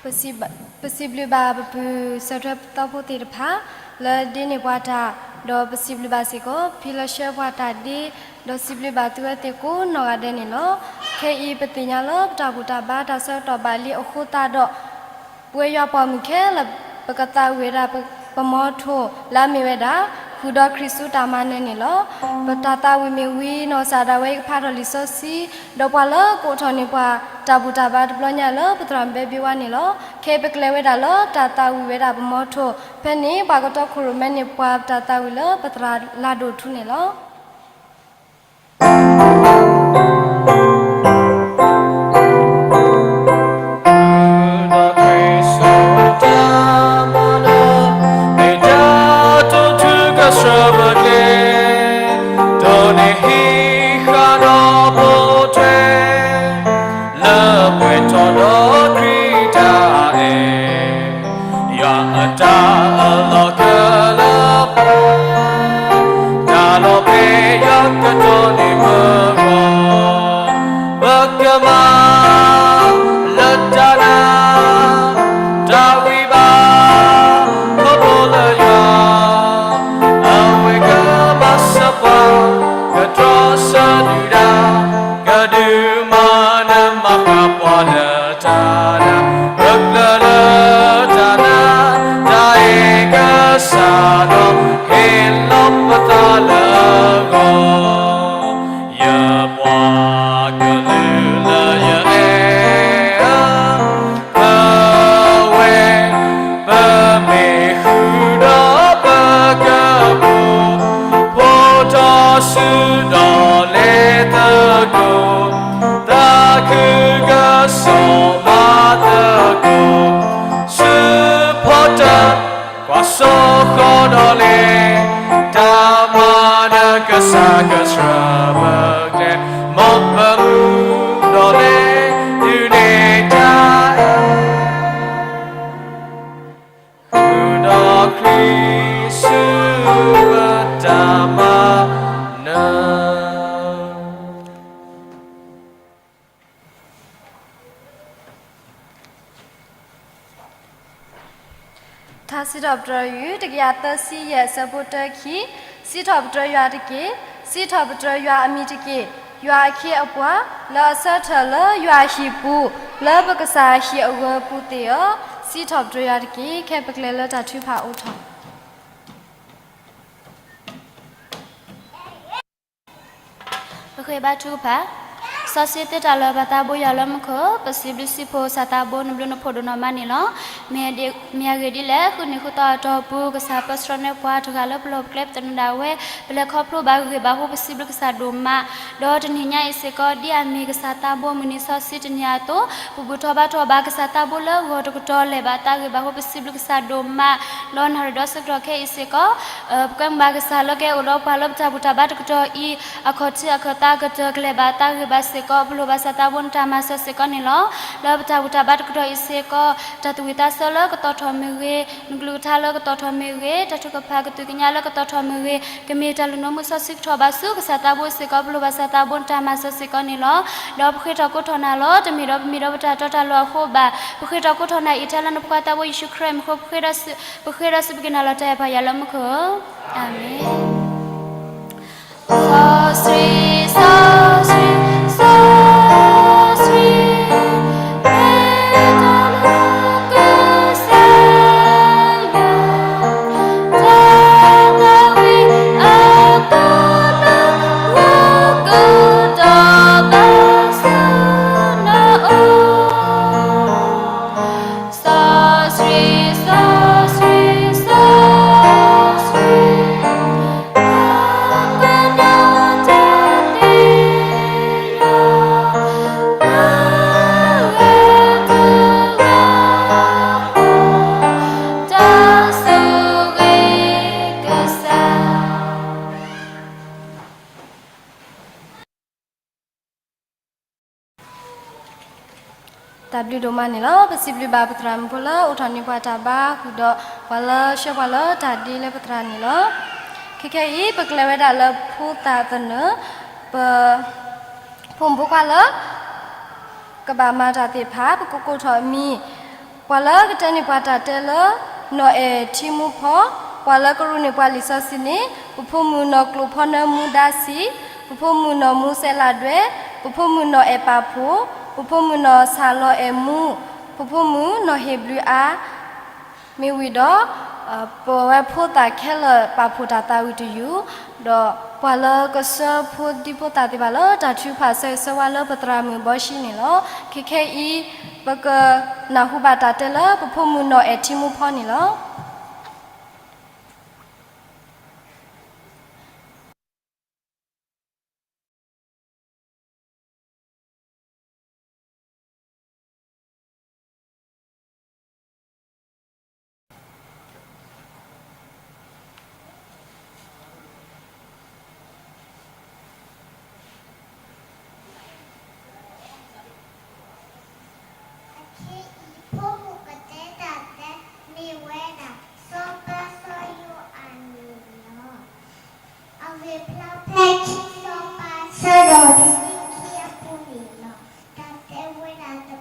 ပစံးဘျုးဘၣ်ပပုၢ်စၢၤထွဲသီဖိသ့ၣ်တဖၣ် လၢဒ့န့ၢ်ပှၤတၢ်, ဒီးပစံးဘျုးဘၣ်စ့ၢ်ကီး ဖံလၢဆှၢပှၤတၢ်ဒ့, ဒီးစံးဘျုးဘၣ်သုဝဲသ့ၣ်ကိးနီၢ်ဂၤဒဲးန့ၣ်လီၤ. ခဲအံၤပသ့ၣ်ညါလၢပတၢ်ဘူၣ်တၢ်ဘါတၢ်ဆၢကတီၢ်ဘၣ်လံအဃိသတးဒီး ပဝဲယွၤပှၤမုၣ်ခဲလၢာ် ပကသးဝံၣ်ဝဲဒၣ်ပမီထိၣ်လၢအမ့ၢ်ဝဲဒၣ် ဃုာ်ဒီးခရံာ်ဆူတၢ်မၤနၢၤန့ၣ်လီၤ. ပတၢ်သးဝံၣ်မ့ၢ်ဝံနီၢ်ကစၢ်ဒၣ်ဝဲအံၤကဖးထီၣ်လံာ်စီဆှံ, ဒီးပှၤလၢကအိးထီၣ်န့ၢ်ပှၤတၢ်ဘူၣ်တၢ်ဘါတဘျီညါလၢပသရၣ်မုၣ်ဘဲဘ့ဝါန့ၣ်လီၤ. ခဲအံၤပကလဲၤဝဲဒၣ်လၢတၢ်သးဝံၣ်ဝဲဒၣ်ပမီထိၣ်, ဖဲန့ၣ်ပှၤကတီခိၣ်ရိၣ်မဲန့ၢ်ပှၤတၢ်သးဝံၣ်လၢပသရၣ်လါဒိၣ်ထူန့ၣ်လီၤ. ဃုာ်ဒီးခရံာ်ဆူတၢ်မၤနၢၤ, မ့ၢ်တၢ်တိာ်ထူကဆှၢပကျဲ, ဒီးန့ၣ်ဟံးဃာ်ဒီးပိာ်ထွဲ, လၢပှဲၤထီၣ်ဒီးခရံာ်တၢ်အဲၣ် ယွၤအတၢ်အၢၣ်လီၤကလၢပှဲၤ, တၢ်လီၤဖဲယွၤကတိၤန့ၢ်မုၢ်ဂီၢ်, ပကမၤလၢတၢ်နာ်, တၢ်ဂံၢ်ဘါ, ခီဖျိလၢယွၤ, အဝဲကမၤစၢၤပှၤ, ကတြီဆၢဒုၣ်ဒါ, ကဒုးမၤနၢၤမၤဃၣ်ပှၤလၢတၢ်နာ်, ပကျၢၤလၢတၢ်နာ်, တၢ်အဲၣ်ကစၢ်ဒီး, ဟ့ၣ်လီၤပသးလၢအဂီၢ်, ယပှၤကလုာ်လၢယအဲၣ်ဧၢ, ပဝဲ, ပမ့ၢ်ဃုာ်ဒီးပကပူၤ, ဖှိၣ်ထီၣ်ဆူဒီးလဲၤသကိး, သးခုကစီၣ်မၤသကိး, ဆူဖီတၢၣ်, ကွၢ်စိဃီဒီးလဲၤ, တၢ်မၤနၢၤကစၢ်ကဆှၢပကျဲ, မ်ပမုၢ်ဒီးလဲၤ, ဒုးနဲၣ်တၢ်အဲၣ် ဃုာ်ဒီးခရံာ်ဆူပတၢ်မၤနၢၤ. ထါစံးထီၣ်ပတြၢၤယွၤ တကယၤသၢဆံယဲၢ် အဆၢဖိတၢ ခံ, စံးထီၣ်ပတြၢၤယွၤတက့ၢ်, စံးထီၣ်ပတြၢၤယွၤအမံၤတက့ၢ်, ယွၤအခ့အပှၤ, လၢအဆၢထၢၣ်လၢယွၤအဟံၣ်ပူၤ, လၢပကစၢ်အဟံၣ်အဂၢၤပူၤသ့ၣ်ဧၢ, စံးထီၣ်ပတြၢၤယွၤတက့ၢ်. ခဲအံၤပကလဲၤလၢတၢ်ထုကဖၣ်အိးထီၣ် ပဃ့ဘါထုကဖၣ်, စီဆှံသ့တၢ်လၢာ် ပၢ်သးဘိယွၤလၢမူခိၣ်, ပစံးဘျုးစံးဖှိၣ် ကစၢ်သးဘိနဘျုးနဖှိၣ်ဒိၣ်နီၢ်မးန့ၣ်လီၤ. မ့ၢ်အဂ့ၢ်ဒ်လဲၣ်, ဃုနံၤဃုသီအတီၢ်ပူၤ ကစၢ်ပၢဆှၢန့ၢ်ပှၤတဂၤလၢပလီၢ်ပကျဲ ပသနၢၣ်ဒၣ်ဝဲ, ပလဲၤခီဖျိဘၣ်ဂ့ၢ်ဘၣ်ဟူ ပစံးဘျုးကစၢ်ဒိၣ်မး, ဒီးတနံၤညါအံၤစ့ၢ်ကီး ဒ်အမ့ၢ်ကစၢ်သးဘိမုၢ်နံၤစီဆှံတနံၤအသိး, ပဘူၣ်ထီၣ်ဘါထီၣ်ဘၣ်ကစၢ်သးဘိလၢဂီၤတကတီၢ် လဲၤဘၣ်တၢ်ဂ့ၢ်ဘၣ်ဟူ ပစံးဘျုးကစၢ်ဒိၣ်မး, ဒီးနၣ်ရံၣ်ဒီးဆၢကတီၢ်ခဲအံၤစ့ၢ်ကီး ပကွဲမုာ်ဘၣ်ကစၢ်လၢကဟဲအိၣ်ဒီးပှၤလၢပတၢ်ဘူၣ်တၢ်ဘါတကတီၢ်အံၤ, အခီၣ်ထံးအခၢၣ်သးကတၢၢ် ကလဲၤဘၣ်တၢ်ဂ့ၢ်ဘၣ်စ့ၢ်ကီး, ပလိၣ်ဘၣ်ကစၢ်သးဘိနတၢ်မၤစၢၤစ့ၢ်ကီးန့ၣ်လီၤ. လၢပတၢ်ဘူၣ်တၢ်ဘါတကတီၢ်အံၤစ့ၢ်ကီး, တၢ်သူၣ်ဝံၣ်သးဆၢလၢကတီၤထီၣ်မ့ၢ်ဂ့ၤ, နကလုၢ်ကထါလၢကတီၤထီၣ်မ့ၢ်ဂ့ၤ, တၢ်ထုကဖၣ်ကသ့ၣ်ညါလၢကတီၤထီၣ်မ့ၢ်ဂ့ၤ, ကမ့ၢ်တၢ်လုၢ်နုာ်မုၢ်စီဆှံကထီၣ်ဘၣ်ဆူကစၢ်သးဘိစ့ၢ်ကီး, ပလိၣ်ဘၣ်ကစၢ်သးဘိနတၢ်မၤစၢၤစ့ၢ်ကီးန့ၣ်လီၤ. ဒီးပဃ့ထီၣ်ကိးထီၣ်နၤလီၤ. တမ့ၢ်ဒီးပမ့ၢ်ဒီးပတၢ်တီတၢ်လိၤအဃိဘၣ်. ပဃ့ထီၣ်ကိးထီၣ်နၤအံၤထဲလၢနဖိခွါသးဘိယ့ၣ်ၡူးခရံာ်အမံၤအဃိ, ပဃ့ဒီးစံး, ပဃ့ဒီးစံးပက့ၤနၤလီၤတၢ်အဲၣ်ပၢ်ယွၤလၢမူခိၣ်ဧၢ, အၤမ့ၣ်. စီဆှံ, စီဆှံ, စီဆှံ, မ့ၢ်တၢ်လၢကစၢ်ယွၤ, တၢ်သးဝံၣ်အကလီၤ, ကတီၤဘၣ်ဆူနအိၣ် စီဆှံ, စီဆှံ, စီဆှံ, အကတီၢ်တၢ်သ့ၣ်ညါ, အဂ့ၤတဂၤ, တၢ်ဆိၣ်ဂ့ၤကစၢ် တၢ်ဘျုးဒိၣ်မးန့ၣ်လီၤ. ပစံးဘျုးဘၣ်ပသရၣ်မုၣ်ဖိလၢအိးထီၣ်န့ၢ်ပှၤတၢ်ဘါဃုာ်ဒီး ပှၤလၢဆှၢပှၤလၢတၢ်ဒ့လၢပသရၣ်န့ၣ်လီၤ. ခဲခဲအံၤ ပကလဲၤဝဲဒၣ်လၢဖိသၣ်သနၢၣ်, ပဖိမုၣ်ဖိခွါလၢ ကဘၣ်မၤတၢ်သ့ၣ်တဖၣ် ပကကိးထီၣ်အမံၤ ပှၤလၢကတဲန့ၢ်ပှၤတၢ်တဲလၢ နီၢ်အဲၣ်ထံမူဖီ, ပှၤလၢကရူးန့ၢ်ပှၤလံာ်စီဆှံန့ၣ် ပဖိမုၣ်နီၢ်ကျိာ်ဖီနၢမူဒါဆံ, ပဖိမုၣ်နီၢ်မူစဲးလးဒွဲၣ်, ပဖိမုၣ်နီၢ်အဲၣ်ပာ်ဖှိၣ်, ပဖိမုၣ်နီၢ်ဆၣ်လီၤအဲၣ်မူ, ပဖိမုၣ်နီၢ်ဟ့ၣ်ဘျုးအါ မ့ၢ်ဝံၤဒီး ပဝဲဖိသၣ်ခဲလၢာ်ပာ်ဖှိၣ်တၢ်သးဝံၣ်တယုၢ်, ဒီးပှၤလၢကဆှၢဖိဒံဖိသၣ်သ့ၣ်တဖၣ်လၢတၢ်ထုကဖၣ်ဆၢဂ့ၤဆၢဝါလၢပသရၣ်မုၣ်ဘီၡံန့ၣ်လီၤ. ခဲခဲအံၤ ပကနၢ်ဟူဘၣ်တၢ်တဲလၢပဖိမုၣ်နီၢ်အဲၣ်ထံမူဖီန့ၣ်လီၤ. အခဲအံၤ ဖိမုၣ်ကတဲတၢ်တဲမ့ၢ်ဝဲဒၣ် စီၤပၤစီၤယိၤအၤန့ၣ်လီၤ. အဂ့ၢ်ဖျါဖဲခံစီၤပၤ ဆၢဒိၣ်တဆံခံအပူၤန့ၣ်လီၤ. တၢ်တဲဝဲဒၣ်တဘျီ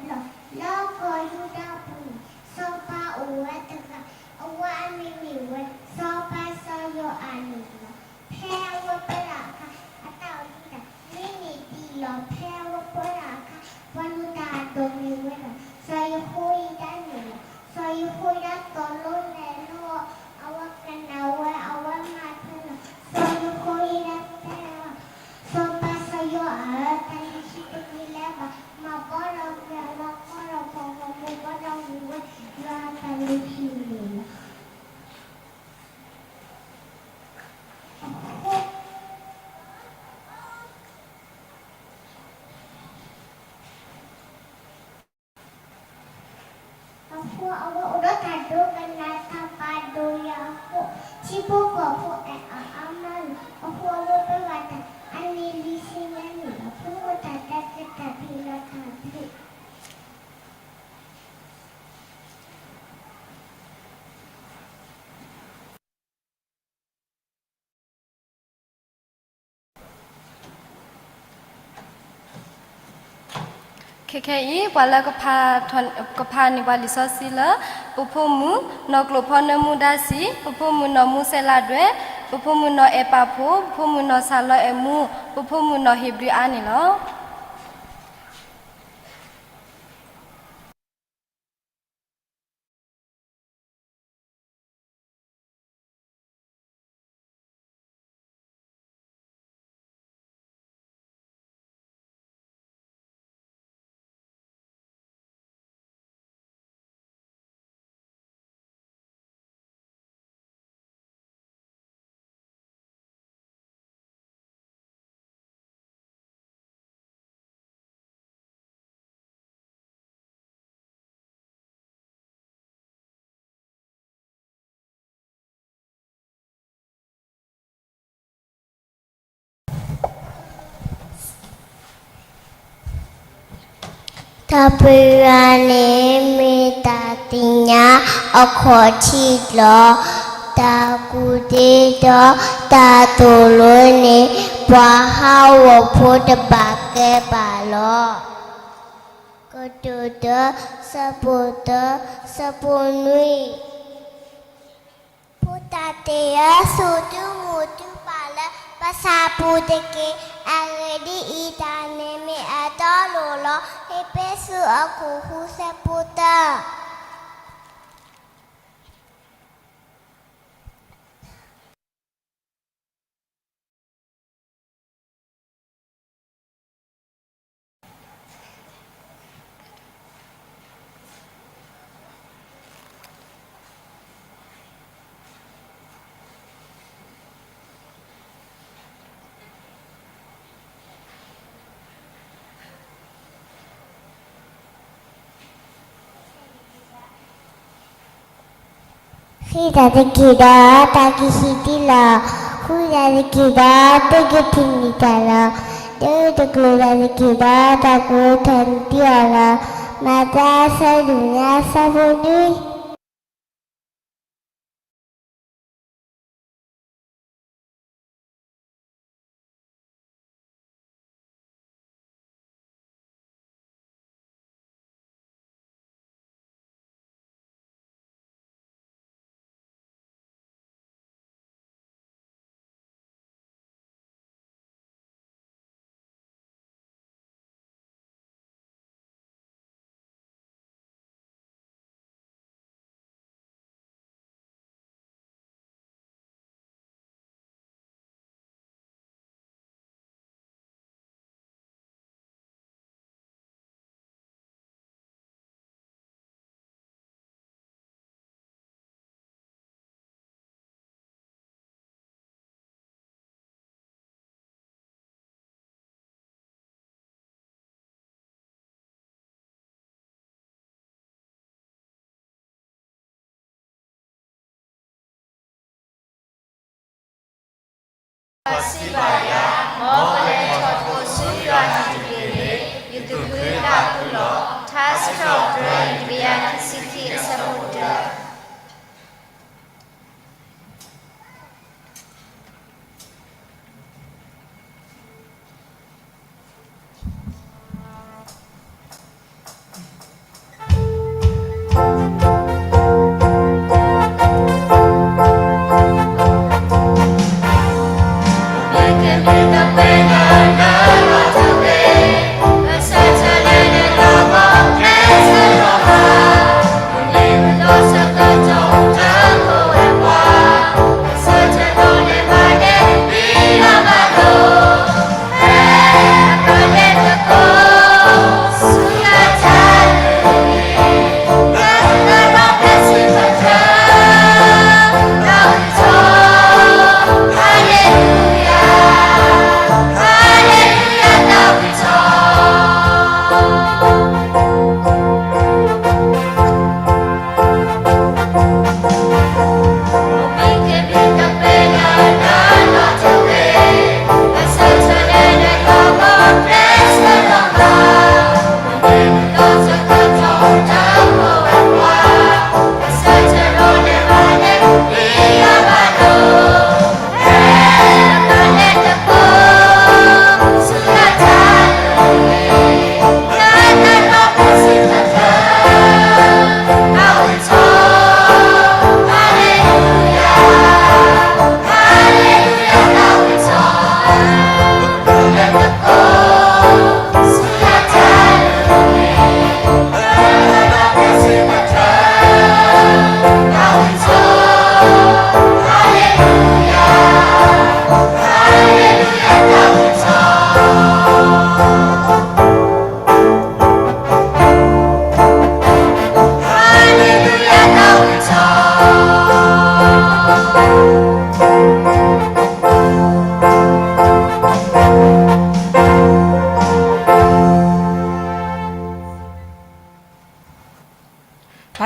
လၢကီၢ်ယူဒၤပူၤန့ၣ် စီၤပၤအိၣ်ဝဲတဂၤ, အဝဲအမံၤမ့ၢ်ဝဲ စီၤပၤစီၤယိၤအၤန့ၣ်လီၤ. ဖဲအဝဲပၢတၢ်အခါ အတၢ်အိၣ်မူဒၣ် မ့ၢ်န့ၢ်ဒံးလီၤ. ဖဲအဝဲပၢတၢ်အခါ ပှၤလိၣ်တၢ်အဒိၣ်မ့ၢ်ဝဲဒၣ် စီၤယဃိယဒၤန့ၣ်လီၤ. စီၤယဃိယဒၤသိၣ်လိနဲၣ်လိအီၤ, အဝဲကနၣ်ဝဲ အဝဲမၤထွဲလီၤ. စီၤယဃိယဒၤတဲအီၤ, စီၤပၤစီၤယိၤအၤဧၢ, တၢ်လုၢ်ဟံၣ်တမံၤလၢၤဘၣ်, မၤဘီဒီးက့ၤအလီၤကီဒီး ပှၤဂီၢ်မုၢ်ဘီဒီးမ့ၢ်ဝဲ ယွၤအတၢ်လုၢ်ဟံၣ်န့ၣ်လီၤ. အဃိ အဝဲအိၣ်ဒီးတၢ်ဒိကနၣ်တၢ်ပာ်ဒိၣ်ယၤအဃိ ထံဖိကီၢ်ဖိအဲၣ်အီၤအါမးလီၤ. အဃိ အဝဲပၢဘၣ်တၢ် အနံၣ်လွံၢ်ဆံညါန့ၣ်လီၤ. ဖိမုၣ်တၢ်တဲကတၢၢ်ဖံးလီၤတၢ်ဖံး ခဲခဲအံၤ ပှၤလၢကဖး ကဖးန့ၢ်ပှၤလံာ်စီဆှံလၢ ပဖိမုၣ်နီၢ်ကျိာ်ဖီနၢမူဒါဆံ, ပဖိမုၣ်နီၢ်မူစဲးလးဒွဲၣ်, ပဖိမုၣ်နီၢ်အဲၣ်ပာ်ဖှိၣ်, ပဖိမုၣ်နီၢ်ဆၣ်လီၤအဲၣ်မူ, ပဖိမုၣ်နီၢ်ဟ့ၣ်ဘျုးအါန့ၣ်လီၤ. တၢ်ပၢယၤန့ၣ် မ့ၢ်တၢ်သ့ၣ်ညါအခီၣ်ထံးလီၤ. တၢ်ကူၣ်သ့ဒီးတၢ်သိၣ်လိန့ၣ် ပှၤဟးဂီၤဖိတဘၣ်ကဲဘၣ်လီၤ. ကတိၤဒိ ဆၢဖိတၢ, ဆၢဖိနွံ. ဖိသၣ်သ့ၣ်ဧၢ, ဆူၣ်သုမိၢ်သုပၢ်လၢဘၢၣ်စၢ်ပူၤတက့ၢ်. အဂ့ၢ်ဒ်အံၤ, တၢ်န့ၣ်မ့ၢ်အတီအလိၤလီၤ. အ့းဖ့းစူး အခိၣ်ဃု ဆၢဖိတၢ. ဃ့တၢ်တက့ၢ်ဒီး တၢ်ကဟံးတ့ၢ်လီၤ. ဃုတၢ်တက့ၢ်ဒီး သုကထံၣ်န့ၢ်တၢ်လီၤ. ဒုးတကျိၤတၢ်တက့ၢ်ဒီး တၢ်ကအိၣ်ထီၣ်န့ၢ်သုအီၤလီၤ. မၤတၢ်ဆၢဒိၣ်ညါ ဆၢဖိနွံ. စံးဘၣ်ယၤ, မ်ကလဲၤထီၣ်တကိးဆူယွၤဟံၣ်တဘ့ၣ်န့ၣ် ယသူၣ်ခုသးခုလီၤ. ထါစံးထီၣ်ပတြၢၤ တကယၤခံဆံခံ အဆၢဖိတၢ.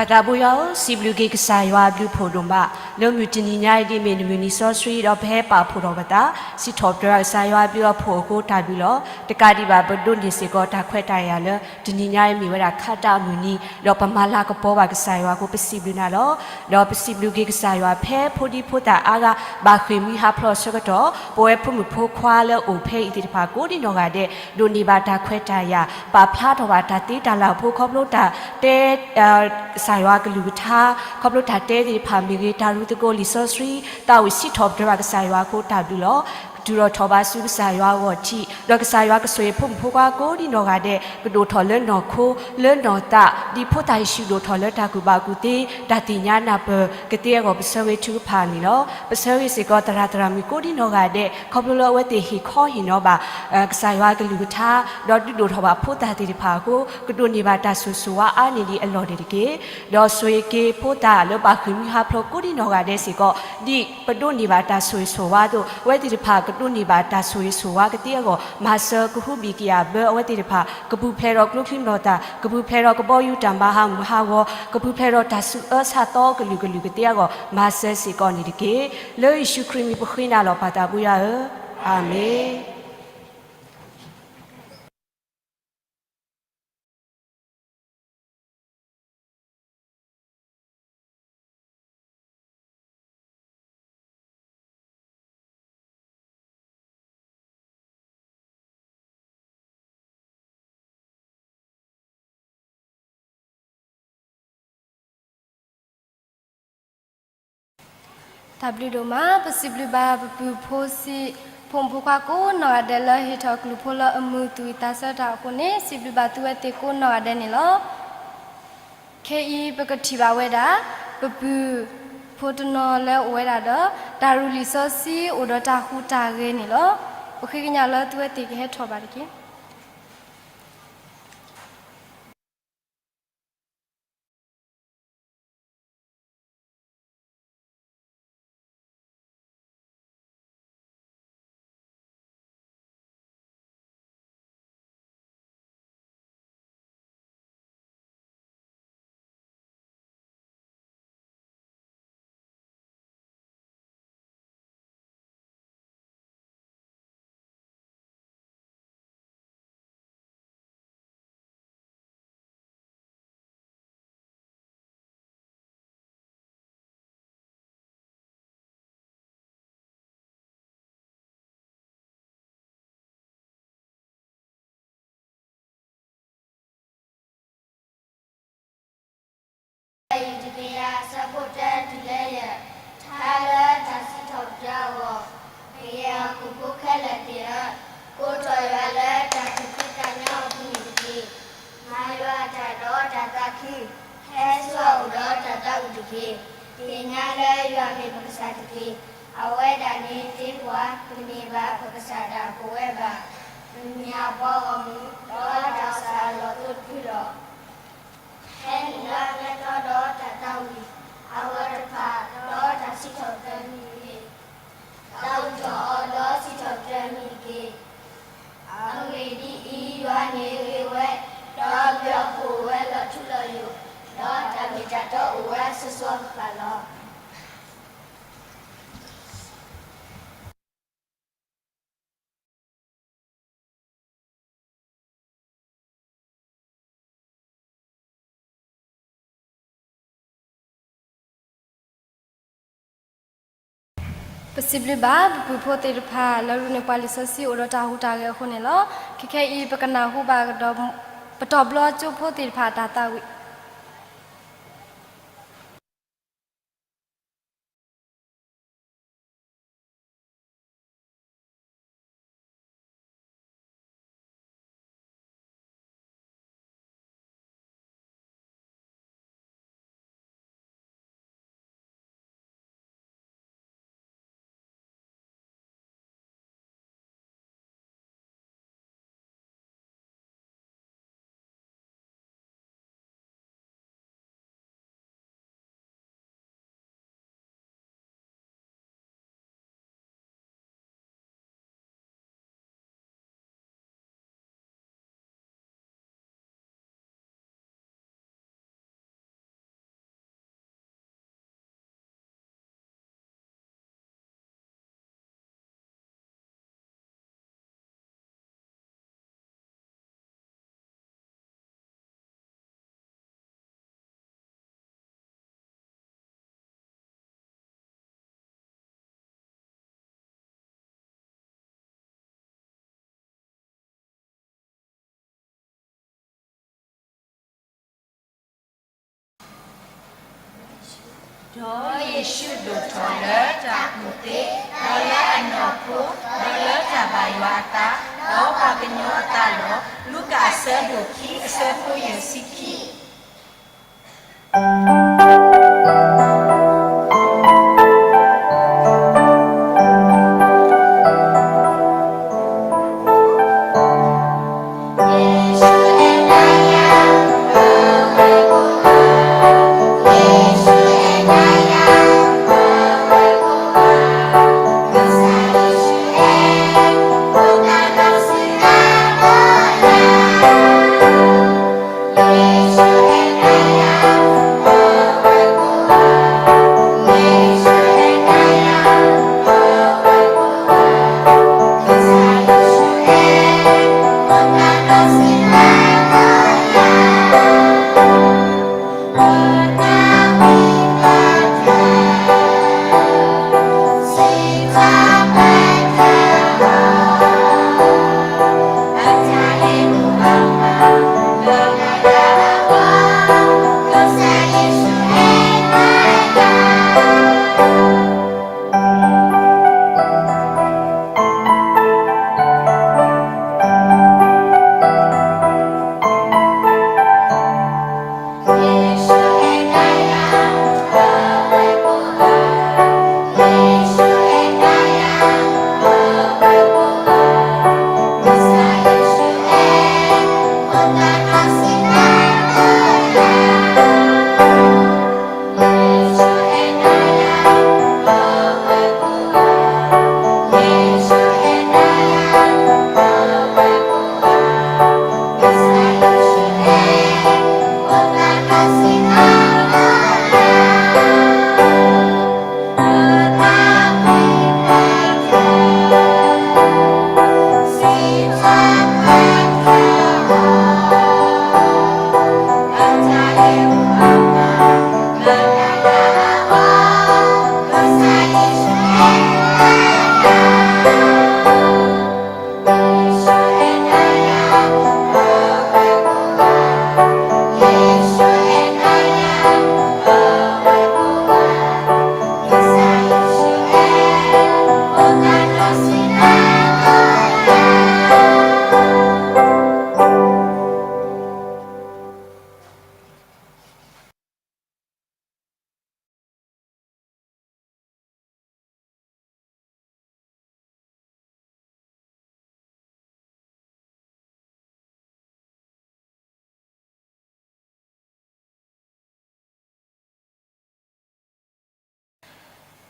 ပၢ်သးဘိယွၤဧၢ, စံးဘျုးက့ၤကစၢ်ယွၤအဘျုးဖှိၣ်ဒိၣ်မး, လၢမုၢ်တနံၤညါအံၤဒ်အမ့ၢ်နမုၢ်နံၤစီဆှံ ဒီးပဟဲပာ်ဖှိၣ်ထီၣ်ပသး စံးထီၣ်ပတြၢၤကစၢ်ယွၤအဘျုးအဖှိၣ်အဃိတၢ်ဘျုးလီၤ. တကးဒံးဘၣ် ပဒိးန့ၢ်စ့ၢ်ကီးတၢ်ခွဲးတၢ်ယာ်လၢ တနံၤညါအံၤမ့ၢ်ဝဲဒၣ်ခါတၢ်အမုၢ်နံၤ ဒီးပမၤလၤကပီၤဘၣ်ကစၢ်ယွၤအဃိ ပစံးဘျုးနၤလီၤ. ဒီးပစံးဘျုးက့ၤကစၢ်ယွၤဖဲဖိဒံဖိသၣ်အါဂၤ ဘၣ်ဃ့ၢ်မှံဟးဖျိးအဆၢကတီၢ် ပဝဲဖိမုၣ်ဖိခွါလၢအအိၣ်ဖဲအံၤသ့ၣ်တဖၣ်ကိးဒံနီၢ်ဂၤဒဲး ဒိးန့ၢ်ဘၣ်တၢ်ခွဲးတၢ်ယာ် ပာ်ဖျါထီၣ်ဘၣ်တၢ်သ့တၢ်လၢ်အဖိခီဖျိတၢ်တဲ ကစၢ်ယွၤကလုၢ်ကထါ ခီဖျိတၢ်တဲသ့ၣ်တဖၣ်မ့ၢ်ဂ့ၤ တၢ်ရူးသကိးလံာ်စီဆှံ သးဝံၣ်စံးထီၣ်ပတြၢၤဘၣ်ကစၢ်ယွၤအဃိတၢ်ဘျုးလီၤ. တုၤထီၣ်ထီၣ်ဘၣ်ဆူကစၢ်ယွၤအဂီၢ်ထံး ဒီးကစၢ်ယွၤကဆိၣ်ဂ့ၤဖိမုၣ်ဖိခွါကိးဒံနီၢ်ဂၤဒဲး ကဒိၣ်ထီၣ်လၢနီၢ်ခိ လၢနီၢ်သး ဒ်ဖိသၣ်ယ့ၣ်ၡူးဒိၣ်ထီၣ်လၢတၢ်ကူၣ်ဘၣ်ကူၣ်သ့ တၢ်သ့ၣ်ညါနၢ်ပၢၢ်ကသ့အဂီၢ် ပဆၢဂ့ၤထုကဖၣ်န့ၣ်လီၤ. ပဆၢဂ့ၤစ့ၢ်ကီးသရၣ်သရၣ်မုၣ်ကိးဒံနီၢ်ဂၤဒဲး ခီဖျိလၢအဝဲသ့ၣ်ဟ့ၣ်ခီဟ့ၣ်နီၤဘၣ် ကစၢ်ယွၤကလုၢ်ကထါ ဒီးဒုးဒိၣ်ထီၣ်ဘၣ်ဖိသၣ်သ့ၣ်တဖၣ်အဃိ ကဒိးန့ၢ်ဘၣ်တၢ်ဆိၣ်ဂ့ၤဆိၣ်ဝါအါန့ၢ်ဒံးအလီၢ်န့ၣ်တက့ၢ်. ဒီးဆိၣ်ဂ့ၤက့ၤဖိသၣ်လၢဘၣ်ဃ့ၢ်မှံဟးဖျိးကိးဒံနီၢ်ဂၤဒဲးစ့ၢ်ကီး ဒ်ပဒိးန့ၢ်ဘၣ်တၢ်ဆိၣ်ဂ့ၤဆိၣ်ဝါအသိး အဝဲသ့ၣ်တဖၣ်ကဒိးန့ၢ်ဘၣ်တၢ်ဆိၣ်ဂ့ၤဆိၣ်ဝါကသ့အဂီၢ် မၤစၢၤကဟူးဘံၣ်ကယာ်ဘၢအဝဲသ့ၣ်တဖၣ် ကပူၤဖျဲးဒီးကျိချံမျိာ်သၣ် ကပူၤဖျဲးဒီးကဘီယူၤတၢ်မၤဟးမုၢ်ဟးဂီၤ ကပူၤဖျဲးဒီးတၢ်ဆူးအၢဆၣ်သီကလုာ်ကလုာ်ကသ့အဂီၢ် မၤစၢၤစ့ၢ်ကီးန့ၣ်တက့ၢ်. လၢယ့ၣ်ၡူးခရံာ်မံၤပဃ့နၤလီၤပၢ်သးဘိယွၤဧၢ, အၤမ့ၣ်. တၢ်ဘျုးဒိၣ်မး ပစံးဘျုးဘၣ်ပပုၢ်ဖိဆံး ဖိမုၣ်ဖိခွါကိးနီၢ်ဂၤဒဲးလၢဟ့ၣ်ထီၣ်ကလုၢ်ဖိလၢအမုာ်သူၣ်ဝံၣ်သးဆၢတၢ်အဃိန့ၣ် စံးဘျုးဘၣ်သုဝဲသ့ၣ်ကိးနီၢ်ဂၤဒဲးန့ၣ်လီၤ. ခဲအံၤပကထံၣ်ဘၣ်ဝဲဒၣ် ပပုၢ်ဖိတနီၤလၢအိၣ်ဝဲဒၣ်ဒီး တၢ်ရူးလံာ်စီဆှံအိၣ်ဒီးတၢ်ဟူးတၢ်ဂဲၤန့ၣ်လီၤ. ပဃ့ကညးလၢသုဝဲသ့ၣ်ကဟဲထီၣ်ဘၣ်တက့ၢ်. လံာ်တကယၤအဆၢဖိတၢတုၤလၢယဲၢ်, ထါလၢတၢ်စံးထီၣ်ပတြၢၤအဂီၢ်, ကယဲၢ်ဟီၣ်ခိၣ်ဖိခဲလၢာ်သ့ၣ်ဧၢ, ကိးထီၣ်ယွၤလၢတၢ်သူၣ်ဖှံသးညီအပူၤန့ၣ်တက့ၢ်. မၤယွၤအတၢ်ဒီးတၢ်သးခု, ဟဲဆူအအိၣ်ဒီးတၢ်သးဝံၣ်တက့ၢ်. သ့ၣ်ညါလၢယွၤမ့ၢ်ပကစၢ်တက့ၢ်. အဝဲဒၣ်န့ၣ်တ့ပှၤ, တမ့ၢ်ဘၣ်ပကစၢ်ဒၣ်ပဝဲဘၣ်. ပမ့ၢ်အပှၤဂီၢ်မုၢ်, ဒီးတၢ်အိၣ်ဆၣ်အလီၢ်အသိတဖုလီၤ. ဟဲနုာ်လၢအမဲာ်တီဒီးတၢ်သးဝံၣ်, အဂီၢ်တဖၣ်ဒီးတၢ်စံးထီၣ်ပတြၢၤမ့ၢ်ဂ့ၤ, သးဝံၣ်ထီၣ်အီၤဒီးစံးထီၣ်ပတြၢၤမ့ၢ်ဂ့ၤ. အဂ့ၢ်ဒ်အံၤ, ယွၤန့ၣ်ဂ့ၤဝဲ, ဒီးအဘျုးအဖှိၣ်အိၣ်ဝဲလီၤထူလီၤယိာ်, ဒီးတၢ်မ့ၢ်တၢ်တီအိၣ်ဝဲအစိၤစိၤအဃၣ်ဃၣ်လီၤ. ပစံးဘျုးဘၣ် ပပုၢ်ဖိသ့ၣ်တဖၣ် လၢအဒိးန့ၢ်ပှၤလံာ်စီဆှံအိၣ်ဒီးတၢ်ဟူးတၢ်ဂဲၤအဃိန့ၣ်လီၤ. ခဲခဲအံၤ ပကနၢ်ဟူဘၣ်ကဒီး ပတီၢ်ဘျီကၠိဖိသ့ၣ်တဖၣ်အတၢ်သးဝံၣ်. ဒီးယ့ၣ်ၡူးဒိၣ်ထီၣ်လၢတၢ်ကူၣ်သ့, ဒီးလၢအနီၢ်ခိ, ဒီးလၢတၢ်ဘၣ်ယွၤအသး, ဒီးပှၤကညီအသးလီၤ. လူၤကၣ်အဆၢဒိၣ်ခံ အဆၢဖိယဲၢ်ဆံခံ.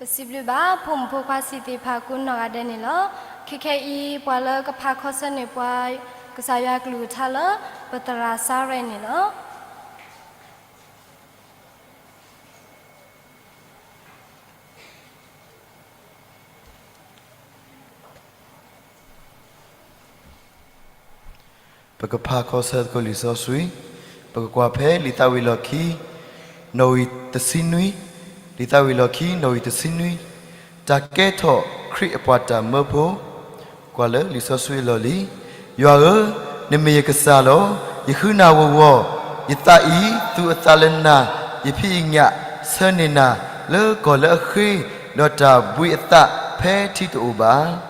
ပစံးဘျုးဘၣ် ဖိမုၣ်ဖိခွါဆံးသ့ၣ်တဖၣ်ကိးနီၢ်ဂၤဒဲးန့ၣ်လီၤ. ခဲခဲအံၤ ပှၤလၢကဖးခီဆၢန့ၢ်ပှၤ ကစၢ်ယွၤကလုၢ်ကထါလၢ ပသရၣ်စါရဲၣ်န့ၣ်လီၤ. ပကဖးခီဆၢသကိးလံာ်စီဆှံ, ပကကွၢ်ဖဲလံာ်သးဝံၣ်လီၢ်ခံ နီၣ်ဂံၢ်တဆံနွံ, လံာ်သးဝံၣ်လီၢ်ခံ နီၣ်ဂံၢ်တဆံနွံ, တၢ်ကဲထီၣ်ခရံာ်အပှၤတၢ်မၢဖိ, ကွၢ်လၢလံာ်စီဆှံအလီၢ်လံၤ, ယွၤဧၢ, နမ့ၢ်ယကစၢ်လီၤ. ယဃုနၢ်ဂီၢ်ဂီၢ်, ယသးအံၤသူၣ်အသးလၢနၤ, ယဖံးယညၣ်ဆၢန့ၢ်နၤ လၢကီၢ်လၢအဃ့, ဒီးတၢ်ဘှံးအသးဖဲထံတအိၣ်ဘၣ်.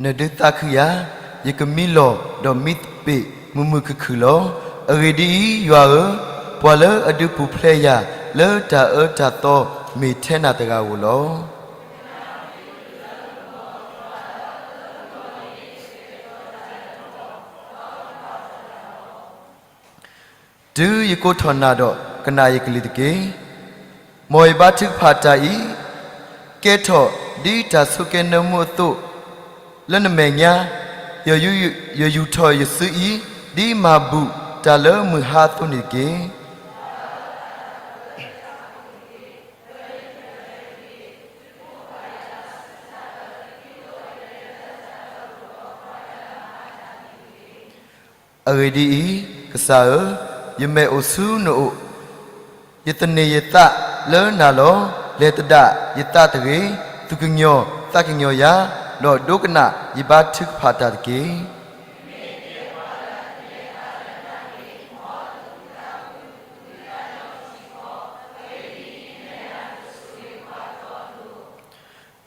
နဒုးသးခုယၤ, ယကမံလီၤဒီးမံသပ့ၤ မုာ်မုာ်ခုၣ်ခုၣ်လီၤ. အဂ့ၢ်ဒ်အံၤ, ယွၤဧၢ, ပှၤလၢအဒုးပူၤဖျဲးယၤ လၢတၢ်အၢတၢ်သီ မ့ၢ်ထဲနၤတဂၤဧိၤလီၤ. တုၤယကိးထီၣ်နၤဒီး ကနၣ်ယကလုၢ်တက့ၢ်. မ်ယဘါထုကဖၣ်တၢ်အံၤ ကဲထီၣ်ဒ်တၢ်ဆိးကဲနၢမူအသိး လၢနမဲာ်ညါ, ယယူာ်ထီၣ်ယစုအံၤ ဒ်မၤဘူၣ်တၢ်လၢမုၢ်ဟါအသိးန့ၣ်တက့ၢ်. အဂ့ၢ်ဒ်အံၤ, ကစၢ်ဧၢ, ယမဲာ်အိၣ်ဆူနအိၣ်, ယသန့ၤယသးလၢနၤလီၤ. လဲၤသဒၣ်ယသးတဂ့ၤ, သူၣ်ကညီၤသးကညီၤယၤ, ဒီးဒိကနၣ်ယဘါထုကဖၣ်တၢ်တက့ၢ်.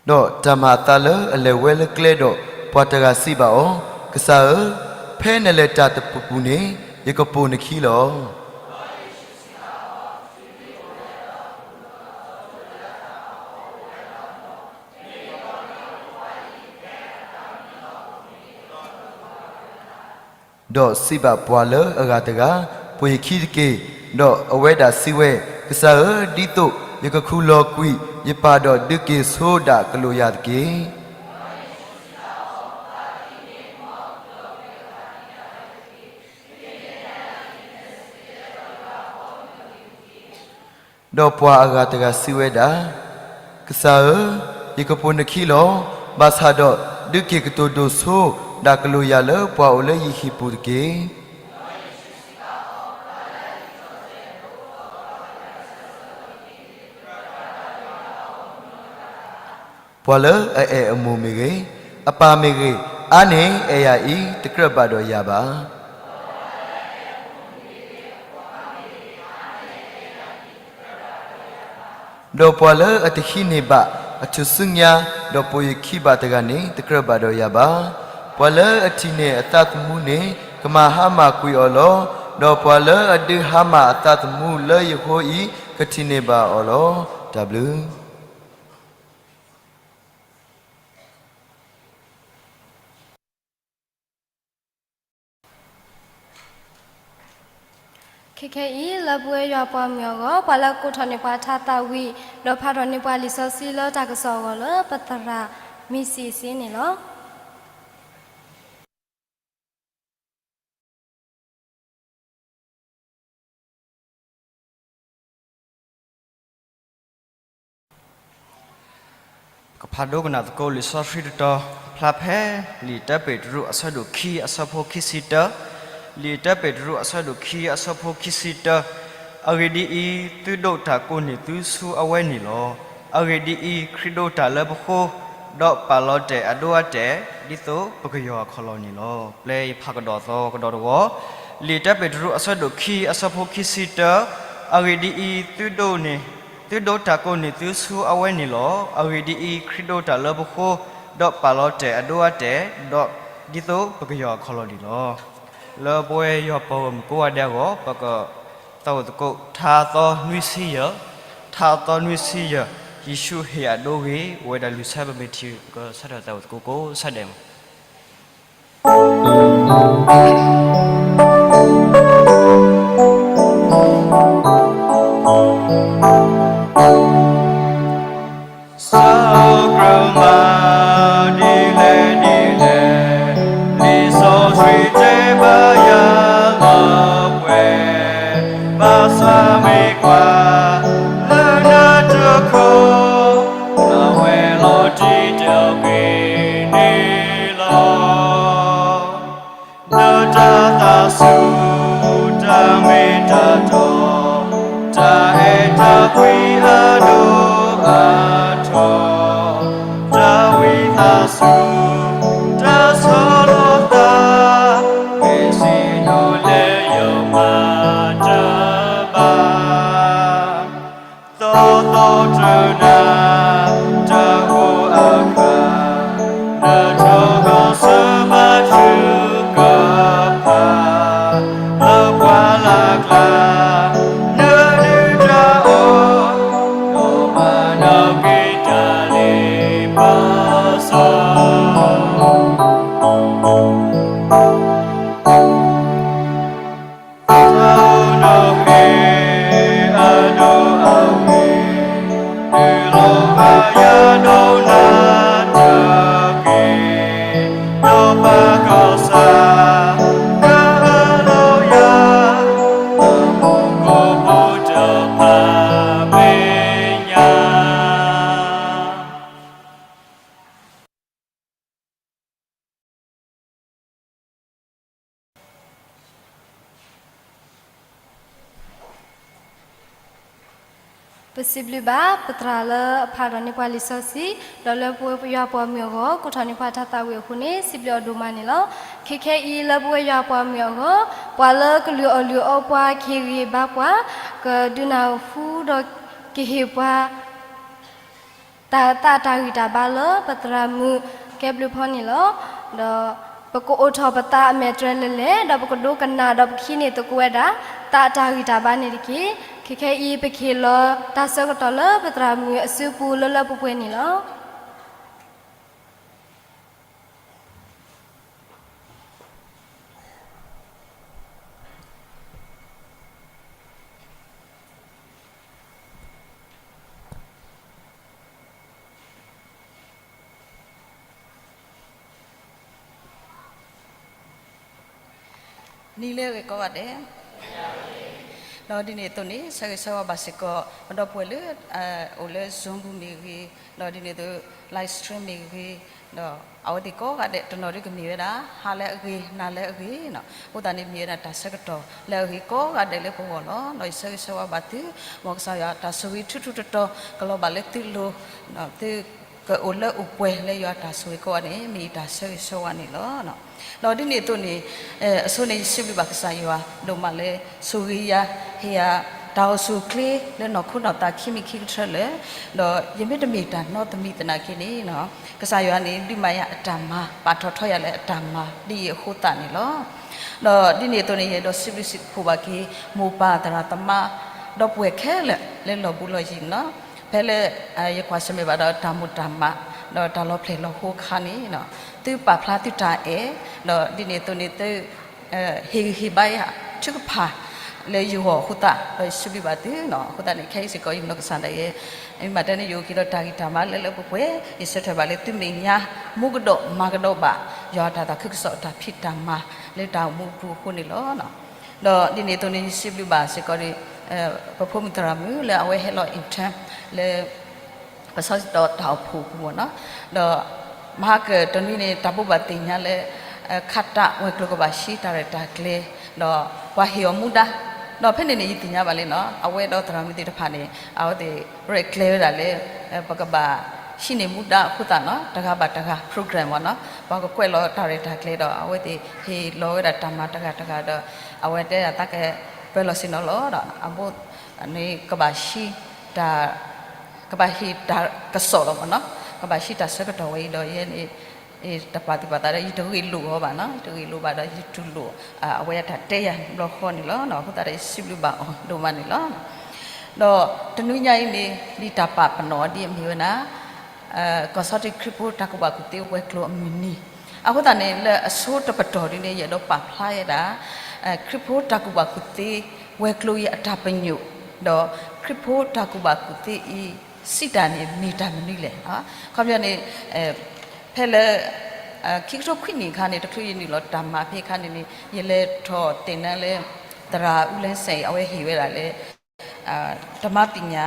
ဒီးတၢ်မၤအသးလၢအလဲၤဝဲလၢကျဲဒီး ပှၤတဂၤစံးဘၣ်အီၤ, ကစၢ်ဧၢ, ဖဲနလဲၤတၢ်တပူၤပူၤန့ၣ် ယကပိာ်နခံလီၤ. ဒီးစံးဘၣ်ပှၤလၢအဂၤတဂၤ, ပိာ်ယခံတက့ၢ်. ဒီးအဝဲဒၣ်စံးဝဲ, ကစၢ်ဧၢ, ဒ်သိးယကခူၣ်လီၤကွံာ်ယပၢ်ဒီးဒုးက့ၤဆိဒၣ်ကလိာ်ယၤတက့ၢ်. ဒီးပှၤအဂၤတဂၤစံးဝဲဒၣ်, ကစၢ်ဧၢ, ယကပိာ်နခံလီၤ. ဘၣ်ဆၣ်ဒီးဒုးက့ၤကတိၤဒိၣ်ဆိဒၣ်ကလိာ်ယၤလၢပှၤအိၣ်လၢယဟံၣ်ပူၤတက့ၢ်. ပှၤလၢအအဲၣ်အမိၢ်မ့ၢ်ဂ့ၤ, အပၢ်မ့ၢ်ဂ့ၤ, အါန့ၢ်အဲၣ်ယၤအံၤ တကြၢးဘၣ်ဒီးယၤဘၣ်. ဒီးပှၤလၢအတဟံးန့ၢ်ဘၣ်အထူၣ်စုညါ, ဒီးပိာ်ယခံဘၣ်တဂၤန့ၣ် တကြၢးဘၣ်ဒီးယၤဘၣ်. ပှၤလၢအထံၣ်န့ၢ်အသးသမူန့ၣ် ကမၤဟါမၢ်ကွံာ်အီၤလီၤ. ဒီးပှၤလၢအဒုးဟါမၢ်အသးသမူလၢယဃိအံၤ ကထံၣ်န့ၢ်ဘၣ်အီၤလီၤ. တၢ်ဘျုး ခဲခဲအံၤ လၢပဝဲယွၤပှၤမုၣ်အဂီၢ် ပှၤလၢကိးထီၣ်န့ၢ်ပှၤထါသးဝံၣ် ဒီးဖးထီၣ်န့ၢ်ပှၤလံာ်စီဆှံလၢတၢ်ကစီၣ်အဂီၢ်လၢ ပသရၣ်မံစံးစ့န့ၣ်လီၤ. ကဖးဒိကနၣ်သကိးလံာ်စီဆှံတတီၤ, ဖျါဖဲလံာ်တၢပ့းတရူးအဆၢဒိၣ်ခံအဆၢဖိခံဆံတၢ, လံာ်တၢပ့းတရူးအဆၢဒိၣ်ခံအဆၢဖိခံဆံတၢ, အဂ့ၢ်ဒ်အံၤ, သုဒိးတၢ်ကိးန့ၢ်သုဆူအဝဲန့ၣ်လီၤ. အဂ့ၢ်ဒ်အံၤ, ခရံာ်ဒိးတၢ်လၢပဃိ, ဒီးပာ်လီၤတဲာ်အဒိအတဲာ်, ဒ်သိးပကယီၤအခီၣ်လီၢ်န့ၣ်လီၤ. ပျဲယဖးကဒီးသီကဒီးတဝီ, လံာ်တၢပ့းတရူးအဆၢဒိၣ်ခံအဆၢဖိခံဆံတၢ, အဂ့ၢ်ဒ်အံၤ, သုဒိးန့ၢ် သုဒိးတၢ်ကိးန့ၢ်သုဆူအဝဲန့ၣ်လီၤ. အဂ့ၢ်ဒ်အံၤ, ခရံာ်ဒိးတၢ်လၢပဃိ, ဒီးပာ်လီၤတဲာ်အဒိအတဲာ်, ဒီးဒ်သိးပကယီၤအခီၣ်လီၢ်န့ၣ်လီၤ. လၢပဝဲယွၤပှၤဂီၢ်မုၢ်ကိးဂၤဒဲးအဂီၢ်, ပကသးဝံၣ်သကိး ထါသီနွံဆံယဲၢ်, ထါသီနွံဆံယဲၢ်, ထါသီနွံဆံယဲၢ်, ယ့ၣ်ၡူးဟ့ၣ်အဒိအဂ့ၢ်, အိၣ်ဝဲဒၣ်လံာ်ဆၢပမ့ၢ်ထံၣ် ပကဆၢထၢၣ်သးဝံၣ်သကိးကိးဆၢဒဲးမး. စၢကြၢးမၤဒ်လဲၣ်ဒ်လဲၣ်, လံာ်စီဆှံတဲဘၣ်ယၤလၢပှဲၤ, ဘၣ်ဆၣ်မ့ၢ်ကွၢ် လၢနတခီ, အဝဲလီၤတံၢ်တဂ့ၤန့ၣ်လီၤ. နတၢ်သးစူၤ တၢ်မ့ၢ်တၢ်တီ, တၢ်အဲၣ်တၢ်ကွံအဒိၣ်အထီ, တၢ်ဝံသးစူၤ တၢ်ဆီၣ်လီၤသး, မ့ၢ်စံၣ်ညီၣ်လၢယမၤတဘၣ် သီသီတနၤ တၢ်ဂီၤအခါ, နထီၣ်ဂီၤစၢၤဘါထုကဖၣ်, လၢပှၢ်လၢ်ကျါ နဒုၣ်ဒါအီၤ, ဒီးမၤနၢၤက့ၤတၢ်လ့ပစီ တၢ်အိၣ်နီၣ်ဂံၢ် အဒိၣ်အဂ့ၤ, တုၤလီၤဘၣ်ယၤဒိးနၤတက့ၢ်, ဒီးပၢ်ကစၢ် ကအၢၣ်လီၤယၤ, အမူခိၣ်ဖိတဖၣ်မဲာ်ညါ ပစံးဘျုးဘၣ်ပသရၣ်လၢအဖးထီၣ်န့ၢ်ပှၤလံာ်စီဆှံ, ဒီးလၢပဝဲယွၤပှၤမုၣ်အဂီၢ် ကိးထီၣ်န့ၢ်ပှၤတၢ်သးဝံၣ်အဃိန့ၣ် စံးဘျုးအီၤဒိၣ်မးန့ၣ်လီၤ. ခဲခဲအံၤလၢပဝဲယွၤပှၤမုၣ်အဂီၢ် ပှၤလၢကလုၢ်အီၣ်လုၢ်အီပှၤ ကဟ့ၣ်ဂံၢ်ဘါပှၤ ကဒုးနၢ်ဟူဒီးကဟ့ၣ်ပှၤ တၢ်သးတၢ်ဂံၢ်တၢ်ဘါလၢပသရၣ်မုၣ်ကဲဘျုးဖီန့ၣ်လီၤ. ဒီးပကအိးထီၣ်ပသးအမဲာ်တြဲၤလဲၢ်လဲၣ်, ဒီးပကဒိကနၣ်ဒီးပကဟံးန့ၢ်သကိးဝဲဒၣ် သးတၢ်ဂံၢ်တၢ်ဘါန့ၣ်တက့ၢ်. ခဲခဲအံၤ ပကဟ့ၣ်လီၤတၢ်ဆၢကတီၢ်လၢပသရၣ်မုၣ်အစုပူၤလၢလၢပှဲၤပှဲၤန့ၣ်လီၤ. နံၤလၢအဂ့ၤကိးဂၤဒဲး, ဒီးဒ်န့ၣ်အသိးန့ၣ် ဆၢဂ့ၤဆၢဝါဘၣ်စ့ၢ်ကီး ပဒီပုၢ်ဝဲၢ်လၢ အိၣ်လၢ Zoom ပူၤမ့ၢ်ဂ့ၤ, ဒီးဒ်န့ၣ်အသိး live stream မ့ၢ်ဂ့ၤ, ဒီးအဝဲသ့ၣ်ကိးဂၤဒဲး တနီၤဒုကမ့ၢ်ဝဲဒၣ် ဟါလၢအဂ့ၤ နၤလၢအဂ့ၤ, အဃိသတးန့ၣ်မ့ၢ်ဝဲဒၣ်တၢ်ဆၢကတီၢ်လၢအဂ့ၤကိးဂၤဒဲးလၢပဂီၢ်လီၤ. ဒီးယဆၢဂ့ၤဆၢဝါဘၣ်သု, မ်ကစၢ်ယွၤတၢ်ဆိၣ်ဂ့ၤထူထူတီတီ ကလီၤဘၣ်လၢသုလိၤ, သုကအိၣ်လၢအိၣ်ပှဲၤလၢယွၤတၢ်ဆိၣ်ဂ့ၤကိးဂၤန့ၣ် မ့ၢ်ယတၢ်ဆၢဂ့ၤဆၢဝါန့ၣ်လီၤ. ဒီးဒ်န့ၣ်အသိးန့ၣ် အဆိန့ၣ် ယစံးဘျုးဘၣ်ကစၢ်ယွၤဒိၣ်မးလၢ ဆိၣ်ဂ့ၤယၤ ဟ့ၣ်ယၤ တၢ်အိၣ်ဆူၣ်အိၣ်ချ့လၢနီၢ်ခိနီၢ်သးခံမံၤခံကထၢလၢာ်, ဒီးယမ့ၢ်တမ့ၢ်တၢ်နီတမံၤသနာ်က့န့ၣ် ကစၢ်ယွၤန့ၣ် ဒုးမၤယၤအတၢ်မၤ ပာ်ထီၣ်ထီယၤလၢအတၢ်မၤဒ်အံၤအဃိသတးန့ၣ်လီၤ. ဒီးဒ်န့ၣ်အသိးန့ၣ် ယအဲၣ်ဒိးစံးဘျုးစံးဖှိၣ်ဘၣ်က့ၤ မိၢ်ပၢ်သရၣ်သမါ ဒီပုၢ်ဝဲၢ်ခဲလၢာ်လၢလီၢ်ဘူးလီၢ်ယံၤန့ၣ်လီၤ. ဖဲလၢ ယကွၢ်ဆၢၣ်မဲာ်ဘၣ်ဒီးတၢ်မိၢ်တၢ်မး ဒီးတၢ်လီၤဖျဲၣ်လီၤဟိအခါန့ၣ် သုပာ်ဖျါသုတၢ်အဲၣ်, ဒီးဒ်န့ၣ်အသိးန့ၣ် သု ဟ့ၣ်ဂံၢ်ဟ့ၣ်ဘါယၤ ထုကဖၣ်လၢယဂီၢ်အဃိသတး ဒီးယစံးဘျုးဘၣ်သုန့ၣ်. အဃိသတးန့ၣ် ခဲအံၤစ့ၢ်ကီး ယနီၢ်ကစၢ်ဒၣ်ယဲ မ့ၢ်မၤတၢ်န့ၣ် ယအိၣ်က့ၤဒီးတၢ်ဂံၢ်တၢ်ဘါလၢလၢပှဲၤပှဲၤ, ယဆၢထၢၣ်ဘၣ်လၢသုမဲာ်ညါ မူကဒီးမၤကဒီးဘၣ် ယွၤအတၢ်သးခုကစီၣ်အတၢ်ဖံးတၢ်မၤလၢတၢ်အိၣ်မူအပူၤအဃိန့ၣ်လီၤ. ဒီးဒ်န့ၣ်အသိးန့ၣ် ယစံးဘျုးဘၣ်စ့ၢ်ကီး ပဖိမုၣ်သရၣ်မုၣ်လၢအဝဲဟဲလီၤ intern လၢ ပစီတၢ်အိၣ်ဖှိၣ်အပူၤမ့ၢ်နီၤ, ဒီးမဟါကတနွံန့ၣ် တၢ်ဘိးဘၣ်သ့ၣ်ညါလၢ ခးတၢ်ဝဲၤကျိၤကဘၣ်ဟံးတၢ်ရဲၣ်တၢ်ကျဲၤ, ဒီးပှၤဟ့ၣ်အီၤမူဒါ, ဒီးဖဲန့ၣ်န့ၣ် ယသ့ၣ်ညါဘၣ်လံနီၤ, အဝဲဒီးသရၣ်မုၣ်သ့ၣ်တဖၣ်န့ၣ် အဝဲသ့ၣ်ရဲၣ်ကျဲၤဝဲဒၣ်လၢ ပကဘၣ်ဟံးန့ၢ်မူဒါအဃိသတးနီၤ, တဂၤဘၣ်တဂၤ program မ့ၢ်နီၤ, ပှၤကကွဲးလီၤတၢ်ရဲၣ်တၢ်ကျဲၤဒီး အဝဲသ့ၣ်ဟ့ၣ်လီၤဝဲဒၣ်တၢ်မၤတဂၤတဂၤဒီး အဝဲတဲဒၣ်သးကပၢၤလီၢ်ဆ့ၣ်နီၤလီၤဒီး အဘိန့ၣ်ကဘၣ်ဟံးတၢ် ကဘၣ်ဟ့ၣ်တၢ်ကစီၣ်လီၤမ့ၢ်နီၤ, ကဘၣ်ဟံးတၢ်ဆၢကတီၢ်ဝဲအံၤဒီး ယဲန့ၣ် တပာ်သူၣ်ပာ်သးဒီး ယတဂ့ၢ်လိာ်အီၤဘၣ်နီၤ, တဂ့ၢ်လိာ်ဘၣ်ဒီး ယတူၢ်လိာ် အဝဲအတၢ်တဲယၤဘျီဃီန့ၣ်လီၤ. အဃိသတးဒီး ယစံးဘျုးဘၣ်အီၤဒိၣ်မးန့ၣ်လီၤ. ဒီးတနွံညါအံၤန့ၣ် ဒ်တၢ်ပာ်ပနီၣ်ဒ်အမ့ၢ်ဝဲဒၣ် ကီၢ်ဆီတံခရံာ်ဖိတၢ်ကူၣ်ဘၣ်ကူၣ်သ့ဝဲၤကျိၤအမုၢ်နံၤ, အဃိသတးန့ၣ် လၢအဆိတပတီၢ်ဒ်န့ၣ် ယအဲၣ်ဒိးပာ်ဖျါဝဲဒၣ် ခရံာ်ဖိတၢ်ကူၣ်ဘၣ်ကူၣ်သ့ဝဲၤကျိၤအံၤအတၢ်ပညိၣ်, ဒီးခရံာ်ဖိတၢ်ကူၣ်ဘၣ်ကူၣ်သ့အံၤ စံးတၢ်န့ၣ်မ့ၢ်တၢ်မနုၤလဲၣ်. ခီပညီန့ၣ် ဖဲလၢ ခံကထိခွံနံၣ်အခါန့ၣ် တချုးယနုာ်လီၤတၢ်မၤဖဲအခါန့ၣ်န့ၣ် ယလဲၤထီၣ်သ့ၣ်ညါလၢ သရၣ်အူလဲစဲး အဝဲဟ့ၣ်ဝဲဒၣ်လၢ ဓမ္မပညာ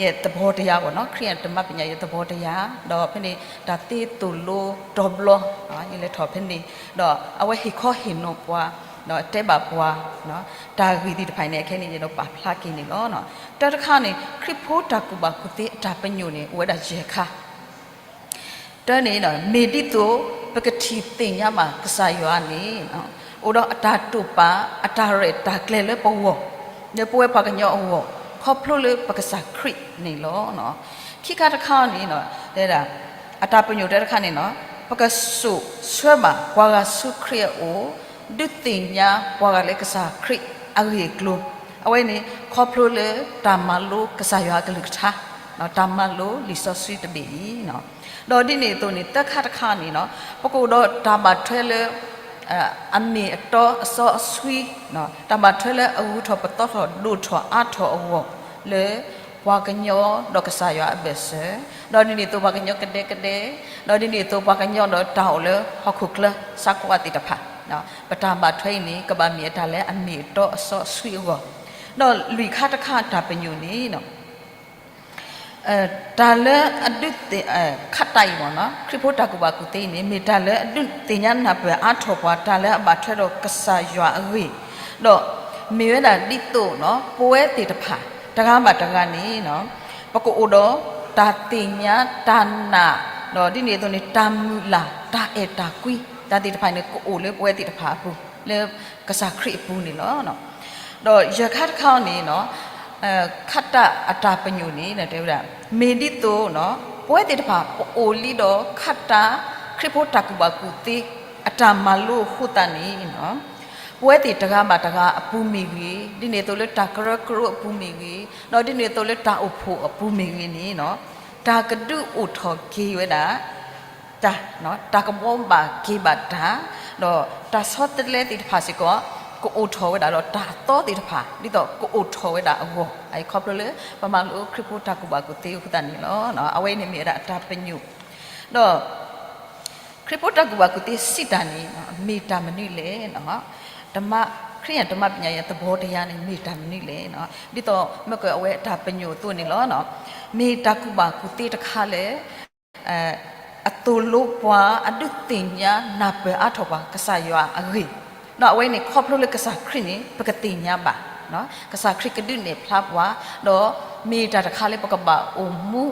ရဲ့သဘောတရားပေါ့နော်, ခရစ်ယာန်ဓမ္မပညာရဲ့သဘောတရား, ဒီးဖဲန့ၣ် တၢ်သ့သိၣ်လိတီဘျီ, ယလဲၤထီၣ်ဖဲန့ၣ်, ဒီးအဝဲဟ့ၣ်ခီဟ့ၣ်နီၤပှၤ, ဒီးတဲဘၣ်ပှၤ တၢ်ဂ့ၢ်သ့ၣ်တဖၣ်န့ၣ် ခဲအံၤန့ၣ် ယအဲၣ်ဒိးပာ်ဖျါက့ၤန့ၣ်လီၤ. တၢ်တခါန့ၣ် ခရံာ်ဖိတၢ်ကူၣ်ဘၣ်ကူၣ်သ့အတၢ်ပညိၣ်န့ၣ် အိၣ်ဝဲဒၣ်ယဲၢ်ခါ တၢန့ၣ် မ့ၢ်ဒ်သိး ပကထံၣ်သ့ၣ်ညါဘၣ်ကစၢ်ယွၤန့ၣ် အိၣ်ဒီးအတၢ်တိာ်ပာ် အတၢ်ရဲၣ်တၢ်ကျဲၤလၢပဂီၢ်, လၢပဝဲပှၤကညီအဂီၢ် ခီဖျိလၢပကစၢ်ခရံာ်န့ၣ်လီၤ. ခံခါတခါန့ၣ် တဲဒၣ် အတၢ်ပညိၣ်တၢ်တခါန့ၣ် ပကစိာ်ဆှၢဘၣ်ပှၤဂၤဆူခရံာ်အအိၣ် ဒုးသ့ၣ်ညါပှၤဂၤလၢကစၢ်ခရံာ်အဂ့ၢ်အကျိၤ, အဝဲန့ၣ် ခီဖျိလၢတၢ်မၤလိကစၢ်ယွၤအကလုၢ်ကထါ, တၢ်မၤလိလံာ်စီဆှံတဘ့ၣ်အံၤ, ဒီးဒ်န့ၣ်အသိးန့ၣ် သၢခါတခါန့ၣ် ပကအိၣ်ဒီးတၢ်ဘၣ်ထွဲလၢ အမ့ၢ်အတီအစီအဆှံ, တၢ်ဘၣ်ထွဲလၢအဂုၤထီၣ်ပသီထီၣ်ဒိၣ်ထီၣ်အါထီၣ်အဂီၢ် လၢပှၤကညီဒီးကစၢ်ယွၤအဘၢၣ်စၢၤ, ဒီးဒ်န့ၣ်အသိးပှၤကညီကဒဲကဒဲ, ဒီးဒ်န့ၣ်အသိးပှၤကညီဒီးတၢ်အိၣ်လၢဟီၣ်ခိၣ်ချၢ ဆါကွၢ်သ့ၣ်တဖၣ်, ပတၢ်ဘၣ်ထွဲအံၤန့ၣ် ကဘၣ်မ့ၢ်အတၢ်လၢအမ့ၢ်အတီအစီအဆှံအဂီၢ်, ဒီးလွံၢ်ခါတခါတၢ်ပညိၣ်န့ၣ် တၢ်လၢအဒုးသ့ၣ် ခါတၢ်အံၤမ့ၢ်နီၤ ခရံာ်ဖိတၢ်ကူၣ်ဘၣ်ကူၣ်သ့အံၤန့ၣ် မ့ၢ်တၢ်လၢအဒုးသ့ၣ်ညါနၢ်ပၢၢ်အါထီၣ်ပှၤ တၢ်လၢအဘၣ်ထွဲဒီးကစၢ်ယွၤအဂ့ၢ်, ဒီးမ့ၢ်ဝဲဒၣ်ဒ်သိးနီၤ ပဝဲသ့ၣ်တဖၣ် တဂၤဘၣ်တဂၤန့ၣ် ပကအိၣ်ဒီးတၢ်သ့ၣ်ညါတၢ်နာ်, ဒီးဒ်န့ၣ်အသိးန့ၣ် တၢ်မုၢ်လၢ် တၢ်အဲၣ်တၢ်ကွံ တၢ်သ့ၣ်တဖၣ်န့ၣ် ကအိၣ်လၢပဝဲသ့ၣ်တဖၣ်အပူၤ လၢကစၢ်ခရံာ်အပူၤန့ၣ်လီၤ. ဒီးယဲၢ်ခါတခါအံၤန့ၣ် ခါတၢ်အတၢ်ပညိၣ်န့ၣ် တဲဝဲဒၣ် မ့ၢ်ဒ်သိး ပဝဲသ့ၣ်တဖၣ် ပအိၣ်လံဒီးခါတၢ် ခရံာ်ဖိတၢ်ကူၣ်ဘၣ်ကူၣ်သ့ အတၢ်မၤလိအဃိသတးန့ၣ် ပဝဲသ့ၣ်တဂၤဘၣ်တဂၤအပူၤမ့ၢ်ဂ့ၤ, ဒ်န့ၣ်အသိးလၢတၢ်ကရၢကရိအပူၤမ့ၢ်ဂ့ၤ, ဒီးဒ်န့ၣ်အသိးလၢတၢ်အိၣ်ဖှိၣ်အပူၤမ့ၢ်ဂ့ၤန့ၣ် တၢ်ကဒုးအိၣ်ထီၣ်က့ၤဝဲဒၣ် တၢ်, တၢ်ကဘှီဘၣ်က့ၤဘၣ်တၢ်, ဒီးတၢ်ဆီတလဲသ့ၣ်တဖၣ်စ့ၢ်ကီး ကအိၣ်ထီၣ်ဝဲဒၣ်ဒီးတၢ်အသီသ့ၣ်တဖၣ် ဒ်သိးကအိၣ်ထီၣ်ဝဲဒၣ်အဂီၢ်, အအံၤခီဖျိလၢပမၤလိခရံာ်ဖိတၢ်ကူၣ်ဘၣ်ကူၣ်သ့အဃိသတးန့ၣ်လီၤ. အဝဲအံၤန့ၣ်မ့ၢ်ဝဲဒၣ်အတၢ်ပညိၣ်, ဒီး ခရံာ်ဖိတၢ်ကူၣ်ဘၣ်ကူၣ်သ့စံးတၢ်န့ၣ် မ့ၢ်တၢ်မနုၤလဲၣ်, ဓမ္မ, ခရစ်ယာန်ဓမ္မပညာရဲ့သဘောတရားန့ၣ် မ့ၢ်တၢ်မနုၤလဲၣ်, ဒ်သိးမ့ၢ်ကွၢ်အဝဲအတၢ်ပညိၣ်အသိးန့ၣ်လီၤ. မ့ၢ်တၢ်ကူၣ်ဘၣ်ကူၣ်သ့တခါလၢ အသိၣ်လိပှၤ အဒုးသ့ၣ်ညါနၢ်ပၢၢ်အါထီၣ်ပှၤ ကစၢ်ယွၤအဂ့ၢ်, ဒီးအဝဲန့ၣ်ခီဖျိလၢကစၢ်ခရံာ်န့ၣ် ပကသ့ၣ်ညါဘၣ်, ကစၢ်ခရံာ်ကဒုးနဲၣ်ဖျါပှၤ, ဒီးမ့ၢ်တၢ်တခါလၢပကဘၣ်အိၣ်မူ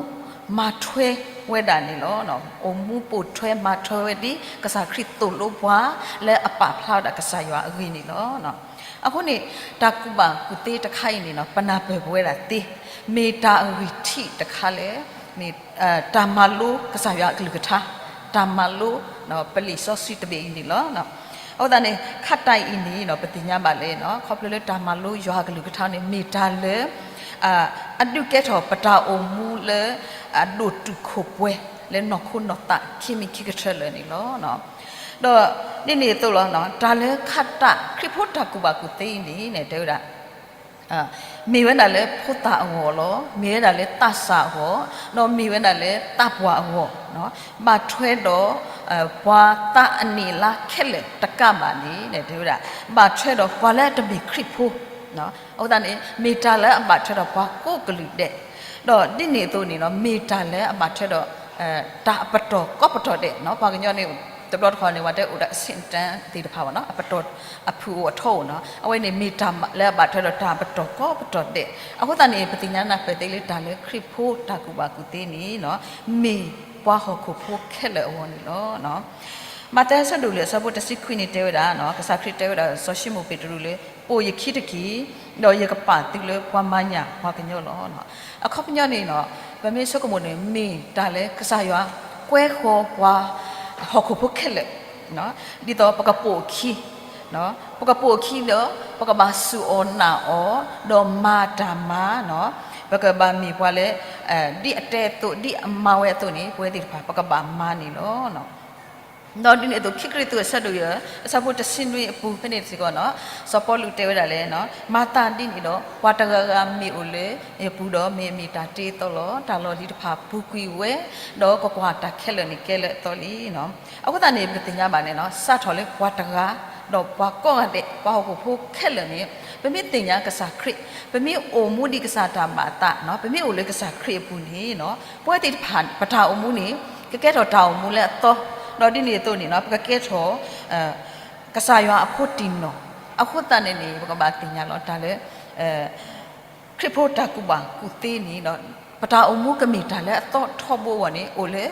မၤထွဲဝဲဒၣ်န့ၣ်လီၤ. အိၣ်မူပိာ်ထွဲမၤထွဲဝဲဒ် ကစၢ်ခရံာ်သိၣ်လိပှၤ လၢအပာ်ဖျါဝဲဒၣ်ကစၢ်ယွၤအဂ့ၢ်န့ၣ်လီၤ. အဃိန့ၣ် တၢ်ကူၣ်ဘၣ်ကူၣ်သ့တခါအံၤန့ၣ် ပနၢ်ပၢၢ်ပဝဲဒၣ်သ့, မ့ၢ်တၢ်အဂံၢ်ထံးတခါလၢ မ့ၢ် တၢ်မၤလိကစၢ်ယွၤအကလုၢ်ကထါ, တၢ်မၤလိ ပလံာ်စီဆှံတဘ့ၣ်အံၤန့ၣ်လီၤ. အဃိသတးန့ၣ် ခါတၢ်အံၤန့ၣ် ပသ့ၣ်ညါဘၣ်လၢ ခီဖျိလၢတၢ်မၤလိယွၤအကလုၢ်ကထါန့ၣ် မ့ၢ်တၢ်လၢ အဒုးကဲထီၣ်ပတၢ်အိၣ်မူလၢ အဒိၣ်တုာ်ခိၣ်ပှဲၤ လၢနီၢ်ခိနီၢ်သးခံမံၤခံကတၢၢ်လၢာ်န့ၣ်လီၤ. ဒီးဒ်န့ၣ်အသိးလီၤ, တၢ်လၢခါတၢ် ခရံာ်ဖိတၢ်ကူၣ်ဘၣ်ကူၣ်သ့အံၤန့ၣ် တဲဝဲဒၣ် မ့ၢ်ဝဲဒၣ်လၢဖိသၣ်အဂီၢ်လီၤ, မ့ၢ်ဝဲဒၣ်လၢသးစၢ်အဂီၢ်, ဒီးမ့ၢ်ဝဲဒၣ်လၢသးပှၢ်အဂီၢ်, ဘၣ်ထွဲဒီး ပှၤသးအနံၣ်အလါခဲလၢာ်တကးဘၣ်န့ၣ် တဲဝဲဒၣ် ဘၣ်ထွဲဒီးပှၤလၢအတမ့ၢ်ခရံာ်ဖိ, အဃိသတးန့ၣ် မ့ၢ်တၢ်လၢအဘၣ်ထွဲဒီးပှၤကိးကလုာ်ဒဲး, ဒီးဒ်န့ၣ်အသိးန့ၣ်လီၤ, မ့ၢ်တၢ်လၢအဘၣ်ထွဲဒီး တၢ်အပတီၢ်ကီပတီၢ်ဒဲး, ပှၤကညီန့ၣ် တဘျီတခီၣ်န့ၣ် ဝဲတဲအိၣ်ဒီး အဆင့်အတန်း သ့ၣ်တဖၣ်ဘၣ်နီၤ, အပတီၢ်အဖုၣ်အိၣ်အထီအိၣ်နီၤ, အဝဲန့ၣ်မ့ၢ်တၢ်လၢအဘၣ်ထွဲဒီးတၢ်ပတီၢ်ကီပတီၢ်ဒဲး, အဃိသတးန့ၣ် ပသ့ၣ်ညါနၢ်ပၢၢ်သ့လၢတၢ်လၢခရံာ်ဖိတၢ်ကူၣ်ဘၣ်ကူၣ်သ့န့ၣ် မ့ၢ်ပှၤဟီၣ်ခိၣ်ဖိခဲလၢာ်အဂီၢ်န့ၣ်လီၤ. မးသဲအဆၢဒိၣ်လွံၢ်အဆၢဖိတဆံခွံန့ၣ်တဲဝဲဒၣ်, ကစၢ်ခရံာ်တဲဝဲဒၣ်စီၤၡံမိၣ်ပ့းတရူးလၢ ပိာ်ယခံတက့ၢ်, ဒီးယကပာ်သုလၢပှၤမၤညၣ်ပှၤကညီလီၤ. အခီပညီန့ၣ် ပမ့ၢ်ဆိကမိၣ်န့ၣ် မ့ၢ်တၢ်လၢကစၢ်ယွၤကွဲဃီၤပှၤဟီၣ်ခိၣ်ဖိခဲလၢာ်, ဒ်သိးပကပိာ်အခံ, ပကပိာ်အခံဒီး ပကဘၣ်စူၢ်အီၣ်နာ်အီၤ ဒီးမၤတၢ်မၤ, ပကဘၣ်မ့ၢ်ပှၤလၢ ဒ်အတဲအသိး ဒ်အမၤဝဲအသိးန့ၣ် ပဝဲသ့ၣ်တဖၣ် ပကဘၣ်မၤန့ၣ်လီၤ. ဒီးဒ်န့ၣ်အသိး ခံကရံၣ်သူးအဆၢဒိၣ်ယဲၢ် အဆၢဖိတဆံနွံအပူၤဖဲန့ၣ်စ့ၢ်ကီးန့ၣ် စီၤပီလူးတဲဝဲဒၣ်လၢ မၤသးဒ်န့ၣ်ဒီး ပှၤတဂၤဂၤမ့ၢ်အိၣ်လၢယပူၤဒီး မ့ၢ်အမ့ၢ်တၢ်တ့အသီလီၤ. တၢ်လီၢ်လံၤတဖၣ်ပူၤကွံာ်ဝဲ, ဒီးကကွၢ်တၢ်ခဲလၢာ်န့ၣ်ကဲလၢအသီလံ. အဃိသတးန့ၣ် ပကသ့ၣ်ညါဘၣ်န့ၣ် စးထီၣ်လၢပှၤတဂၤ ဒီးပှၤကိးဂၤဒဲး ပှၤဟီၣ်ခိၣ်ဖိခဲလၢာ်န့ၣ် ပမ့ၢ်သ့ၣ်ညါကစၢ်ခရံာ်, ပမ့ၢ်အိၣ်မူဒ်ကစၢ်တၢ်ဘၣ်အသး, ပမ့ၢ်အိၣ်လၢကစၢ်ခရံာ်အပူၤန့ၣ် ပဝဲသ့ၣ်တဖၣ် ပတၢ်အိၣ်မူန့ၣ် ကကဲထီၣ်တၢ်အိၣ်မူလၢအသီ, ဒီးဒ်န့ၣ်အသိးန့ၣ် ပကကဲထီၣ် ကစၢ်ယွၤအဖိတံၢ်နီၢ်. အဃိသတးန့ၣ်န့ၣ် ပကဘၣ်သ့ၣ်ညါလီၤ တၢ်လၢ ခရံာ်ဖိတၢ်ကူၣ်ဘၣ်ကူၣ်သ့န့ၣ်ဒီး ပတၢ်အိၣ်မူကမ့ၢ်တၢ်လၢအသီထီဘိအဂီၢ်န့ၣ် အိၣ်လၢ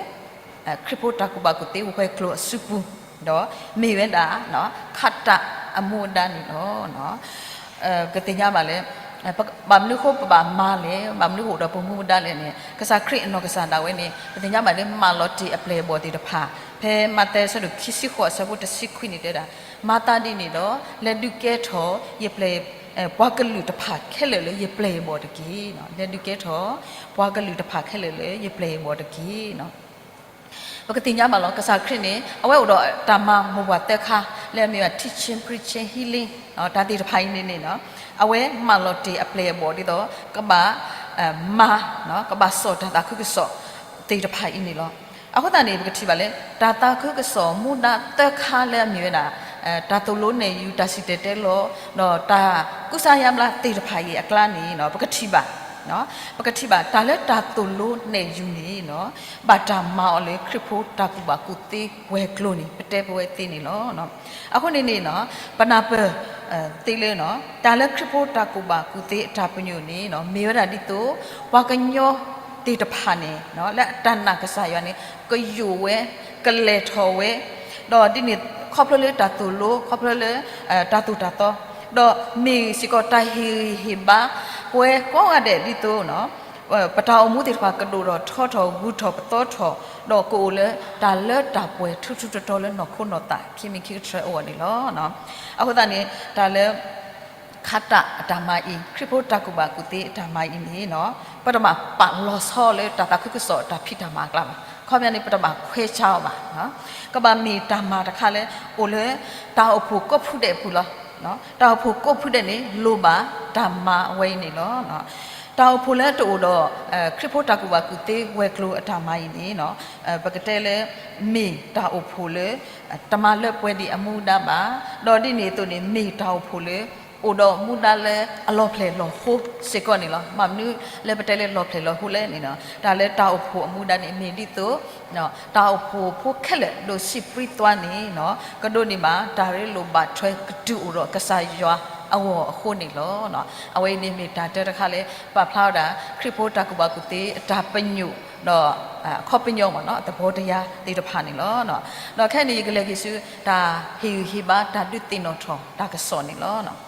ခရံာ်ဖိတၢ်ကူၣ်ဘၣ်ကူၣ်သ့ဝဲၤကျိၤအစုပူၤ, ဒီးမ့ၢ်ဝဲဒၣ် ခါတၢ်အမူအဒါန့ၣ်လီၤ. ပကသ့ၣ်ညါဘၣ်လၢ ဘၣ်မနုၤအဃိပဘၣ်မၤလဲၣ်, ဘၣ်မနုၤအိၣ်ဒီးပမူဒါလဲၣ်န့ၣ် ကစၢ်ခရံာ်အနီၢ်ကစၢ်ဒၣ်ဝဲန့ၣ် ပသ့ၣ်ညါဘၣ်လၢ မၢလီၤတ့ၢ်အပျဲၢ်အဘီၣ်သ့ၣ်တဖၣ်, ဖဲမးသဲအဆၢဒိၣ်ခံဆံဃိးအဆၢဖိတဆံခွံန့ၣ်တဲဒၣ်, မၤသးဒ်န့ၣ်ဒီး လဲၤဒုးကဲထီၣ်ယပျဲၢ် ပှၤကလုာ်တဖၣ်ခဲလၢာ်လၢယပျဲၢ်အဘီၣ်တက့ၢ်. လဲၤဒုးကဲထီၣ် ပှၤကလုာ်တဖၣ်ခဲလၢာ်လၢယပျဲၢ်အဘီၣ်တက့ၢ်. ပကသ့ၣ်ညါဘၣ်လီၤ ကစၢ်ခရံာ်န့ၣ် အဝဲအိၣ်ဒီးတၢ်မၤမိၢ်ပှၢ်သၢခါ လၢအမ့ၢ်ဝဲ teaching, preaching, healing တၢ်သ့ၣ်တဖၣ်အံၤန့ၣ်န့ၣ် အဝဲမၢလီၤတ့ၢ်အပျဲၢ်အဘီၣ်ဒ်သိး ကဘၣ် မၤ ကဘၣ်စိာ်တၢ်သးခုကစီၣ်သ့ၣ်တဖၣ်အံၤန့ၣ်လီၤ. အဃိသတးန့ၣ် ပကထံၣ်ဘၣ်လၢ တၢ်သးခုကစီၣ်မူဒါသၢခါလၢအမ့ၢ်ဝဲဒၣ် တၢ်သိၣ်လိနဲၣ်ယုၤ တၢ်စံၣ်တဲၤတဲလီၤ ဒီးတၢ်ကူစါယါဘျါသ့ၣ်တဖၣ်အံၤအကျါန့ၣ် ပကထံၣ်ဘၣ် ပကထံၣ်ဘၣ်တၢ်လၢတၢ်သိၣ်လိနဲၣ်ယုၤန့ၣ် ဘၣ်တၢ်မၤအီၤလၢခရံာ်ဖိတၢ်ကူၣ်ဘၣ်ကူၣ်သ့ဝဲၤကျိၤန့ၣ် ပတဲပဝဲသ့န့ၣ်လီၤ. အဃိန့ၣ်န့ၣ် ပနၢ်ပၢၢ်သ့လၢ တၢ်လၢခရံာ်ဖိတၢ်ကူၣ်ဘၣ်ကူၣ်သ့အတၢ်ပညိၣ်န့ၣ် မ့ၢ်ဝဲဒၣ်ဒ်သိး ပှၤကညီသ့ၣ်တဖၣ်န့ၣ် လၢအတၢ်နာ်ကစၢ်ယွၤန့ၣ် ကယိာ်ဝဲ ကလဲၤထီၣ်ဝဲ ဒီးဒ်န့ၣ် ခီဖျိလၢတၢ်သိၣ်လိ ခီဖျိလၢ တၢ်သိၣ်တၢ်သီ ဒီးမ့ၢ်စ့ၢ်ကီးတၢ်ဟ့ၣ်ဂံၢ်ဟ့ၣ်ဘါ ပဝဲကိးဂၤဒဲးဒ်သိး ပတၢ်အိၣ်မူသ့ၣ်တဖၣ်ကဒိၣ်ထီၣ်ထီထီၣ် ဂုၤထီၣ်ပသီထီၣ် ဒီးကအိၣ်လၢတၢ်လၢတၢ်ပှဲၤထူထူတီတီလၢနီၢ်ခိနီၢ်သး ခံမံၤခံကတြၢၤအဂီၢ်န့ၣ်လီၤ. အဃိသတးန့ၣ် တၢ်လၢ ခါတၢ်အတၢ်မၤအံၤ ခရံာ်ဖိတၢ်ကူၣ်ဘၣ်ကူၣ်သ့အတၢ်မၤအံၤန့ၣ် ပတဘၣ်ပာ်လီၤဆီလၢတၢ်သးခုကစီၣ်တၢ်ဖံးတၢ်မၤအကျါဘၣ်. ခီပညီန့ၣ် ပတဘၣ်ခွဲးဆါအီၤဘၣ်. ကဘၣ်မ့ၢ်တၢ်မၤတခါလၢ အိၣ်လၢ တၢ်အိၣ်ဖှိၣ်ကိးဖုဒဲးအပူၤလီၤ. တၢ်အိၣ်ဖှိၣ်ကိးဖုဒဲးန့ၣ် လိၣ်ဘၣ်တၢ်မၤဝဲအံၤန့ၣ်လီၤ. တၢ်အိၣ်ဖှိၣ်လၢတအိၣ်ဒီး ခရံာ်ဖိတၢ်ကူၣ်ဘၣ်ကူၣ်သ့ဝဲၤကျိၤအတၢ်မၤအံၤန့ၣ် ပကတဲလၢ မ့ၢ်တၢ်အိၣ်ဖှိၣ်လၢ တမၤလၢပှဲၤဒံးအမူဒါဘၣ်. ဒီးဒ်န့ၣ်အသိးန့ၣ် မ့ၢ်တၢ်အိၣ်ဖှိၣ်လၢ အိၣ်ဒီးမူဒါလၢအလီၤဖျဲၣ်လီၤဟိစ့ၢ်ကီးန့ၣ်လီၤ. ဘၣ်မနုၤလၢပတဲလၢလီၤဖျဲၣ်လီၤဟိလဲၣ်န့ၣ် တၢ်လၢတၢ်အိၣ်ဖှိၣ်အမူဒါန့ၣ် မ့ၢ်ဒ်သိး တၢ်အိၣ်ဖှိၣ်ဖိခဲလၢာ်ဒိးစံးပြံသွါန့ၣ် ကဒိးန့ၢ်ဘၣ် တၢ်ရ့လိာ်ဘၣ်ထွဲကတုၤအိၣ်ဒီးကစၢ်ယွၤအဂီၢ်အဃိန့ၣ်လီၤ. အဝဲအံၤန့ၣ်မ့ၢ်တၢ်တၢတခါလၢ ပာ်ဖျါဝဲဒၣ် ခရံာ်ဖိတၢ်ကူၣ်ဘၣ်ကူၣ်သ့အတၢ်ပညိၣ် ဒီး အခီပညီမ့ၢ်နီၤ သဘောတရားသ့ၣ်တဖၣ်န့ၣ်လီၤ. ဒီးခဲအံၤန့ၣ် ယကလဲၤက့ၤဆူ တၢ်ဟ့ၣ်ဂံၢ်ဟ့ၣ်ဘါ တၢ်ဒုးသ့ၣ်နီၣ်ထီၣ်တၢ်ကစီၣ်န့ၣ်လီၤ.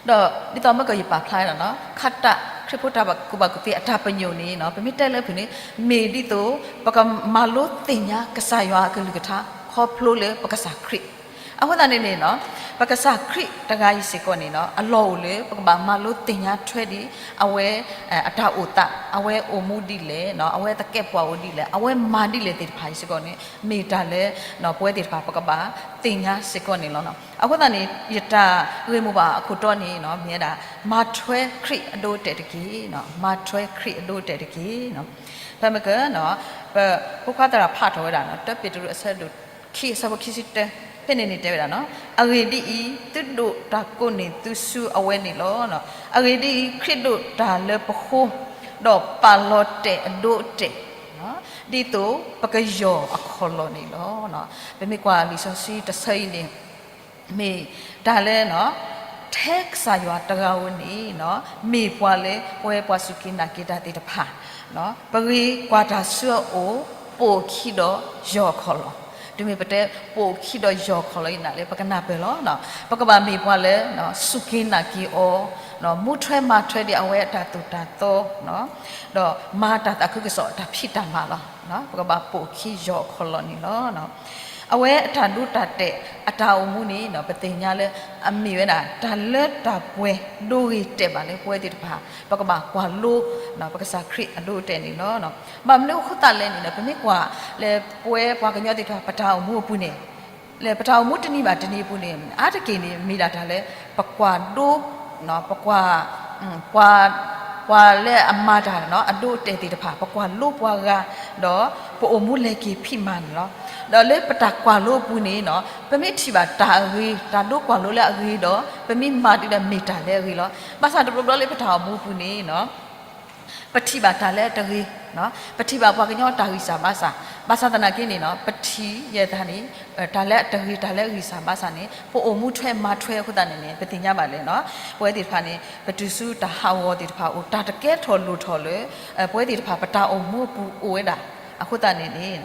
ဒီးဒ်သိးမ့ၢ်ကယပာ်ဖျါနီၤ ခါတၢ်ခရံာ်ဖိတၢ်ကူၣ်ဘၣ်ကူၣ်သ့အတၢ်ပညိၣ်န့ၣ် ပမ့ၢ်တဲလၢဖုၣ်န့ၣ် မ့ၢ်ဒ်သိး ပကမၤလိသ့ၣ်ညါကစၢ်ယွၤအကလုၢ်ကထါ ခီဖျိလၢပကစၢ်ခရံာ် အဃိသတးန့ၣ်န့ၣ် ပကစၢ်ခရံာ်တဂၤအံၤစ့ၢ်ကီးန့ၣ် အလီၢ်အိၣ်လၢ ပကဘၣ်မၤလိသ့ၣ်ညါထွဲဒံး အဝဲအတၢ်အိၣ်သး အဝဲအိၣ်မူဒ်လဲၣ် အဝဲသကဲးပဝးအိၣ်ဒ်လဲၣ် အဝဲမၤဒ်လဲၣ်သ့ၣ်တဖၣ်အံၤစ့ၢ်ကီးန့ၣ် မ့ၢ်တၢ်လၢ ပဝဲသ့ၣ်တဖၣ် ပကဘၣ်သ့ၣ်ညါစ့ၢ်ကီးန့ၣ်လီၤ. အဃိသတးန့ၣ် ယတၢ်ဂ့ၢ်မိၢ်ပှၢ်အခိၣ်တီန့ၣ် မ့ၢ်ဝဲဒၣ် မၤထွဲခရံာ်အဒိအတဲာ်တက့ၢ်. မၤထွဲခရံာ်အဒိအတဲာ်တက့ၢ်. ဖဲမ့ၢ်က ပဖိခွါသရၣ်ဖးထီၣ်ဝဲဒၣ် တၢပ့းတရူးအဆၢဒိၣ်ခံ အဆၢဖိခံဆံတၢ ဖဲန့ၣ်န့ၣ်တဲဝဲဒၣ် အဂ့ၢ်ဒ်အံၤ, သုဒိးတၢ်ကိးန့ၢ်သုဆူအဝဲန့ၣ်လီၤ. အဂ့ၢ်ဒ်အံၤ, ခရံာ်ဒိးတၢ်လၢပဃိ, ဒီးပာ်လီၤတဲာ်အဒိအတဲာ်, ဒ်သိးပကယီၢ်အခီၣ်လီၢ်န့ၣ်လီၤ. ပမ့ၢ်ကွၢ်လံာ်စီဆှံတဆၢအံၤန့ၣ် မ့ၢ်တၢ်လၢ ထဲကစၢ်ယွၤတဂၤဧိၤန့ၣ် မ့ၢ်ပှၤလၢပဝဲပှၤစူၢ်က့ၤနာ်က့ၤတၢ်သ့ၣ်တဖၣ် ပဂ့ၤကွၢ်တၢ်ဆူအအိၣ် ပိာ်အခံဒီးယီၢ်အခီၣ်လီၢ်, တုၤမ့ၢ်ပတဲပိာ်အခံဒီးယီၢ်အခီၣ်လီၢ်အံၤန့ၣ်လၢ ပကနၢ်ပၢၢ်လီၤ. ပကဘၣ်မ့ၢ်ပှၤလၢ စူၢ်က့ၤနာ်က့ၤအီၤ, မူထွဲမၤထွဲဒံးအဝဲအတၢ်သိၣ်တၢ်သီ ဒီးမၤတၢ်သးခုကစီၣ်တၢ်ဖံးတၢ်မၤလီၤ. ပကဘၣ်ပိာ်အခံယီၢ်အခီၣ်လီၢ်န့ၣ်လီၤ. အဝဲအတၢ်ဒိတၢ်တဲာ်အတၢ်အိၣ်မူန့ၣ် ပသ့ၣ်ညါလၢအမ့ၢ်ဝဲဒၣ် တၢ်လၢတၢ်ပှဲၤဒိဂ့ၤတဲာ်ဘၣ်လၢပဝဲသ့ၣ်တဖၣ် ပကဘၣ်ကွၢ်လိ ပကစၢ်ခရံာ်အဒိအတဲာ်န့ၣ်လီၤ. ဘၣ်မနုၤအဃိသတးလဲၣ်န့ၣ် ပမ့ၢ်ကွၢ်လၢပဝဲပှၤကညီသ့ၣ်တဖၣ် ပတၢ်အိၣ်မူအပူၤန့ၣ် လၢပတၢ်အိၣ်မူတနံၤဘၣ်တနံၤအပူၤန့ၣ် အါတက့ၢ်န့ၣ် မ့ၢ်ဒၣ်တၢ်လၢ ပကွၢ်ဒိ ပကွၢ် ပှၤလၢအမၤတၢ်အဒိအတဲာ်သ့ၣ်တဖၣ် ပကွၢ်လိပှၤဂၤ ဒီးပအိၣ်မူလဲၤက့ၤဖံးမၤန့ၣ်လီၤ. ဒီးလၢပတၢ်ကွၢ်လိအပူၤန့ၣ် ပမ့ၢ်ထံၣ်ဘၣ်တၢ်အဂ့ၤ တၢ်ဒိကွၢ်လိလၢအဂ့ၤဒီး ပမ့ၢ်မၤဒ်လဲၣ်မ့ၢ်တၢ်လၢအဂ့ၤလီၤ. ဘၣ်ဆၣ်တဘျီဘျီလၢပတၢ်အိၣ်မူအပူၤန့ၣ် ပထံၣ်ဘၣ်တၢ်လၢအတဂ့ၤ, ပထံၣ်ဘၣ်ပှၤကညီတၢ်ဂံၢ်စၢ်ဘါစၢ်, ဘၣ်ဆၣ်သနာ်က့န့ၣ် ပထံၣ်ယဲၢ်သးန့ၣ် တၢ်လၢအတဂ့ၤ တၢ်လၢအဂံၢ်စၢ်ဘါစၢ်န့ၣ် ပအိၣ်မူထွဲမၤထွဲအဃိသတးန့ၣ်န့ၣ် ပသ့ၣ်ညါဘၣ်လၢ ပဝဲသ့ၣ်တဖၣ်န့ၣ် ပတုၤဆူတၢ်ဟးဂီၤသ့ၣ်တဖၣ်အိၣ် တၢ်တကဲထီၣ်လိၣ်ထီၣ်လၢ ပဝဲသ့ၣ်တဖၣ်ပတၢ်အိၣ်မူအပူၤအိၣ်ဝဲဒၣ် အဃိသတးန့ၣ်န့ၣ်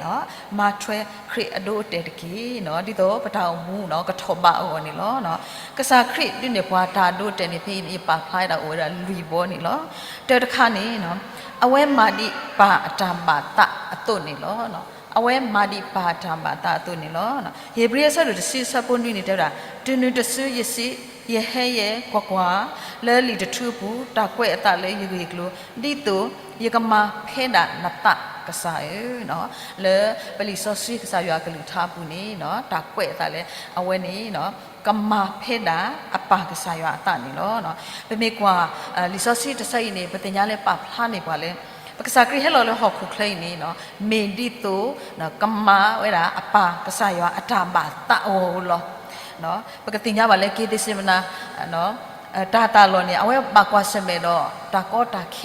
မၤထွဲခရံာ်အဒိအတဲာ်တက့ၢ်. ဒ်သိးပတၢ်အိၣ်မူကထီၣ်ဘးအဂီၢ်န့ၣ်လီၤ. ကစၢ်ခရံာ်ဒုးနဲၣ်ပှၤတၢ်အဒိအတဲာ်န့ၣ် ဖဲအံၤန့ၣ် ယပာ်ဖျါဝဲဒၣ်အိၣ်ဝဲဒၣ်လွံၢ်ဘီန့ၣ်လီၤ. တၢတခါန့ၣ် အဝဲမၤဒံးပၢ်အတၢ်ဘၣ်သးအသိးန့ၣ်လီၤ. အဝဲမၤဒံးပၢ်အတၢ်ဘၣ်သးအသိးန့ၣ်လီၤ. ဧ့ၤဘြံၤအဆၢဒိၣ်တဆံအဆၢဖိနွံန့ၣ်တဲဝဲဒၣ်, တုၤနုၤတစုယစံး, ယဟဲယဲကွၢ်ကွၢ်, လၢလံာ်တထူအပူၤ တၢ်ကွဲးအသးလၢယဂ့ၢ်အကျိၤ, ဒ်သိးယကမၤဖဲဒၣ်နသးကစၢ်ဧၢ. လၢပလံာ်စီဆှံကစၢ်ယွၤအကလုၢ်ကထါအပူၤန့ၣ် တၢ်ကွဲးအသးလၢအဝဲန့ၣ် ကမၤဖဲဒၣ်အပၢ်ကစၢ်ယွၤအသးန့ၣ်လီၤ. ပမ့ၢ်ကွၢ် လံာ်စီဆှံတဆၢအံၤန့ၣ် ပသ့ၣ်ညါလၢပာ်ဖျါန့ၢ်ပှၤလၢ ပကစၢ်ခရံာ်ဟဲလီၤလၢဟီၣ်ခိၣ်ချၢအံၤန့ၣ် မ့ၢ်ဒ်သိး ကမၤဝဲဒၣ်အပၢ်ကစၢ်ယွၤအတၢ်ဘၣ်သးအဂီၢ်လီၤ. ပကသ့ၣ်ညါဘၣ်လၢက့ၤသ့စ့မနၤ တၢ်သးလီၢ်န့ၣ် အဝဲဘၣ်ကွၢ်ဆၢၣ်မဲာ်ဒီး တၢ်ကီတၢ်ခဲ